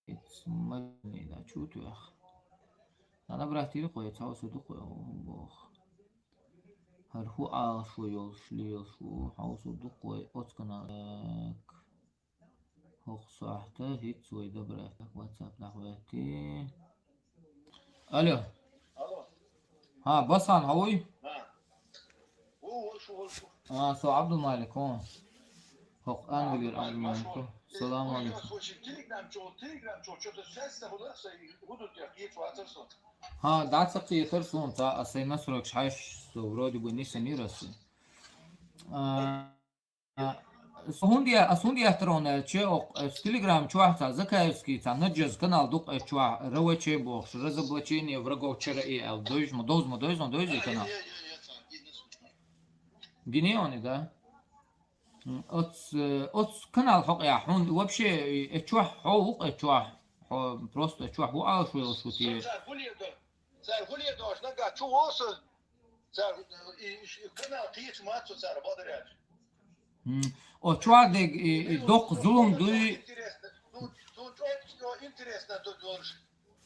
Ицмайна чу туьйхьа. Ана братира кхой, цхьа со дукхой, боху. ХӀара хӀу Ӏалашо йолуш, лелаш ву, хьовсур ду кхой, оцу канал. Так. ХӀокху сохьта хӀинца вай добрах WhatsApp дӀахӀоьттий. Алло. Алло. ХӀа, Басхан, хьо вуй? ХӀа. Ву, ву, шу, ву, шу. А, со Абдулмалик, хӀо. ХӀокху Англера Абдулмалик, хӀо. Салам алейкум. Слушай, Telegram чу, Telegram чу, чё-то связь с тобой, да, с-, буду тебя кидать, WhatsApp. ХӀа, дӀа ца кхетар суна, цхьа а сайн настройкаш хьаьжча, со вроде бы не самира аса. А, Со хӀунда я-, ас хӀунда яхтарон аьлча, оцу Telegram чохь цхьа Закаевский, цхьа Наджас канал дукха эцу чохь, РВЧ бохуш, разоблачение врагов ЧРИ аьлла, дойжа ма доза, ма дойза, ма дойза и канал. Гинеони, да? М, оц-, э, оц канал хьокъехь, хьуна вообще, э, чохь, хьо вукъа чохь, хьо просто чохь ву алаш ву йолуш ву те. Цара гуле до-, цара гуле дош нагахь чу волу сан, цара, э, и, и, и канал кхечу мац цу цара бадаряч. М, о, чохь дег, и, и доккха зулум дуй. Интересно, ну, ну, чохь, чохь интересно ду долуш.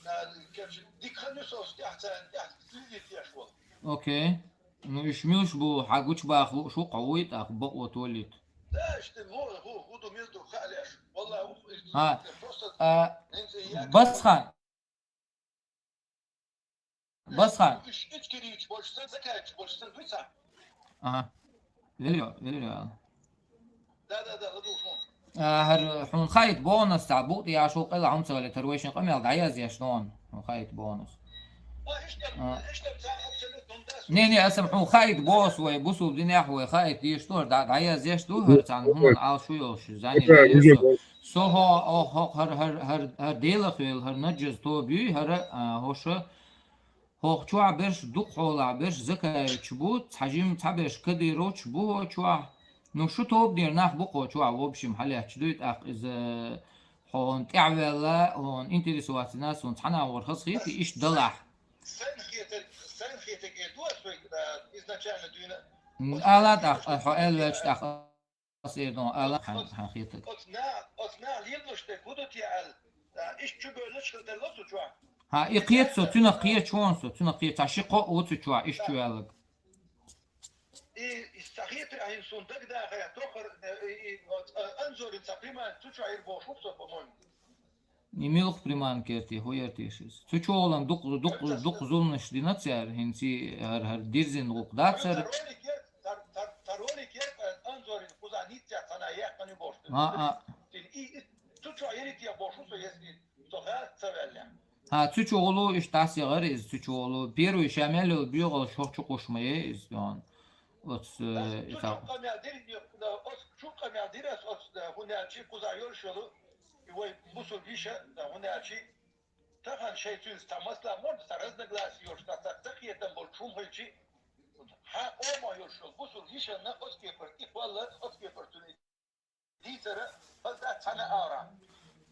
А, короче, дика хан ю со тӀехь цара, тӀехь следить еш волу. Окей. Ну, уьш милш бу, хьан гучубаха лууш ву, кхо вуй, тӀаккха бакъо толийта. Да, ишта, ху, ху, ху ду мил ду, хаалеш. Валла, ху, ХӀа, просто а, хӀинца я Басхан. Басхан. Уьш ичкерийча больше сан, закаевича больше сан, дуьйца? Ага. Велио, велио. Да, да, да, ладугӀу. А, хӀара хьуна хаийта бонус цхьа, букъ тӀе яшо къайла хьуна ца вале, тара вайшин къамел дӀаязъеш нон, хьуна хаийта бонус. А, ишта, а, ишта, цхьа абсолютно, да, не, не, аса хьуна хаийта бонус вай, бусул динехь вай хаийта дийш ду, хӀара дӀа-, дӀаязъеш ду, хӀара цхьана хӀуманна алш шу йолуш, занят уже, уже. Со хьо, о, хьо, хӀара, хӀара, хӀара, хӀара Делах вел, хӀара Наджас тоба юй, хӀара, а, хӀоша, хӀокху чохь берш дукха хьолахь берш Закаевич бу, цхьа жим цхьа берш Кадыровч бу хӀо чохь. Ну, шу тобанера нах бу кхо чохь, в общем, хьалаьтташ дуй, тӀаккха иза хьуна тӀаьхьаваьлла, хьуна интересоваться йина, суна цхьана а вара хазахийти, иштта далахь. Сайн хетар, сайн хетар эр ду ас вай, а, изначально дуьйна. М, ала тӀаккха, хьо аьлла ваьлча тӀаккха. Ас эр дон ала хьан, хьан хетаг. Оцу на-, оцу наха лелош дерг хӀун ду те аьлла, а, иштта чу бевллачу хила тарло цу чохь. ХӀа, и кхета со, цуьнах кхета чу вон со, цуьнах кхета, цхьа ши-кхоъ ву цу чохь, иштта чу ваьллаг. И, и сан хетар ахьа суна дагадахар, тохар, э, и, и, оц-, а, Анзорин сан приманка цу чохь ира бохуш ву со, по-моему. И муьлха приманка яра те, хӀун яра те шиз? Цу чу волан дукха, дукха, дукха зуламаш дина цара, хӀинца хӀара, хӀара дирзина гӀуллакх дац хӀара. Цар, цар, цар ролик яра, э, Анзорин кхузахь ниццехь цхьана яьккхина ю бохуш. А, а. И, и, цу чохь ерриг а бохуш ву со, если со гӀаза ца ваьллехь. ХӀа, цу чу гӀуллакх иштта дӀасаягӀара иза, цу чу гӀуллакх. Первый ша мел йолу боьгӀалш хӀокху чу кхуш ма е иза, дон. Оцу, э, и цу чу къамел дира, оцу чу къамел дира ас, оцу, э, хӀунда аьлча кхузахь йолуш йолу, и вай бусулба йиша, э, хӀунда аьлча, тахана шайн цуьнца цхьа масала ма ду, цхьа разногласие йолуш, цхьа, цхьа ца кхетам болчу хӀума хилчи, хьан къомах йолуш йолу бусулба йишанна оцу кепара тӀе кхолла, оцу кепара цуьнан дийцара, хаза дац цхьана а ара.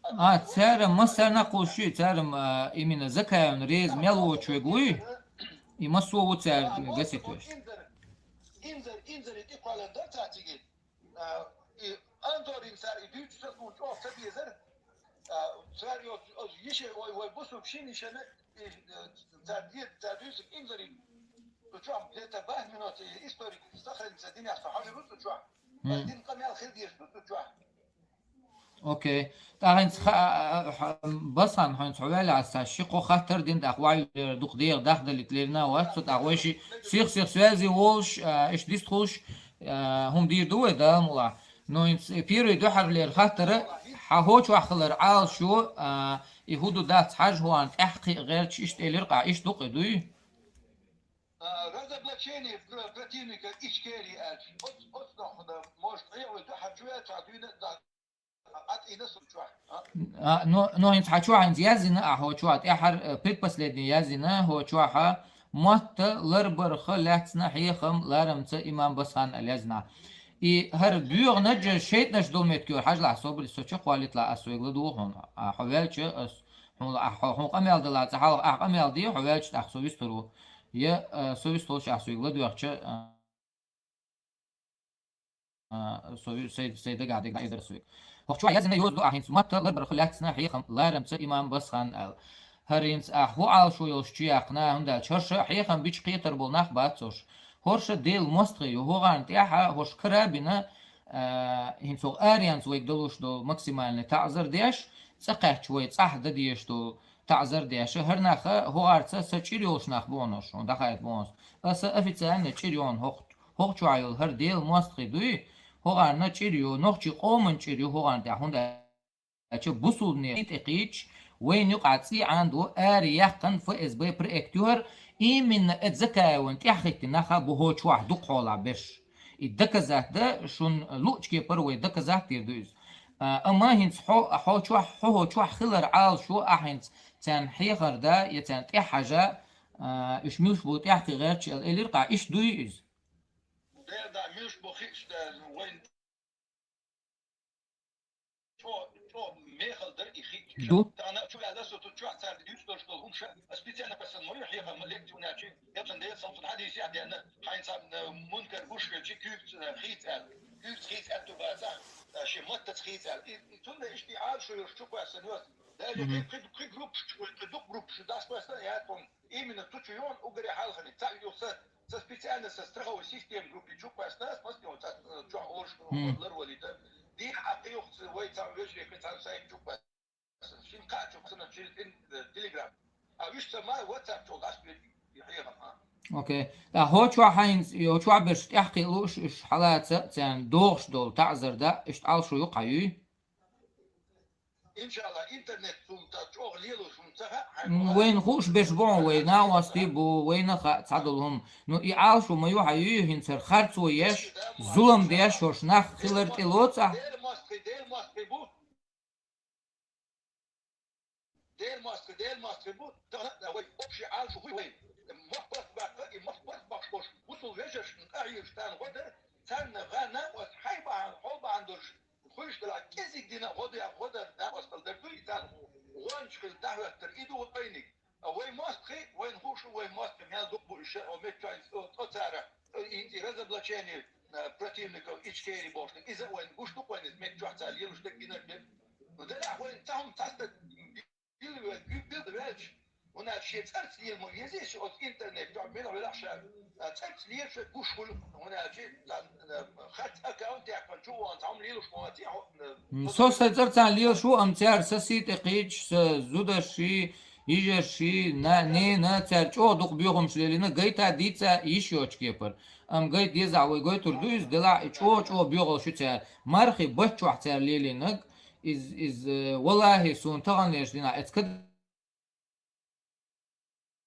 А, цара массарна а кхуьссуьй, цара, а, именно Закаевна реза мел воцуш верг вуй, и массо а ву цара гаситвеш. Инзар, инзар, инзаре тӀе кхолла дар цхьа цига. А, и Анзорин цара и дуьйцу са суна чӀогӀа ца безар. А, цара йоцу, оцу йише, вай, вай бусулба шина йишана, и, э, цара де-, цара дуьйцург инзаре. Цу чохь где-то бархӀ минут и историк сохранится динехь со хьажа ву цу чохь. Ас дина къамел хила дезаш ду цу чохь. Окей. ТӀаккха хӀинца ха-, а, а, а, Басхан, хьуна цхьа ваьлла аса, ши-кхо хаттар дина, тӀаккха вай, э, дукха дегӀа дахдалийта лерина вац, цу тӀаккха вай ши сих-сих связи волуш, а, иштта дистхуш, а, хӀума дийр ду вай, Дала мукълахь. Но хӀинца первый дуьхьарлера хаттара, хьан хӀочохь хилар Ӏалашо, а, и хӀун ду дац хьажа хӀуана тӀаьхьа кхиа гӀерташ иштта элира къа, иштта ду-кх и дуй? А, разоблачение про-, противника Ичкерии аьлча. Оц-, оцунах, да, может, къе а вай ду, хьан чу ваьлча дуьйна, да, а, а, тӀина су чохь, а? А, но, но хӀинца хьан чохь хӀинца яздина, а хьо чохь тӀаьхьара, э, предпоследний яздина, хьо чохь, а, мотта ларбарха лаьцна хьехам ларамца имам Басхан аьлла яздина. И хӀара боьгӀа наджа шайтӀанаш долу меттиг йора, хьажалахь, собаре, со чекхвалийталахь, ас вайга ладугӀу хьуна. А, хьо ваьлча, ас хьуна, а, хьо, хьуна къамел далахь, цкъа хьалха ахь къамел де, хьо ваьлча тӀаккха со вистхир ву. Я, а, со вистхуьлуш ахь соьга ладоьгӀча, а, а, со ви-, сай, сай дагахь дерг дӀаэдар соьга. ХӀокху чохь яздина йоза ду ахь хӀинца: мотта ларбарха лаьцна хьехам ларамца имам Басхан аьлла. ХӀара хӀинца ахь хӀун Ӏалашо йолуш чу яьккхина, хӀунда аьлча хӀорш хьехам бича кхетар болу нах бац хӀорш. ХӀорш Делан мостагӀий ю, хӀокхарна тӀехь а хӀорш кара а бина, а, хӀинца хӀокху аренца вайга далуш долу максимальный таӀзар деш, цӀа кхаьчча вай цӀахь дан дезаш долу таӀзар деш, хӀара нах хӀокхарца са чӀир йолуш нах бу хьуна хӀорш, хьуна дӀахаийта боху хьуна. Аса официально чӀир ю хьуна хӀокху, хӀокху чохь йолу хӀара Делан мостагӀий дуй, хӀокхарна чӀир ю, нохчийн къоман чӀир ю хӀокхарна тӀехь, хӀунда аьлча бусулбане тӀе кхийча, вайна юкъахь цӀий Ӏанадо, ара яьккхина ФСБ проект ю хӀара, именно эцу Закаевна тӀаьхьахӀиттина нах бу хӀокху чохь дукхахьолахь берш. И доказать дан шуна луъучу кепара вай доказать дийр ду иза. А, амма хӀинца хьо, хьо чохь, хьо, хьо чохь хилар Ӏалашо, ахь хӀинца царна хьехар дан я царна тӀаьхьахьажа, а, уьш муьлш бу тӀаьхьакхин гӀерташ аьлла, элира-кх ахь, иштта дуй иза? Дера, да, муьлш бу хиъча, да, вайн чӀо-, чӀогӀа мехала дара и хиъча. Ду. Тахана чу ваьлла со, тут чохь цаьрга дуьйцуш долуш долу хӀума ша, специально пасан ма ю хьехам лекци хӀунда аьлча, я цан дела, сан цун хьадийсехь а деана, хьайна цхьа, э, мункар гуш хилча, куьйгаш, э, хийца аьлла. Куьйгаш хийца аьтту бацахь, э, шен маттаца хийца аьлла. И, и цундела иштта и Ӏалашо йолуш чу кхоьссина йоцу. Даже кхин, кхин, кхин группаш чу, кхин дукха группаш чу дӀасакхоьссина, яц хьуна. Именно цу чу йона уггаре хьалхана, цхьаъ юха сан, сан специально сан страховой система группе чу кхоьссина, ас массо ца, э, чохь олуш, ларвалийта. Дийна хьакъ юха вай цхьа вежарий, кхин цхьа сайт чу кхоьссина. Шин кхаъ чу кхоьссина через ин-, э, Telegram. А уьш ца ма WhatsApp чу дӀасабир и хьехам, а. Окей. ТӀаккха хӀо чохь хьайна, хӀо чохь берш тӀаьхьакхиа лууш, уьш хьалаца царна догӀуш долу таӀзар дан, иштта Ӏалашо ю-кх хьан, юй? Иншалла, интернет цунна ца чӀогӀа лелош хӀума ца хаьа, хьайна М, вайна хууш берш бу хьуна, вай накъостий бу, вайна хаьа цхьадолу хӀума. Ну, и Ӏалашо ма ю хьан, юй, хӀинца хӀара харцо еш, зулам деш, хӀорш нах хилар тӀе лоцу ахь? Дела мостагӀий, Дела мостагӀий бу. Дела мостагӀий, Дела мостагӀий бу. Тахана а вай общий Ӏалашо хуй вайн. Мохк барт баккха, и мохк барт баккхош, бусул вежаршна къахьийгаш царна гӀо дар, царна гӀа накъост хьай бахьана, хьол бахьана долуш, хуьлуш делахь, кӀезиг дина гӀо дар, гӀо дар, накъостал дар дуй, царна гӀонча хила дӀахӀоьттар, и ду вайниг. А вай мостагӀий, вайна хууш ву вай мостагӀий мел дукха бу уьш, о, меттачохь иза, о, цо цара, о, и, и разоблачение, э, противников Ичкерии бохуш дерг. Иза а вайна гуш ду-кх вайна, иза меттачохь цара лелаш дерг гинарг дерг. Ну, делахь вайна цхьа хӀума цхьаста билла ве-, билла ваьлча, хӀунда аьлча шен цӀарца лела ма везий, шу оцу интернет чохь мила велахь ша, а, цӀарца лела ша гуш хуьлу, хӀунда аьлча, цхьа, а, харц аккаунт яьккхина чу вахана, цхьа хӀума лелаш ма ваций, хьо, а, М, со со сайн цӀарца лелаш ву, амма цара сан сий тӀе кхийча, сан зударшший, йижаршший, на-, ненан, цара чӀогӀа дукха боьхамаш лелийна, гайта дийца йиш йоцчу кепара. Амма гайта дезахь, вай гойтур ду иза, делахь и чӀогӀа-чӀогӀа боьхалш ю цара. Мархи баттахь цара лелийнарг, из, из, э, валлахӀи, суна таханлерчу дийнахь эцу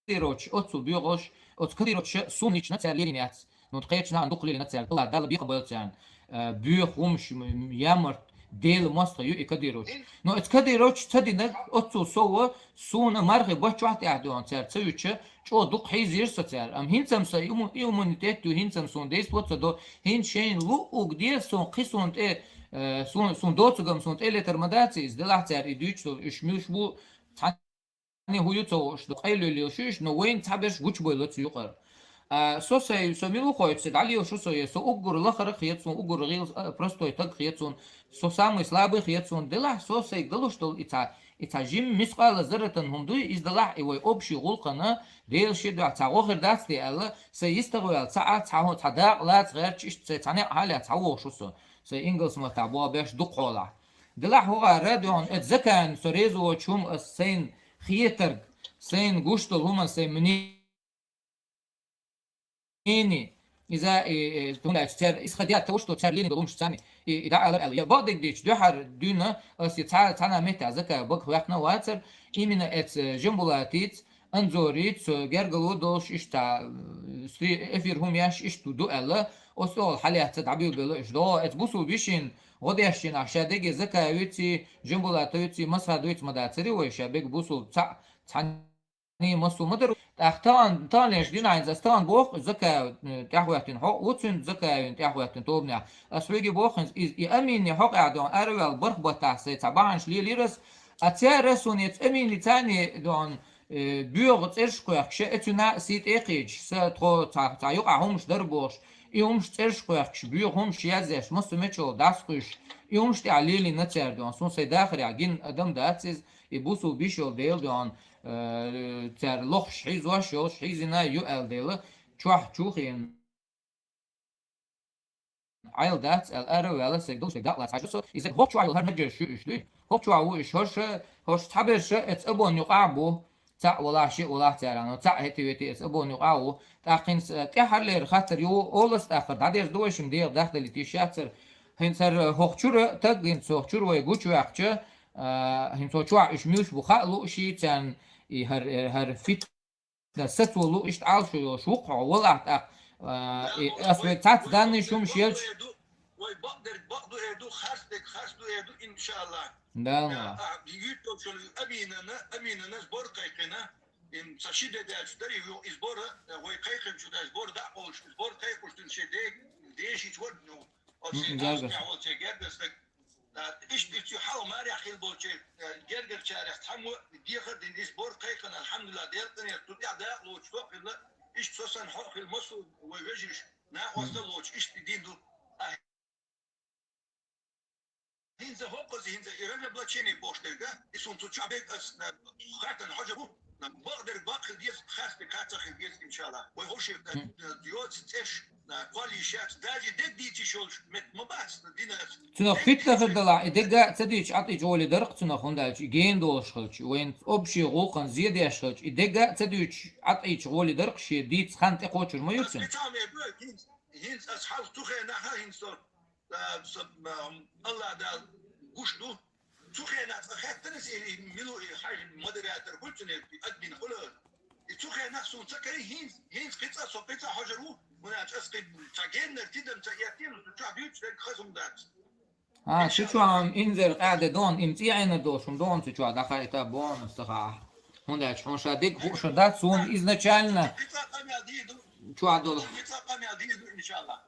Кадыровча оццул боьхалш, оцу Кадыровча суна лична цара лелийна яц. Ну, кхечу нахана дукха лелийна цара, АллахӀ Дала бекхам бойла царна. Э, боьха хӀумаш, м, ямарт, Дела мостагӀа ю и Кадыровча. Но эцу Кадыровча ца динарг оццул сов, суна мархи баттахь тӀехь дуьхьал цара ца вича, чӀогӀа дукха хьийзийра со цара. Амма хӀинца-м сан имму-, иммунитет ю, хӀинца-м суна действовать ца до, хӀинца шайна луъург де, суна кхин суна тӀе, э, суна, суна доцург-м суна тӀе летар ма дац иза, делахь цара и дуьйцуш долу, уьш муьлш бу, цхьанне хӀун ю ца хууш ду, къайле лелаш ю уьш, но вайна цхьаберш гучубойла цу юкъара. А, со сай, со мила ву хойчу, сан дӀалелаш ву со, я со уггар лахара хета суна, уггар гӀийла, а, простой таг хета суна, со самый слабый хета суна, делахь со сайга далуш долу и цхьа, и цхьа жимма мискъала зарратан хӀума дуй, иза далахь и вай общий гӀуллакхана, Делан шен дуьхьа цхьа гӀо хир дац те аьлла, сайн йистагӀваьлла цхьа а, цхьа хӀун, цхьа дакъа лаца гӀерташ, иштта сайн цхьа некъ хьалаьцна хьавогӀуш ву со, сайн ингалс маттахь боху беш дукхахьолахь. Делахь хӀокхара дуьхьал, эцу Закаевна со реза воцчу хӀуман ас сайна хетарг, сайна гуш долу хӀуман сайн мнение, мнение. Иза, э, э, хӀунда аьлча цара исхадят товуш долу, цара лелийна долу хӀумаш царна, и, и дӀаалар аьлла. Я бакъдерг дийцча, дуьххьара дуьйна ас и цхьа, цхьана меттехь Закаев бага ваьккхина а вацара, именно эцу, э, Жамбулатица, Анзорица гергало долуш иштта, э, стри-, эфир хӀума еш иштта ду аьлла, оцу тӀехула хьалаьцна дӀабилбелла уьш. ДогӀо эца бусул бишин, гӀо дешчийнахь ша деге Закаевици, Жамбулатовици, Масхадовици ма дацари вай, ша бега бусул цхьаъ, цхьанний массо ма дара. ТӀаккха тахана, таханлерчу динахь хӀинца ас тахана боху, Закаев, э, тӀаьхьахӀоьттина хьо, ву цуьнан Закаевна тӀаьхьахӀоьттина тобанехь. Ас хьоьге боху хӀинца, иза и Аминни хьокъехь дуьхьал араваьлла бархӀ баттахь сайн цхьа бахьанаш лелийра ас, а цара суна эца Аминни царний дуьхьал э, боьха цӀераш кхоьхкуш, эцуьнан сий тӀе а кхийдаш, сан тхо цхьа, цхьа юкъахь хӀумаш дара бохуш, и хӀумаш цӀераш кхоьхкуш, боьха хӀумаш язъеш, массо меччахула дӀасакхуьйсуш, и хӀумаш тӀехь лелийна цара дуьхьал. Суна сайн дахарехь гина адам дац иза, и бусул биш йолу дела дуьхьал, э, цара лохуш хьийзош йолуш хьийзина ю аьлла дела, чохь чу хиъна. Ӏайла дац аьлла, ара а ваьлла, сайн долуш дерг дакъалаца хьажа со. Иза хӀокху чохь йолу хӀара нажаш ю уьш дуй. ХӀокху чохь ву уьш хӀорша, хӀорш цхьаберша эца абон юкъахь а бу. Цхьаъ валахь, шиъ валахь цара, но цхьаъ хӀетте-ветте эца абон юкъахь а ву. ТӀаккха хӀинца, э, тӀаьххьарлера хаттар ю, олалла тӀаккха дӀадерза ду вай шимма дегӀах дахдалийта йиш яцара. ХӀинца хӀара хӀокху чуьра таг, хӀинца хӀокху чуьра вай гучуваьккхича, а, хӀинца хӀокху чохь уьш муьлш бу хаа лууш, царна и хӀара, хӀара фит- Да, сацо лу иштта Ӏалашо йолуш ву-кх хьо, валахь тӀаккха, а, и, ас вай цхьацца даннаш хӀумаш елча. Вай бакъдерг бакъ ду эр ду, харц дерг харц ду эр ду, иншаллах. Да, а, а, юьйцу шуна Аминана, Аминана сбор кхайкхина, им ца ши де даьлча дарий ву, и сбора, вай кхайкхинчу дай сбор дӀа а кхуллуш, сбор кхайкхуш дина шен де-, дешича вара, ну, оцу шен гергас. ТӀехь волчу гергас стаг. А, иштта, иштта хьалха марехь хилла болчеран, а, гергарчарех цхьаммо а дехар а дина, иза бор кхайкхина, алхьамдулиллахӀ, Делан къинхетамца тӀехь дакъа лоцуш со а хилла, иштта со санна хьо а хилла, массо а вай вежарий, накъосталла лоцуш, иштта и дин ду. А, хӀинца хӀокхуза, хӀинца и разоблачение бохуш дерг, и суна цу чохь берг ас, а, хаттарна хьожур ву, бакъдерг бакъ хила деза, харцдерг харц хила деза, иншаллах. Вай хӀуше, а, йоцу цӀераш, а, кхолла йиш яц, даже дерг дийца йиш йолуш меттиг ма бац динан. Цунах фитна хир далахь, и дерг а ца дуьйцуш Ӏад Ӏийча гӀоле дара-кх цунах, хӀунда аьлча и гена долуш хилча, вайн общий гӀуллакхана зен деш хилча, и дерг а ца дуьйцуш Ӏад Ӏийча гӀоле дара-кх шен дийца хан тӀекхочур ма ю цуьнан. Ас кхин цхьа а ма эр ду, хӀинца, хӀинца ас хьалха цу хенахь а хӀинца со, а, со, а, АллахӀ Дала гуш ду. Цу хенахь цкъа хаьттина ас, и, и, мила ву и хьажа модератор хуьлу цуьнан, и админ хуьлу. И цу хенахь суна ца карий, хӀинца, хӀинца кхин цкъа, со кхин цкъа хьожур ву, хӀунда аьлча ас кхин цхьа геннара тидам ца эцна, со чохь дуьйцуш дерг хаза хӀума дац. А, шу чохь инзар къаьхьа де дон, им цӀе Ӏенар долуш хӀума дон цу чохь дӀахаийта бон аса ца хаахь. ХӀунда аьлча хьуна ша дерг хууш дац, суна изначально кхин цкъа къамел дийр ду. Чохь долу. Кхин цкъа къамел дийр ду, иншаллах.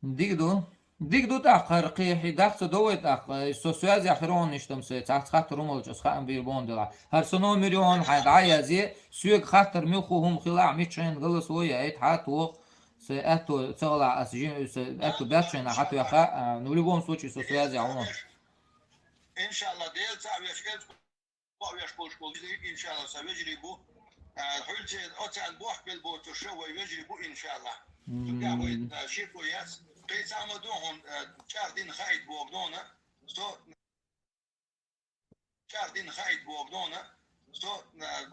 Дика ду. Дика ду тӀаккха, хӀара кхин хьи даха ца до вай тӀаккха. Со связехь хир ву хьуна иштта-м, сайн цхьацца хаттар хӀума хилча ас хаам бийр бу хьуна делахь. ХӀара со номер ю хьуна, хьайн дӀа а язъе, соьга хаттар муьлхха хӀума хилахь, миччахьа галас вай яйта, хьа а тоху, сайн аьтто ца хилахь, ас жин, сайн аьтто баьччахьана хьатоьхна, а, ну, в любом случае, со связехь ву хьуна. Иншаллах, Дела цхьаъ веш, элча бакъвеш болуш болу, иншаллах, сан вежарий бу. А, хьуьлцен оцарна бохкабелла боцурша вай вежарий бу, иншаллах. Цуьнгахь вай, а, шеко яц. Кхин цхьа а ма ду хьуна, а, чӀагӀдина хаийта боху дона. Со чӀагӀдина хаийта боху дона. Со, а,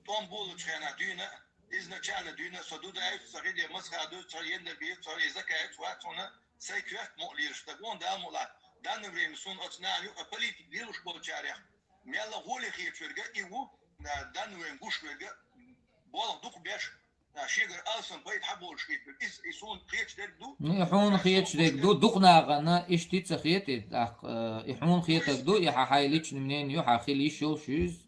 тӀом болучу хенахь дуьйна, изначально дуьйна, со Дудаевца, со хӀиде Масхадовца, со Ендербиевца, со Закаевца вац хьуна, сайн коьрта мукъалераш стаг вон, Дала мукъалахь. Данное время суна оцу нахана юкъа политика лелуш болчарех. Мелла гӀоле хеташ верг а и ву, а, данна вайн гуш верг а, болх дукха беш, а, шегара алсам пайда хьаболуш хеташ верг. Иза, и суна кхеташ дерг ду. Ну, и хьуна кхеташ дерг ду, дукха нахана иштта ца хета, тӀаккха, э, и хьуна хетарг ду, и хьан хьайн личный мнение ю, хьан хила йиш йолуш ю иза.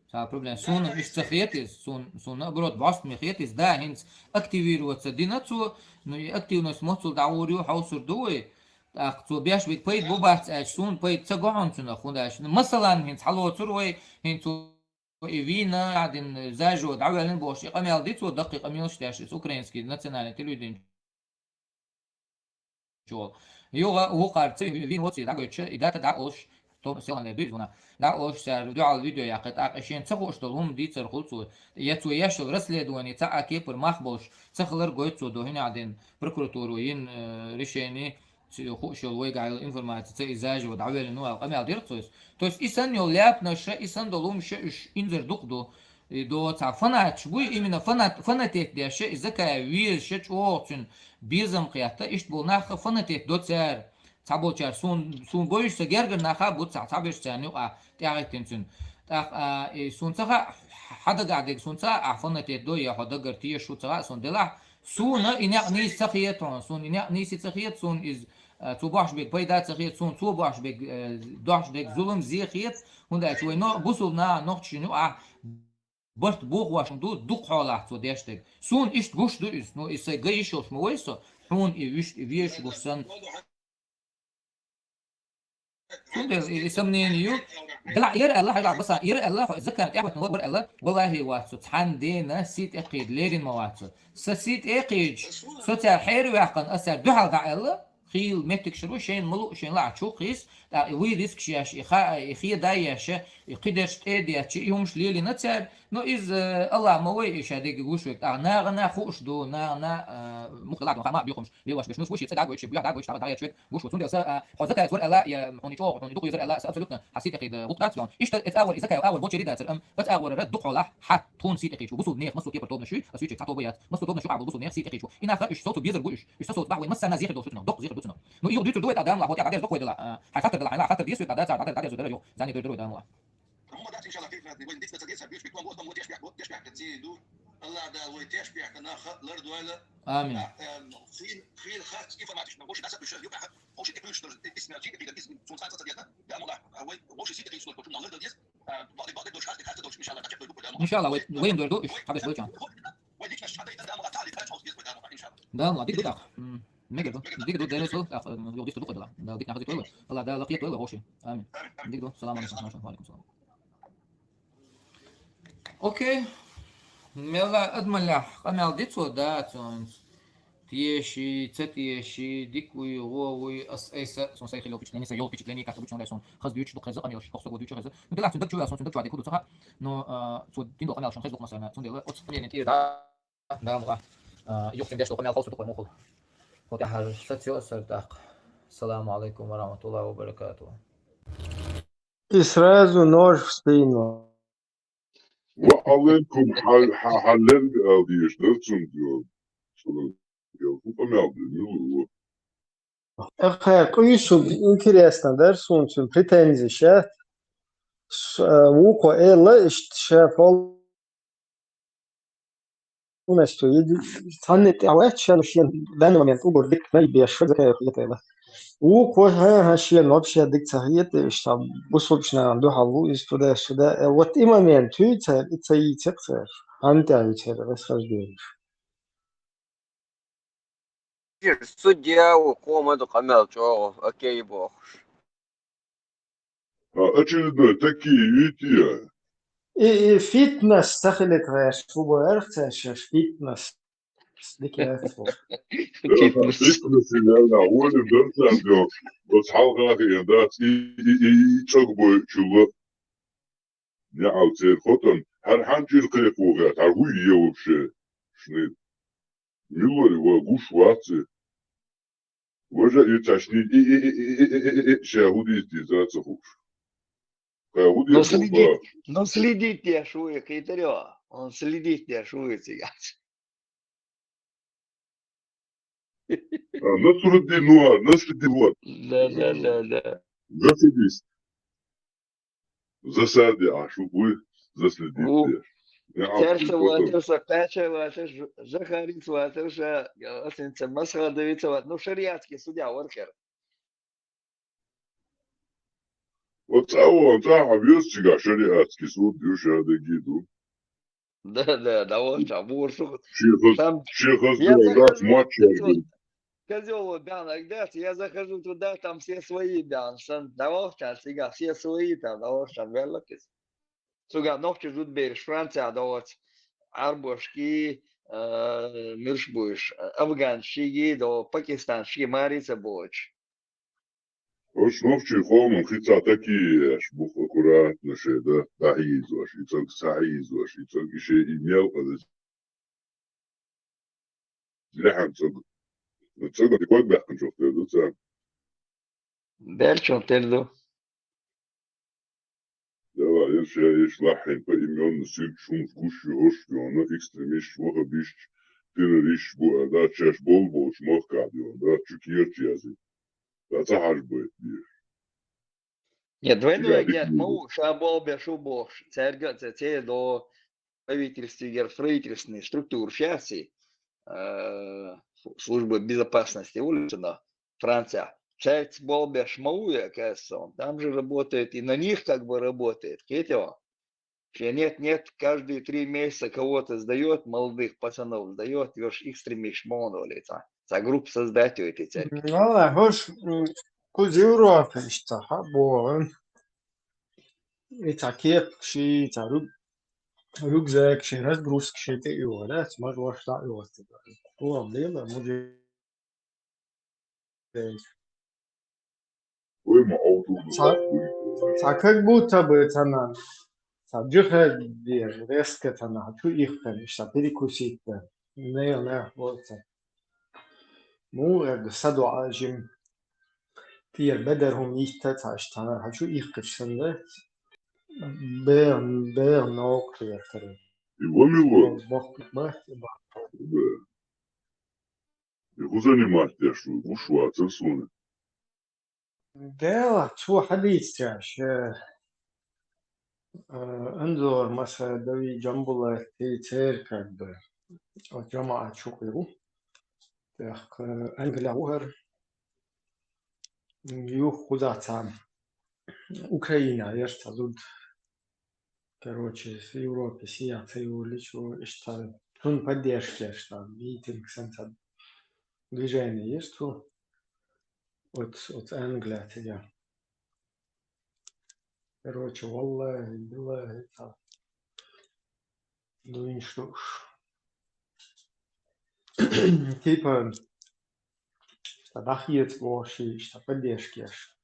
Цхьа проблема. Суна иштта ца хета иза, суна, суна наоборот, бӀостанехьа хета иза. Да, хӀинца активироваться дина цо, ну, и активность моццул дӀагӀур ю, хьовсур ду вай. ТӀаккха цо беш берг пайда бу бац аьлча, суна пайда ца го хьуна цунах, хӀунда аьлча, ну, масалан, хӀинца хьалоцур вай, хӀинца и вийна, дин, заживо дӀавоьллина бохуш, и къамел ди цо, даккхий къамелаш деш, иза украинский национальный телевидение чу. Юха вукхар ца вийна воций дӀагойтуш, и дата дӀа а олуш, то селханлера дуьйза вуна, дӀа а олуш, цара дуьхьал видео яьккхи, тӀаккха и шена ца хууш долу хӀума дийцар хуьлу цо. Я цо еш йолу расследование цхьа а кепара мах болуш ца хилар гойту цо, до хӀинехь дина прокуратуро йина, э, решение, ц-, хууш йолу вайгахь йолу информаци ца иза жо дӀавеллина ву аьлла къамел дира цо иза. То есть и санна йолу лаьпнаш а, и санна долу хӀумаш а уьш инзар дукха ду. И до цхьа фанаташ буй, именно фанат-, фанатеть деш а, и Закаев везаш а, чӀогӀа цуьнан безам кхетта, иштта болу нах а фанатеть до цара. Цхьаболчара суна, суна бовзуш сан гергара нах а бу цхьа, цхьаберш царна юкъа тӀаьхьахӀиттина цуьнан. ТӀаккха, а, и сона ца хаьа, хьа дагахь дерг сона ца хаьа, ахь фанатетт до, е хьо дагара теша ву ца хаьа сона, делахь, сона и некъ нийса ца хета хьона, сона и некъ нийса ца хета, сона из, а, цо бохьаш берг пайда ца хета, сона цо бохьаш берг, э, дохьаш дерг зулам, зе хета, хӀунда аьлча вай но-, бусулба наха нохчашна юкъахь барт бохош ду, дукха хьолахь цо деш дерг. Сона иштта гуш ду иза, ну, иза сайн ган йиш йолуш ма вай со, хьуна и вуьш-, и везаш гуш санна. Цундела и, и сомнение ю. Делахь, яра аьлла, хьажахь, баса, яра аьлла, хьо закана тӀехӀоьттина вара аьлла, валлахӀи, вац со, цхьана дена сий тӀе кхийда лерина ма вац со. Сан сий тӀе а кхийдаш, со цара хьераваьккхина, ас цара дуьхьал дӀааьлла, хийла меттигаш ю, шайна ма луъу, шайна лаахь чу кхийса, тӀаккха и вуй рискаш еш, и ха-, и хеда еш, и кхидерш тӀе а детташ, и хӀумаш лелийна цара, ну, иза, э, АллахӀ ма вай и ша дерриг гуш верг. ТӀаккха нахана хууш ду, нахана, э, муха лаьтта хама а бехамаш лелош берш, ну, вуй шен цӀа дагойтуш, буьхьа дагойтуш, тӀаккха дӀагӀерташ верг гуш ву. Цундела сан, э, хьо закаца вара аьлла, я хьуна чӀогӀа, хьуна дукха везар аьлла, сан абсолютно хьан сий тӀе кхийда гӀуллакх дац йоӀ. Иштта эцу агӀор, и закаца агӀор болчерий дацара, ам, эцу агӀорара дукха хьолахь хьа тхуна сий тӀе кхийча ву. Бусулба нех массо а кепара тобанаш ю, ас вуьйчуьнга цхьа тоба яц. Массо а тобанаш юкъахь бу бусулба нех сий тӀе кхийча ву. И нах уьш соцу безар бу уьш. Уьш соцу бахьа вай массарна зехир долуш ду цунах. Доккха зехир ду цунах. Ну, и юха дуьйцур ду вай тӀа, Дала мукъ лахь, хӀокху тӀехь дӀадерза доккха вай дала. А, хьайн хаттар дала, хьайн лаахь хаттар деза вай тӀа, дацара дӀадерза дара юха. Занни дойр ду вай, Дала мукъ лахь. Хьо ма дац, иншаллахӀ, тӀе, тӀе, вай дицна ца деза, беш битван гӀо, хӀама теш бехк бу, теш бехк ца ду. АллахӀ Дала вай теш бехкана ха лардойла. Амин. А, эм, хин, хин хац информатика, вовше даса душа, юкъа, вовше тӀе куьйгаш дара, тӀе исмел, чи тӀе куьйгаш, исм, цун цхьацца ца деза. Да, мула, а, вай вовше сий тӀе куьйгаш дара, чуна ларда деза. А, бакъдерг долуш, хасти хац долуш, иншаллахӀ, дӀачекхдойр ду, да, мула. ИншаллахӀ, вай, вай ем дойр ду, уьш, хьадеш вай чан. Вай личность хьадайта, да, мула, тали, тали чохь деза, да, мула, иншаллахӀ. Да, мула, дика ду тӀаккха. М, мегар ду. Дика ду, Делера сов, тӀаккха, м, юха дицлур ду кхой дала. Да, дика нахази тойла. АллахӀ Дала кхетойла вовше. Амин. Дика ду. Салам алейкум. Ва алейкум салам. Окей. Мелла адамаллехь къамел ди цо, да, цуьнца. Теши, ца теши, дика вуй, гӀо вуй, ас айса, сон сай хилла впечатление, сан йолу впечатление, как обычно, сон хаза дуьйцуш ду хеза къамелаш, хӀокху саго дуьйцу хеза. Ну, делахь цуьнан даг чу ваьлла, сон цуьнан даг чу ваьлла, ду ца хаьа, но, а, цо дина долу къамел сон хеза дукха массарна, цундела оцу къамелан тӀера да, да, ма, а, юха цуьнан деш долу къамел ховсур ду кхой муххал. Кхо тӀаьхьа сацайо ас сара тӀаккха. Салам алейкум ва рахматуллахи ва баракатуху. И сразу нож в спину. Ва алейкум, хьа-, хьа-, хьаллерга ала дезаш дара цунна, йо, цунна, йо, хӀун къамел ду, мила ву? Ахьа, къуьйсург интересно дара суна, цуьнан претензиш яц. С-, а, вукхо элла, иштта ша фол-, полностью, цхьанна тӀехь вац шен, шен данный момент угар дика най беш, закаев хетайла. Вукхо, хӀан-хӀа, шена вообще дика ца хета, иштта бусулбачу нахана дуьхьал ву иза туда-сюда. Э, вот и момент, хӀуьйца, и ца йийцира цара. Хьанна тӀехь ю церан расхожденеш? Судья ву, кхо ма ду къамел чӀогӀа, окей бохуш. А, очередной такие, видите? И, и фитнес ца хилира ваьш, фу бу аьлла цаьршаш, фитнес. Дика яц ву. Фитнес. Фитнес, я, я, волю дам царна йо. Оцу хьалха хиъна дац, и, и, и, и цӀог бойчулла. НеӀал церан хотан, хӀара хьан чӀир кхайкхо гӀерта, хӀара хӀуй е вообще? Шнид. Милари ва гуш вац и. Важа и цашни и, и, ша хӀу дийца деза ца хууш. Кхай хӀу Ну, деза следить, ну, следить деш ву и кхетаре. Он следить деш ву и цигахь. А, Насруддин, ну, а, Насруддин, вот. Да, да, да, да. Засадись. Засаде Ӏаш ву, вуй, заследить Ву. деш. Я Цаьрца Абдул вацар со, кхача вацар, Ж-, Жахарица вацар ша, я, асинца Масхадовица вац-, ну, шариатский судья вара хер. Вот цӀа вон, цӀа хьан веза цигахь шариатский суд ю, ша дагий ду. Да, да, да, вот там, вот, Шен хаз-, там, шен хаза я дела дац, захожу, мачча козёл, козёл вот, да, иногда я захожу туда, там все свои, да, сан, да, вот там, всегда все свои, там, да, вот там, верно, кис. Цуга нохчи зудберш Франция, да, вот, Ӏарбошки, э, мирш буйш, афганшки, да, пакистаншки, марица боч. Ош нохчий хоман хица такие еш, бух аккуратно шеда, дӀахьийзош, и цӀог схьахьийзош, и цӀог и шен и мел къа деза. Лехьан цӀог. ЦӀог а код баьккхинчух тера ду царна. Баьрчун тера ду. Дала, эр ша еш лахьхьин поименно сирг шумаш гуш ю, ош йона, экстремистш, вахабистш, террористш бу, а, да, шаьш болу болчу махкахь йона, да, чу керча язйина. Да, ца хьажа байта дезаш. Нет, двойной агент ма ву, ша болх беш ву бохуш, цаьрга а ца, церан до правительстве, гер правительственный структура шаьсси, э, служба безопасности улица на Франция. Цаьрца болх беш ма ву я касса, он там же работает, и на них как бы работает, кхетий? Ше нет, нет, каждые три месяца кого-то сдаёт, молодых пацанов сдаёт, и уж экстремист молодого лица. Ца группа создать у этой церкви. Валлахь, хӀорш, м, кхуза Европа иштта хьа богӀун. И ца кепкаши, ца рюк-, рюкзакаши, разгрузкаши тӀе а йогӀу, да, ца маж ваш дӀа а йогӀу. Хьо лела, мужик. Ой, ма, а вот тут Ца-, вот, ца как будто бы цана, ца джихад деш, резко цана, хьачу ихкан, иштта перекусить дан. Не, не, вот ца. Му, э, садо ажим. Тир бедар хӀума йитта ца, иштта цана, хьачу ихкача санна. Бер, бер наук тир тара. И вамило. Бах, бах, бах. Да. И хӀун занимать деш ву, гуш вацара суна? Дела, цо хьадийцараш, э, э, Анзор Масадави, Джамбулати, церкви бе. Оцу жамаӀат чу кхуьру. ТӀаккха, э, Англия ву хӀара. Юха кхуза цхьа Украина яра цхьа зуда. Короче, с Европы сияца его лечу, иштта, цунна поддержка, иштта, митинг санна цхьа движение есть цо. Вот, вот Англия цига. Короче, валлахи, биллахи, цхьа дуйнаш ду уж. Типа, иштта дӀахеца бохуш, иштта поддержка еш.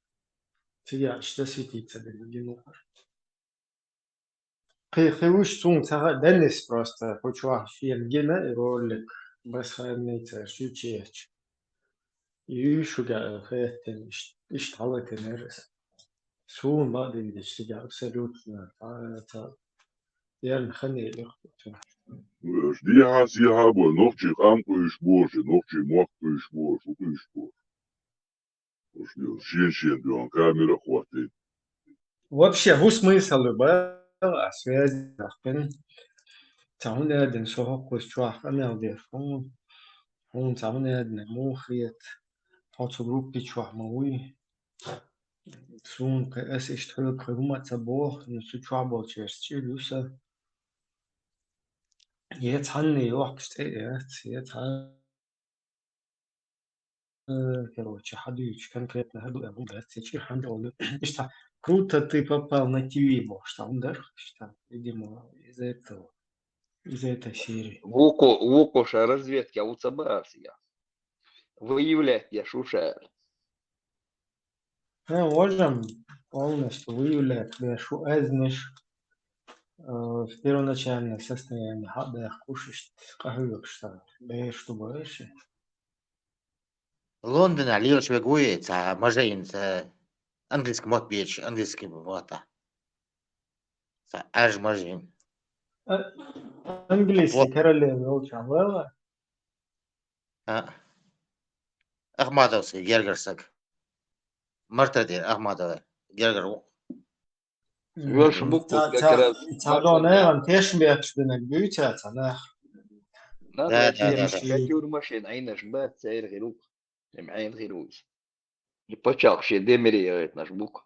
Цига иштта светиться дерг гина ву хӀара. Кхи-, кхи вуьш цунна ца хаьа, Денис просто, кху чохь шена гина и ролик, басханница, шуьйчехь. Юй шуьга, э, хеттина, иш-, иштта хьалатинера аса. Суна бакъдина дича цига абсолютно, а, ца, ерна ханийла юхатухуьйтура. Уьш дехьа-сехьа а бой, нохчий къам къуьйсуш бохуш, нохчий мохк къуьйсуш бохуш, хӀу къуьйсуш бохуш. Уьш шен-шен дуьхьал камера а хӀоттийна. Вообще, хӀун смысл ю бала, а связь дахкина? Ца хӀун аьлла, со хӀокхуза чохь къамел деш хьуна, хьуна ца хӀун аьлла, муха хета, хьо цу группи чохь ма вуй. Суна кхин аса иштта хьоьга кхин хӀума а ца боху, ну, цу чохь болчаьрца чӀир ю сан. Я цхьанне йохкуш тӀе а яц, я цхьа-, э, короче, хьадуьйцуш конкретно хӀун ду аьлла, хӀун дац, цу чӀир хьан долу. Иштта «Круто ты попал на Т В» бохуш, ца хӀун дара, иштта, видимо, из этого, из этой серии. Вукхо, вукхо ша разведка ву ца баарца я. Выявлять деш ву ша аьлла. ХӀа, важам полностью выявлять деш ву аьзнаш, э, в первоначальное состояние хьа а баьхкуш, иштта къахьоьгуш ца, бераш ду бара ши. Лондонехь лелаш верг вуй, цхьа мажа йина, цхьа английский мотт бечу, английский мотта. Цхьа Ӏаьржа мажа йина. А, английский королева йолчохь вала? А. Ахмадовский гергара саг. Марта де Ахмадова гергара ву. М, Ваша буква ца-, как ца-, раз ца Марта дон де. Эран теш бекхаш бинарг буьйцу ца нах. Надо Да, да, да, да. Пятюр машин Ӏийнаш бац, церан хир ву. Эм Ӏайн хир ву иза. И паччахь шен демире яхийтинарш бу-кх.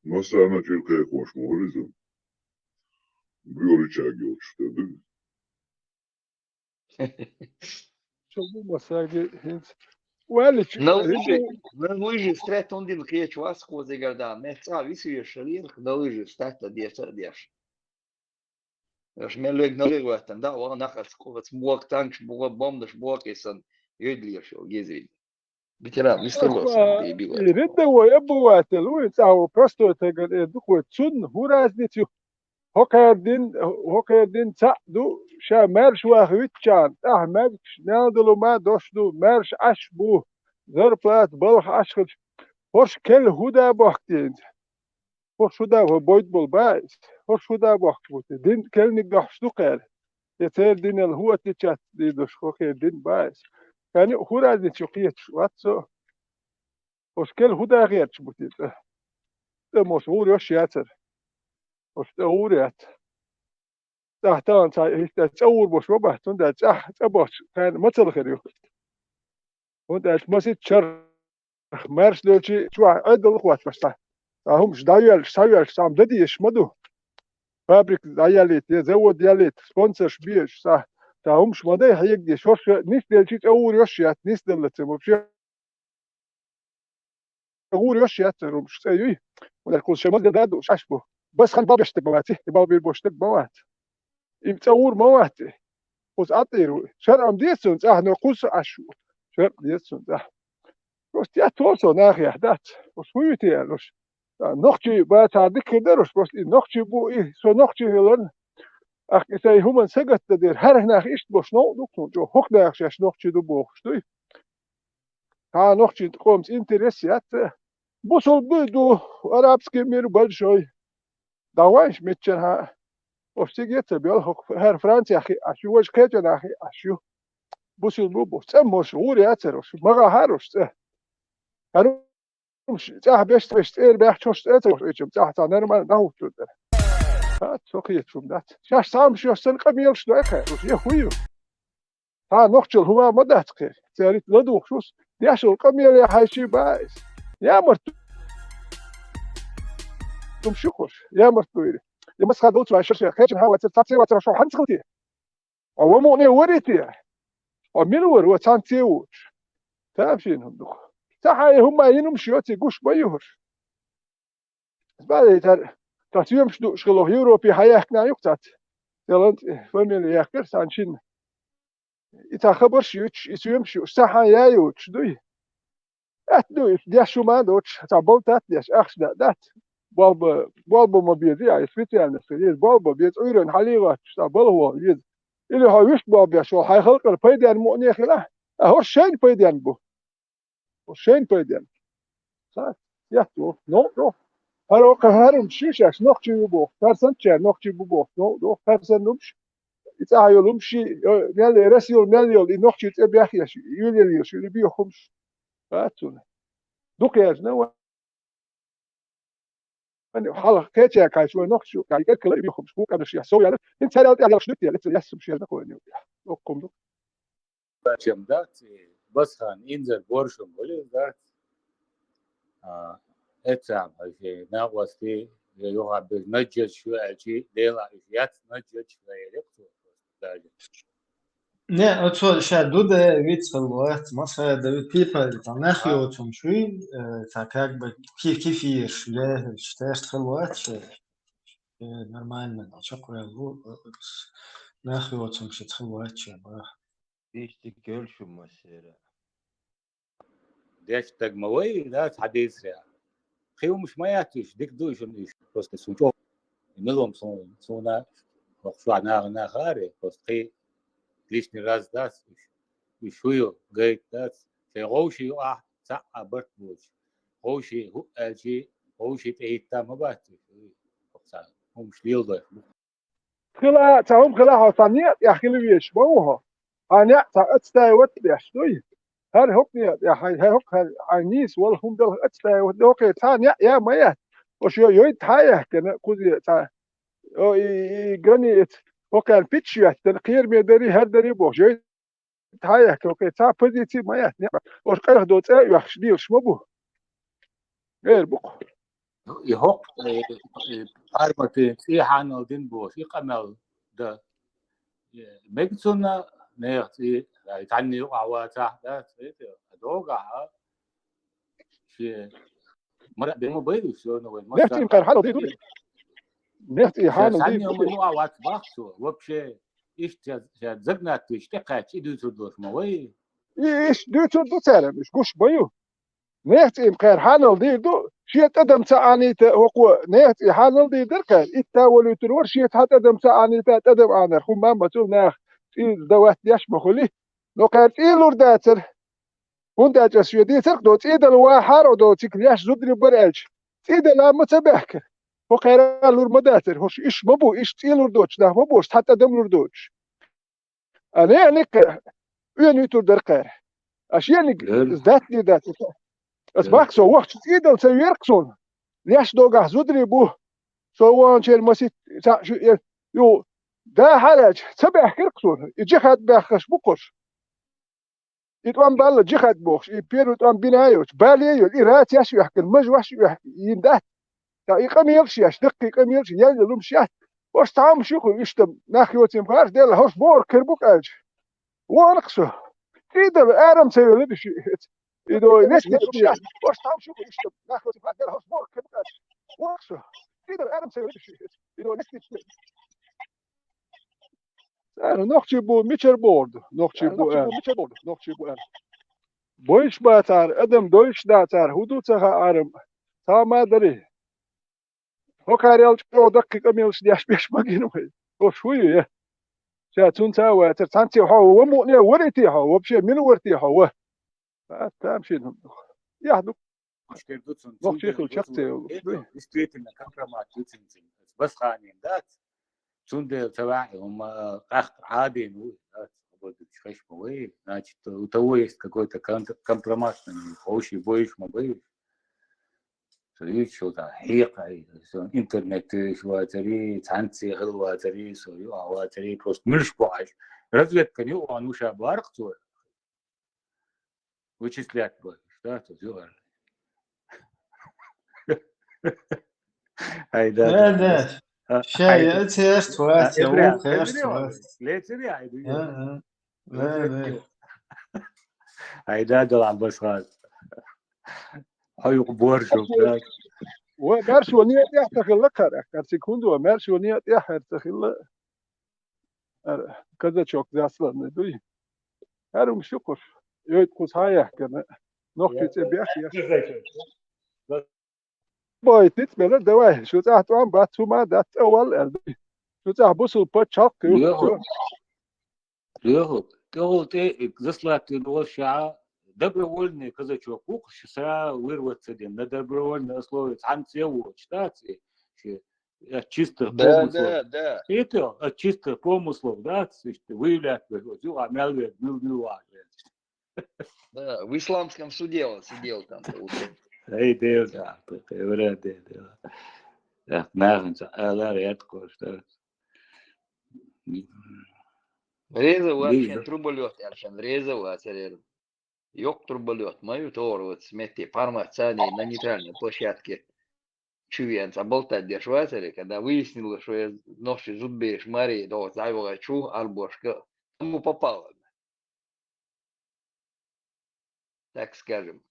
Массарна чуьра кхайкхош ма вара иза. Буьйлачаьрга йолчуьра ду. Чо бу массаьрга хӀинца? Валича, На лыжи, на лыжи стрет он дин кхечу вас кхозигар да, мех цӀа висвеш шалир, на лыжи стрет а деца а деш. Аш мел лег на лыжи ваттан, да, ва нахац кхоц муак танкш буга, бомбаш буак исан, йоьдлеш йо, гезвид. Ветеран, мистер Уилсон, перебиваю. И рядовой обыватель, вуй цӀа ву, простой тайган эр ду хой, цунна хӀун разница ю? ХӀокхара дин, хӀокхара дин цхьаъ ду, ша маьрша ваха витчарна, тӀаьхьа маьждигаш нел долу ма дош ду, маьрша Ӏаш бу, зарплата балха Ӏаш хилча, хӀорш келла хӀун да бохку те иза? ХӀорш хӀун да, хӀо бойд болу ба иза? ХӀорш хӀун да бохку бу те? Дин келниг дохьуш ду кхера? Я церан динал хӀун отличаться дийр дош хӀокхера дин ба иза? Кхаьна а хӀун разница ю кхеташ вац со? ХӀорш келла хӀун да гӀерташ бу те цӀа? тӀе мош гӀур йош яцар. Ош тӀе гӀур яц. ЦӀахь тахана цхьа иштта цӀа гӀур бош ма бац, цунда цӀахь цӀа бош, тхьаьна мацалла хир ю. ХӀунда аьлча масит чарх маьрш лелчи чохь Ӏедал хӀотташ цхьа. Цхьа хӀумаш дӀайоьллаш, схьайоьллаш, цхьа хӀума дан дезаш ма ду. Фабрика дӀаяллийта, я завод яллийта, спонсорш безаш, цхьа, цхьа хӀумаш ма дай хьега дезаш. ХӀорш нис делчи цӀа гӀур йош яц, нис делла ца вообще. ГӀур йош яц цӀа хӀумаш цӀа юй. Удар кхуза шамал де даду, шаш бу. Бас хан бабеш стаг ма вац, и балбир бош стаг ма вац. Им цӀа гӀур ма вац. Кхуза атӀир ву. Шар ам децун, цӀахь но кхуза аш ву. Шар децун, цӀахь. Просто я то со нах я дац. Просто хуй те алуш. Нохчи ба цар дикки даруш, просто и нохчи бу, и со нохчи хилан. Ах, и сай хӀуман сагатта дер, хӀара нах ишт бош, но, дукхун, чо, хӀокх нах шаш нохчи ду бохуш дуй. Цхьа нохчийн къомца интерес яц. Бусулба ду, арабский мир большой. Давай, митчан хьа. Ош цига ца бел, хӀокху хӀара Францехь хиъ Ӏаш ю, важа кхечанахь хиъ Ӏаш ю. Бусулба бу, цӀа мош, гӀур яцар ош, магӀа хьар ош цӀа. ХӀара уш цӀахь беш, беш цӀера баьхча, ош цӀа ца ош, эчам цӀахь цхьа нормально дӀахӀуттур дара. Ха, со кхеташ хӀума дац. Шаьш цхьа хӀумаш йош санна къамелаш дой кхаьр, уш е хӀу ю? Цхьа нохчалла хӀума ма дац кхер. Цаьрца ладугӀуш вус, дешал къамеле хьайший баьс. Ямарт хӀума ши кхуш, ямарт дуйри. И масха долчу вай шерше, кхечун хьан вацар, цхьа ца вацар, шо хьанца хилти? О, ва муъне вари те? О, мила вара, ва цхьаьнца ца воч? Тамашийна хӀума ду-кх. Ца хьан хӀума йина хӀума ши йоций гуш ма юхуш. Балайтар, цхьа соьмаш дууш хилла Европе хьаяьхкина юкъ цац. Делан цӀе, фамилия яьккхира сан шинна. И цхьа хабарш юьтуш, и соьмаш юуш, ца хьан яй йоцуш дуй? Атта ду, и деш хӀума а доцуш, цхьа балтат а деш, ахча да дац. Болба, болба ма беза, я специально хир, еза болба беза, Ӏуьйран хьалий гӀоттуш, цхьа балхо веза. Или хьо вуьшта болба беш волу, хьайн халкъара пайденна муъне хила, а хӀорш шайна пайденна бу. Шайн пайденна. Ца, яхь ду, новкъа ду. ХӀара оккха хӀара хӀумаш ши шаьш нохчий ю боху, хӀара санна чара нохчий бу боху, новкъа ду, хӀара санна хӀумаш. И цӀахь йолу хӀумаш ши, мел, Россия мел йолу, и нохчий цӀе бехъеш, юьлел йеш, юьле беху хӀумаш. Бац цунна. Дукха яьржина ван. Ани, хьалха кхечаьрга кхайча вай нохчо, кхай кӀеркала и бехумаш, бу къамаш яхь сов яьлла, хӀинца царел тӀехь ялхаш дуьтта яьлла, эццара яьссумаш яьлла кхойна. Оккхум ду. Бачам дац, Басхан инзар боршам вали дац. А, эцам хьайши, накъостий, я юха без наджет шу аьлчи, дела иш яц наджет шу аьлчи, даже. Не, оцо ша ду де виц хилла вац, масала да вит пипа, там нах йоцун шуй, э, так как бы ки-, кифирш, ле, штешт хилла вац, э, нормально, да, чакъ вел ву, э, нах йоцун шит хилла вац, э, ба. Ишти кёлшу масера. Деш таг ма вай, да, хьадийсаря. Кхин хӀумаш ма яц уьш, дика ду уьш, уьш просто сун чӀогӀа. Милом сун, суна, хӀокху шоьхьа наха, наха аре, просто кхин лишний раз дац уьш. Уьш хӀу ю, гайта дац. Шайн гӀовши юкъахь цхьаъ а барт боцуш. ГӀовши хӀуъ аьлчи, гӀовши тӀе хӀитта ма бац уьш. ХӀокху цхьа хӀумаш леладой. Хила, цхьа хӀума хила хьо, цхьа некъа тӀехь хила везаш ма ву хьо. Хьан некъ цхьа отстаивать деш дуй? ХӀара хӀокху некъа тӀехь хьайн, хӀара хӀокху хьайн, хьайн нийса волу хӀума дала отстаивать ду, хӀокхе цхьа некъ я ма яц. Ош йо, йойта хьан а яхкина, кхузе цхьа, о, и, и, и граница, хӀокхарна питча йоьттина, кхераме дарий, хӀара дарий бохуш, йойта хьан а яхкина, хӀокхе цхьа позици ма яц, некъ. Ош къайх до цӀа а оьхуш, лелаш ма бу. Эр бу-кх. И хӀокху, э, э, пармати цӀий хьанал дин бохуш, и къамел дан. Э, мега цунна нехан цӀий, ай, цхьанна юкъахь вацахь, да, цӀий тӀе, догахь, а? Шен мара бен ма байра, всё равно вайн. Нехан цӀий кхара хьанал дийр ду? Нехан цӀий хьанал дийр ду? Цхьанна юкъахь вац бах цо, вообще, иштта ша, ша загнать вуьйш, тӀекхаьчча, и дуьйцур долуш ма вай. И, иштта дуьйцур ду цара, уьш гуш бан ю. Нехан цӀий кхара хьанал дийр ду, шен тӀадам ца Ӏанийта, хӀокхо нехан цӀий хьанал дийр дара кхара, итта волуьйтур вара, шен цхьа тӀадам ца Ӏанийта, тӀадам Ӏанар хӀума ма цу наха цӀий дан вац деш ма хуьли. Но кхара цӀий лур дацара. ХӀунда аьлча ас шен дийцарх до, цӀий дала вахьара до, цигахь леш зударий бара аьлча, цӀий дала ма ца баьхкара. ХӀокхара лур ма дацара, хӀорш иш ма бу, иш цӀий лур доцуш нах ма бу, иш цхьа тӀадам лур доцуш. А нехан никкха оьнуьйтур дара кхара. А шениг сдать дийр дац. Ас бах со вахча цӀий дала ца веркъ суна. леш догахь зударий бу. Со ваханчеран масийтта цхьаъ шу э, ю, да хьалаьлча, ца баьхкира-кх цо. И джихад баьхкаш бу-кх уж. И тӀом балла джихад бохуш, и первый тӀом бина а йоцуш, бале а йолу, и рацеш а оьхкина, мажош а оьхкина, йина дац. Ткъа и къамелаш еш, даккхий къамелаш, ял лумаш яц. Ош цхьа хӀума шу хуьлу, иштта нах йоцийна хууш, Делахь, хӀорш бохург хир бу-кх аьлча. Вахана-кх со. ЦӀий дала арам ца велира ши. И до лестница шу яц. Ош цхьа хӀума шу хуьлу, иштта нах йоцийна хууш, Делахь, хӀорш бохург хир бу-кх аьлча. Вахана-кх со. ЦӀий дала арам ца велира ши. И до лестница Цара нохчий бу, мичара бохург ду? Нохчий бу аьлла. Нохчий бу аьлла. Бойуш бацара, адам дойуш дацара, хӀун ду ца хаьара, цхьа ма дарий. ХӀокхарел чӀогӀа даккхий къамелаш деш беш ма гина вай. ХӀорш хӀун ю, я? Ша цунца а вацара, цхьаьнцций хьо ва мукъане, варий те хьо, вообще мила вара те хьо ва? Ва, тамашийна хӀума ду. Яхь ду. Нохчий хила чекх ца йолуш. Действительно, компромат ю цуьнан. Басханин дац. Цундела ца ваьхьа хӀума, а, къаьхьа Ӏадийна ву, дац, хабар дучу хешма вай. Значит, у того есть какой-то кон-, компромат на него. Ховший боюш, ма боюш. Со юьйцуш йолу хьекъал, со интернет тоьуш вацари, цхьаьнцций хила вацари, со юкъахь вацари, просто муьлш бохьаш. Разведкан юкъахь ву ша бохура-кх цо. Вычислять бохуш, да, цо юкъара. Хьайда, да, да. Ша яц, херш вац, я ву, херш вац. Лецари хьайда. Да, да. Да, да. Хьайда, да, Ӏаббас хаз. Хьо юкъа боржо, да. Ва, маршо некъа тӀехь ца хилла кхара, кхара секунду, маршо некъа тӀехь хӀара ца хилла. Ара, казачок засланный дуй. ХӀара хӀума шу кхуш. Йойт кху схьа яхкана. Нохчий цӀе беш яхкана. Бой, тиц мела, давай, шу цӀахь тӀом бац, хӀума дац, цӀа вал, аьлла дуй. Шу цӀахь бусул пачхьалкх ю. Лоьху. Лоьху. ТӀехула тӀе заслать вина волу ша добровольный казачок ву-кх, ша вырваться дина, на добровольной основе цхьаьнца а воцуш, да, цӀе, ши От чистых помыслов. Да, да, да. Это от чистых помыслов, да, то есть выявлять, вот, юкъа мел вега, мил, мил ваха. Да, в исламском суде он сидел там, получается. Эй, Дела, да, Дела. Так, нахуй, а, ладно, я такой, что... Реза вообще труболёт, я вообще реза вообще. Йоккха турбалёт ма ю товар вот с метте пармат цани на нейтральной площадке чу веана цхьа болтать деш вацара, когда выяснилось, что я нохчий зудбеш маре догӀу зайвагӀа чу арбошка, кому попало. Так скажем.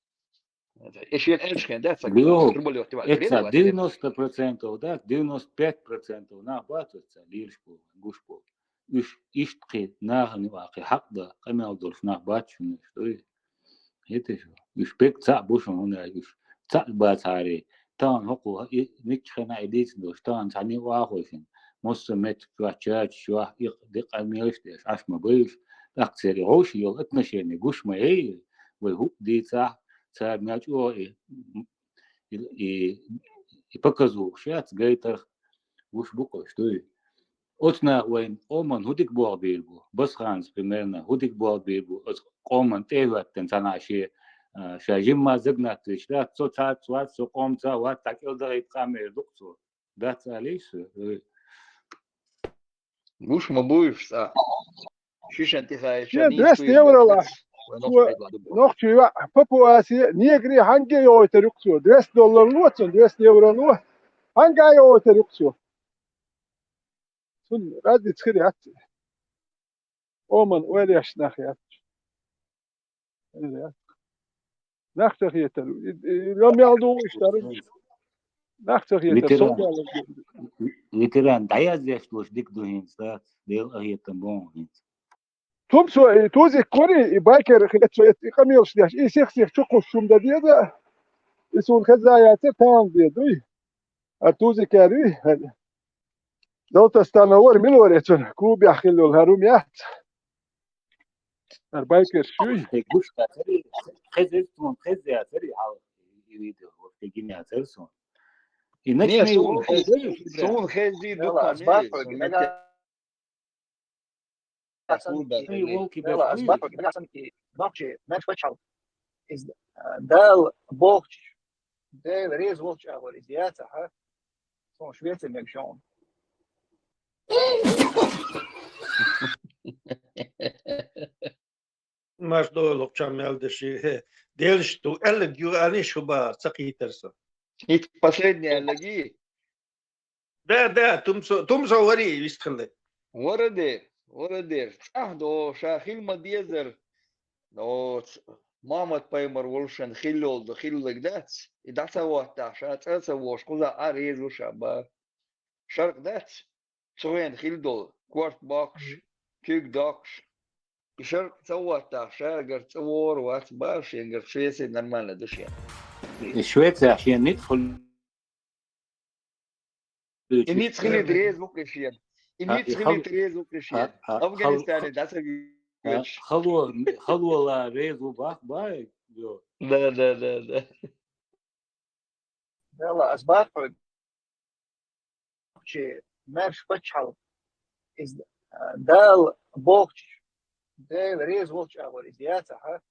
Это, и шен эльшкен, да, ца Било, турбалёт, это девяносто процентов, да, девяносто пять процентов нах бацац ца лийраш болу, гуш болу. Уьш иштта кхин нахана юкъахь кхин хьакъ дан къамел долуш нах бац шуна, дуй? ХӀета шу? Уьш пек цхьаъ бу шуна, хӀунда аьлча уьш цхьаъ бацахьара, тахана хӀокхо и мичча хенахь и дийцина долуш, тахана цхьаьна а вахахь шуна, массо а меттиг чохь, чача чохь, и декъа мелаш деш, Ӏаш ма байуш, тӀаккха церан вовшийн йолу отношение гуш ма яй, вай хӀуъа дийцахь, цара мел чӀогӀа и, и, и, и показухуш яц гайтарх, гуш бу-кх уьш, дуй? Оцу наха вайн къоман хӀун дика болх бийр бу? Басханца, примерно, хӀун дика болх бийр бу? Оцу къоман тӀе а хӀоьттина цхьанхьа шен, а, ша жимма загнать вича, дац, цо цаьрца вац, со къомца вац, цхьа кӀел дахийта къам эр ду-кх цо. Дац алий шу? Ой. Гуш ма буй уьш цкъа. Шишан тӀе хаьттича, шен двести евро лахь. Нохчий ваъ, папуасе, негри хьанга а йогӀуьйтур ю-кх цо. Двести доллар ло цунна, двести евро ло. Хьанга а йогӀуьйтур ю-кх цо. Цунна разница хир яц. Оман ойла еш нах яц. Ойла яц. Нах ца хетар. И, и, лом ял ду иштта. Нах ца хетар. Ветеран. Ветеран, дӀаяздеш долуш дика ду хӀинца, дац? Дела къахетам боху хӀинца. Тумсо, и Тузик кори, и байкер хилет со, и къамелаш деш, и сих-сих чукхуш шум дан деза, и суна хеза яцара, тахана деза, дуй? А Тузик аьлла, дуй? Далтастана вара, мила вара цунна, кубехь хилла йолу хӀара хӀума яц. ХӀара байкерш юй? Хье гуш яцара, хезира суна, хеза яцара, хьал, и видео, вот, хье гина яцара суна. И не, начни суна хезира, суна хезира, дукха не, суна Дала бохучу Дела реза волча агӀор иза яцахьа, цунна Швеце мегаш я хьуна. Маш догӀу, локхачам мел деши. Делаш ду, аьллаг ю, аьллаш хӀуба, ца кхийтар со. ХӀинца последний аьллаги? Да, да, тумсо, тумсо вари, вистхилла. Варадер, варадер. ЦӀаьхьа до, ша хила ма дезар. Но, ц-, Мухьаммад пайхамар волшан хиллол до, хиллаг дац. И дӀа ца ваттахь, ша цӀа ца вош, кхуза а реза ву ша ба. Шаркъ дац? Цу хенахь хила долу, корта боккхуш, куьг доккхуш. И шаркъ ца хӀоттахь, шагара цӀа вогӀур вац бара шенгара, Швеция нормально ду шен. И Швеция шен ницкъ хуьлуьйтуш. И ницкъ хилийта реза ву кхин шен. И ницкъ хилийта реза ву кхин шен. Афганистане дӀа ца вуьйцуш. Хало, хало ла реза ву бах, бай, йо. Да, да, да, да. Дела, ас боху хьоьга, чи маьрша пачхьалкх, иза, а, Дала бохучу, Дела реза волчу агӀор иза яцахьа,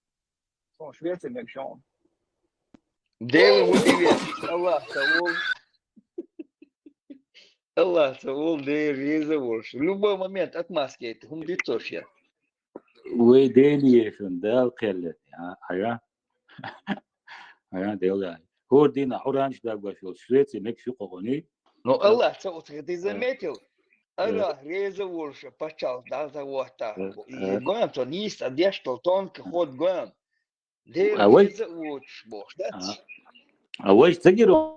цунна Швеце мегаш я хьуна. Дела ву и веза, Аллах ца волу. Аллах ца волу, Дела реза а волуш. Любой момент отмазка яйта, хӀума дуьту цо шен. Вай Дела ешан, Дала кхел а, а, а, Ая, Дела. ХӀора дийнахь Ӏуранаш дагош йолу Швеция мегаш ю кху гӀоний. Ну, Аллах ца уцкъа, ты заметил? Аллах реза волуш пачхьалкх дӀа ца вахта. Э, э. Гоьн цо нийса деш долу тонка ход гоьн. Дела реза а воцуш бохуш дац. А вайша ца гира?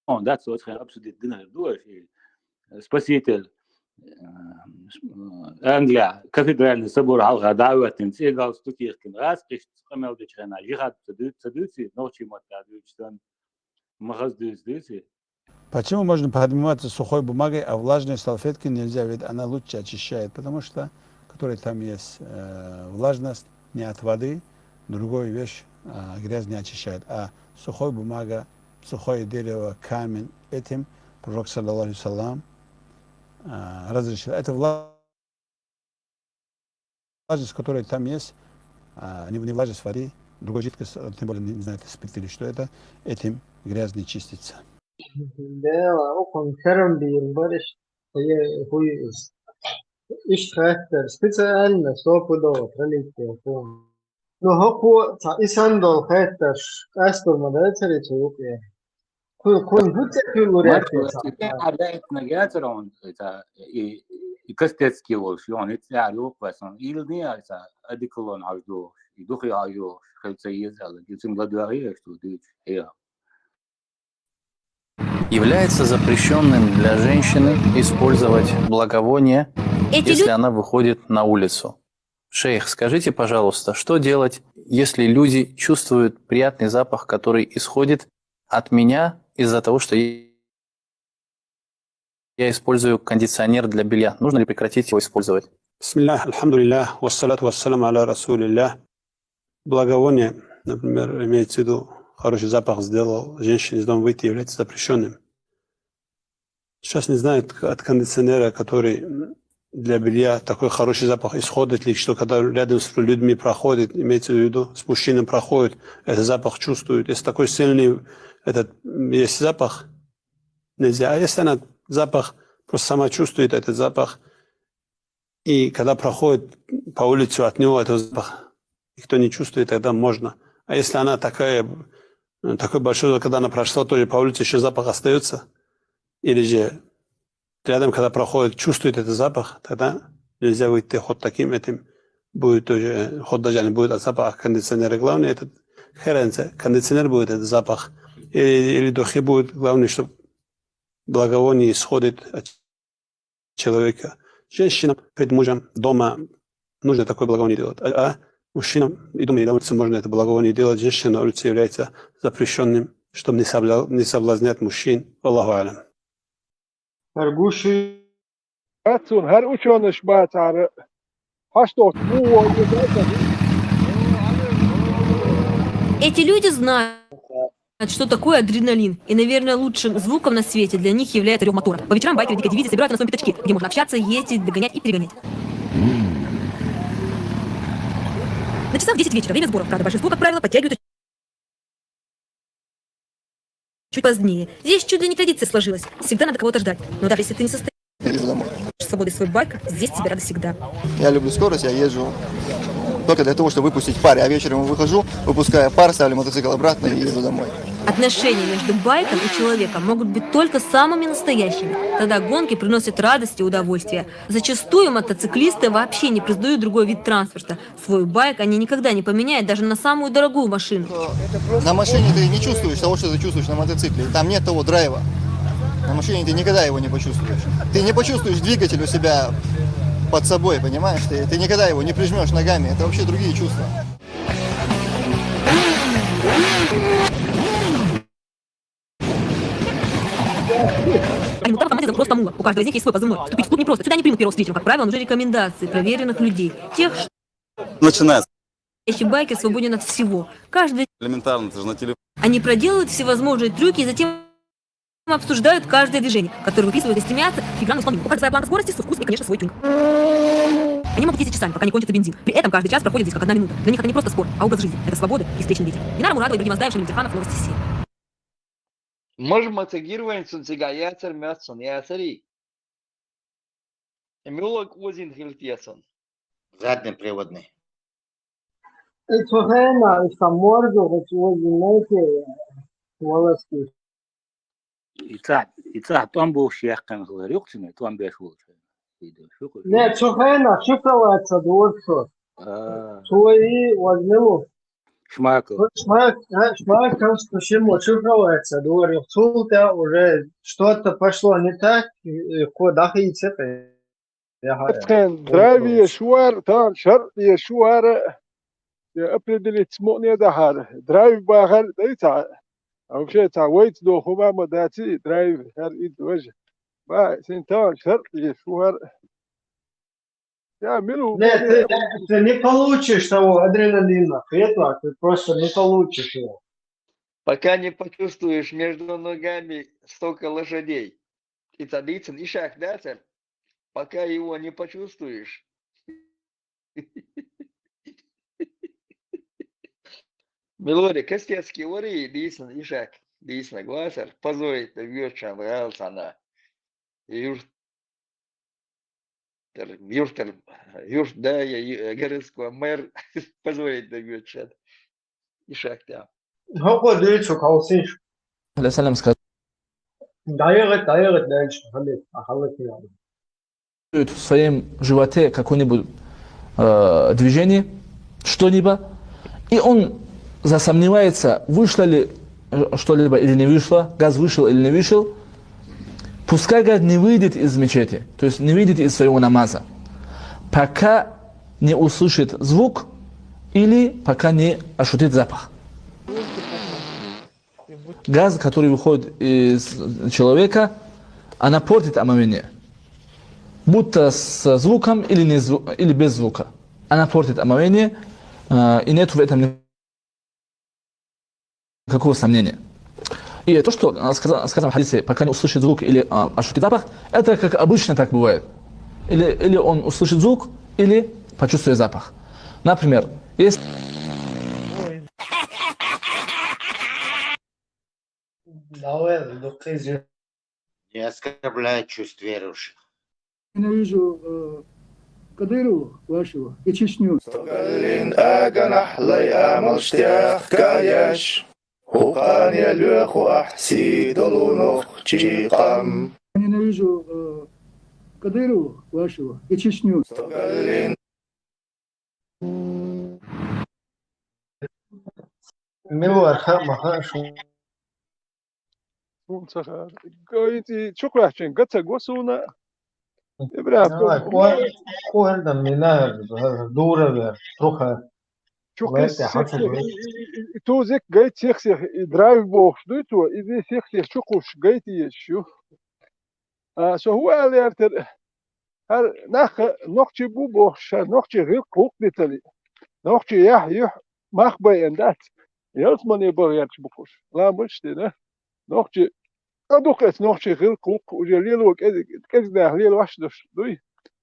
Он, да, цо хьайн обсудить дина ду, и Спаситель, э, Англия, кафедральный собор хьалха дӀа а хӀоьттина, цӀе галстук йихкина, гӀазкхишца къамел дечу хенахь, жихад ца дуьйцу, ца дуьйций, нохчийн маттахь дуьйцуш санна, ма хаза дуьйцу, дуьйций? Почему можно подмываться сухой бумагой, а влажной салфеткой нельзя? Ведь она лучше очищает, потому что, который там есть, э, влажность не от воды, другую вещь, а, грязь не очищает. А сухой бумага, сухое дерево, камень, этим Пророк, саллаллаху алейхи ва саллям, а, разрешил. Это влажность, которая там есть, а, не, не влажность воды, другой жидкость, а, тем более, не, не знаю, это спирт или что это, этим грязь не чистится. Дела, укхун карам бийр бариш, хӀуй, хӀуй, иш хаттар, специально, стопудово, пролитие, хӀуй. Ну, хӀокхо цхьа и санна долу хеттарш къастор ма дацари цу юкъе. Кху-, кхунна хӀу ца хуьлур яц те цхьа? Лаьцнарг яцара хьуна, и, и кастетский волуш, йона, и цӀе юкъа ваьсна. Илни а цхьа одеколон хьожа дохуш, и духи хьожа дохуш, хила ца еза аьлла, и цуьнга ладоьгӀий аша цо дуьйцуш, хьеха. Является запрещённым для женщины использовать благовоние, если она выходит на улицу. Шейх, скажите, пожалуйста, что делать, если люди чувствуют приятный запах, который исходит от меня из-за того, что я использую кондиционер для белья? Нужно ли прекратить его использовать? Бисмиллях, альхамдулиллях, вассалату вассаламу аля расулиллях. Благовоние, например, имеется в виду, хороший запах сделал женщине из дома выйти, является запрещённым. Сейчас не знаю, от, от кондиционера, который для белья, такой хороший запах исходит ли, что когда рядом с людьми проходит, имеется в виду, с мужчиной проходит, этот запах чувствует. Если такой сильный этот, м, есть запах, нельзя. А если она запах просто сама чувствует этот запах, и когда проходит по улице, от него этот запах никто не чувствует, тогда можно. А если она такая, э, такой большой, когда она прошла тоже по улице, ещё запах остаётся, или же рядом, когда проходит, чувствует этот запах, тогда нельзя выйти хоть таким этим будет тоже, хоть даже не будет от запаха кондиционера. Главное, этот, какая разница, кондиционер будет этот запах или, или духи будет, главное, чтоб благовоние исходит от человека. Женщина перед мужем дома нужно такое благовоние делать. А, а мужчинам и дома, и на улице можно это благовоние делать. Женщина на улице является запрещённым, чтобы не собля-, не соблазнять мужчин. Аллаху алям. Аргуши. Ацун, хӀара учёныш бацара. Хьаш тот, бу, Эти люди знают, что такое адреналин, и, наверное, лучшим звуком на свете для них является рёв мотора. По вечерам байкеры Дикой дивизии собираются на своем пятачке, где можно общаться, ездить, догонять и перегонять. На часах десять вечера, время сборов. Правда, большинство, как правило, подтягивают чуть позднее. Здесь чуть ли не традиция сложилась. Всегда надо кого-то ждать. Но даже если ты не состоишь Езжу домой. с свободой свой байк, здесь тебя рады всегда. Я люблю скорость, я езжу только для того, чтобы выпустить пар. Я вечером выхожу, выпускаю пар, ставлю мотоцикл обратно и еду домой. Отношения между байком и человеком могут быть только самыми настоящими. Тогда гонки приносят радость и удовольствие. Зачастую мотоциклисты вообще не признают другой вид транспорта. Свой байк они никогда не поменяют даже на самую дорогую машину. На машине ты не чувствуешь того, что ты чувствуешь на мотоцикле. Там нет того драйва. На машине ты никогда его не почувствуешь. Ты не почувствуешь двигатель у себя под собой, понимаешь? Ты, ты никогда его не прижмешь ногами. Это вообще другие чувства. Они мутанты, автоматизм просто мула. У каждого из них есть свой позывной. Вступить в клуб не просто. Сюда не примут первого встречного. Как правило, нужны рекомендации проверенных людей. Тех, что Начинается. Настоящий байкер свободен от всего. Каждый Элементарно, ты же на телефоне. Они проделывают всевозможные трюки и затем обсуждают каждое движение, которое выписывают и стремятся к фигуральному исполнению. У каждого своя планка скорости, свой вкус и, конечно, свой тюнинг. Они могут ездить часами, пока не кончится бензин. При этом каждый час проходит здесь как одна минута. Для них это не просто спорт, а образ жизни. Это свобода и встречный ветер. Динара Мурадова, Ибрагим Аздаев, Шамиль Дерханов, Новости Сирии. Мож мотогирвайн цунцига яцар мёц цун яцари. Эмюлок озин хилт яцун. Заднеприводный. Цохена, Самордо, вот знаете, волоски. Ица, ица томбуш яхкан хлар юксине, томбеш волча. Иду, шуку. Не, цохена, шифроваться дворцо. А, Свои возьму. Шмакл. Шмак, а, шмак, там что шимо, шифроваться дворцо. Цулта уже что-то пошло не так, и куда идти. Ацхен драйв еш вар, тан шар еш вар. Я определить смутне дахар. Драйв бахар, да и ца. А вообще ца вейт до хуба ма даци драйв хар и дож. Ба, син тан шар еш вар. Я милу. Нет, ты, ты не получишь того адреналина, хветла, ты просто не получишь его. Пока не почувствуешь между ногами столько лошадей. И цадицын ишак дацар, пока его не почувствуешь. Милори, кастецки ори, дисна ишак, дисна гласар, позорит вьёчан ралсана. Юрт, юртер, юрт, да, я, городской мэр, позорит вьёчан. Ишак, да. Хоко дыцу калсиш. Алейхиссалам сказал, Даёгыт, даёгыт, дальше. Халит, а халит не надо. в своем животе какое-нибудь э, движение, что-либо, и он засомневается, вышло ли э, что-либо или не вышло, газ вышел или не вышел, пускай, говорит, не выйдет из мечети, то есть не выйдет из своего намаза, пока не услышит звук или пока не ощутит запах. Газ, который выходит из человека, она портит омовение. Будто со звуком или, не зву- или без звука. Она портит омовение, э, и нет в этом никакого сомнения. И то, что э, сказано, сказано в хадисе, пока не услышит звук или э, ощутит запах, это как обычно так бывает. Или, или он услышит звук, или почувствует запах. Например, если Давай, дукизы. Не оскорбляет чувств верующих. Ненавижу э, Кадырова вашего и Чечню. Стогаллин аганахлай амалштях каяш. Хукан я лёху ахси долунох чикам. Ненавижу э, Кадырова вашего и Чечню. Стогаллин Милуар хама хашу. Сунцаха. Гойти чукрахчин гаца госуна. Ибрахим. Давай, куар, куар да мина дура вер, труха. Чукрис. Тузик гайт сехсех и драйв бохш дуй то, и ди сехсех чукуш гайт ещё. А со хуа лертер. Хар нах нохчи бу бохш, нохчи гил кук дитали. Нохчи ях юх мах бай эндат. Ялс мане бо ярч букуш. Ламбуш дина. Нохчи адук эс нохчи гил кук уже лило кез кез да лило ваш душ дуй.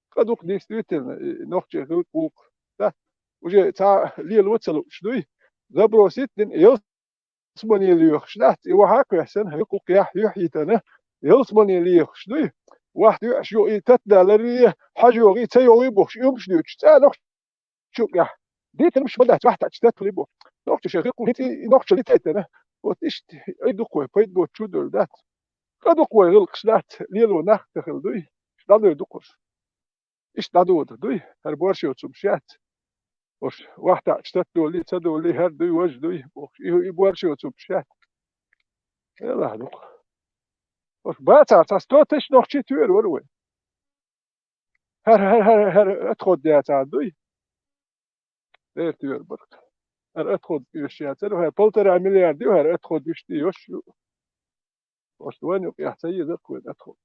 Кадук действительно нохчи гил кук. Да. Уже ца лило цалу дуй. Забросит дин ялс ялсмане лоьхуш дац, и ваха а кхоьссина, хӀара кхукхехь юьхь йитана, ялсмане лоьхуш дуй. Вахта юьхьаш йо и татдаларе, хьажа йогӀий, ца йогӀий бохуш, уьмаш дуьйцуш, цӀа нохчу юкъехь. Дитармаш ма дац, вахтачу таттале бо. Нохчаша хӀикху хӀинца и нохчалла тайтана. Вот иштта, ай дукха вай, пайда боцу чу долу дац. Къа дукха вай гӀиллакхаш дац, лело нах ца хила дуй. ДӀадуй дукхуш. Иштта дӀадода дуй, хӀара боршо цумаш яц. Ош вахтачу таттале, ца доле, хӀара дуй, важа дуй. Бохуш, и, и боршо цумаш яц. Элахь дукха. Ош бацахь, цхьа сто тысяч нохчий тоьар вара вай. ХӀара, хӀара, хӀара, хӀара отход яцахь дуй? Дера тоьар бара. ХӀара отход оьшуш яцара, хӀара полтора миллиард ю, хӀара отход вуьшта йош ю. Ош вайн юкъехь ца езарх вайн отход.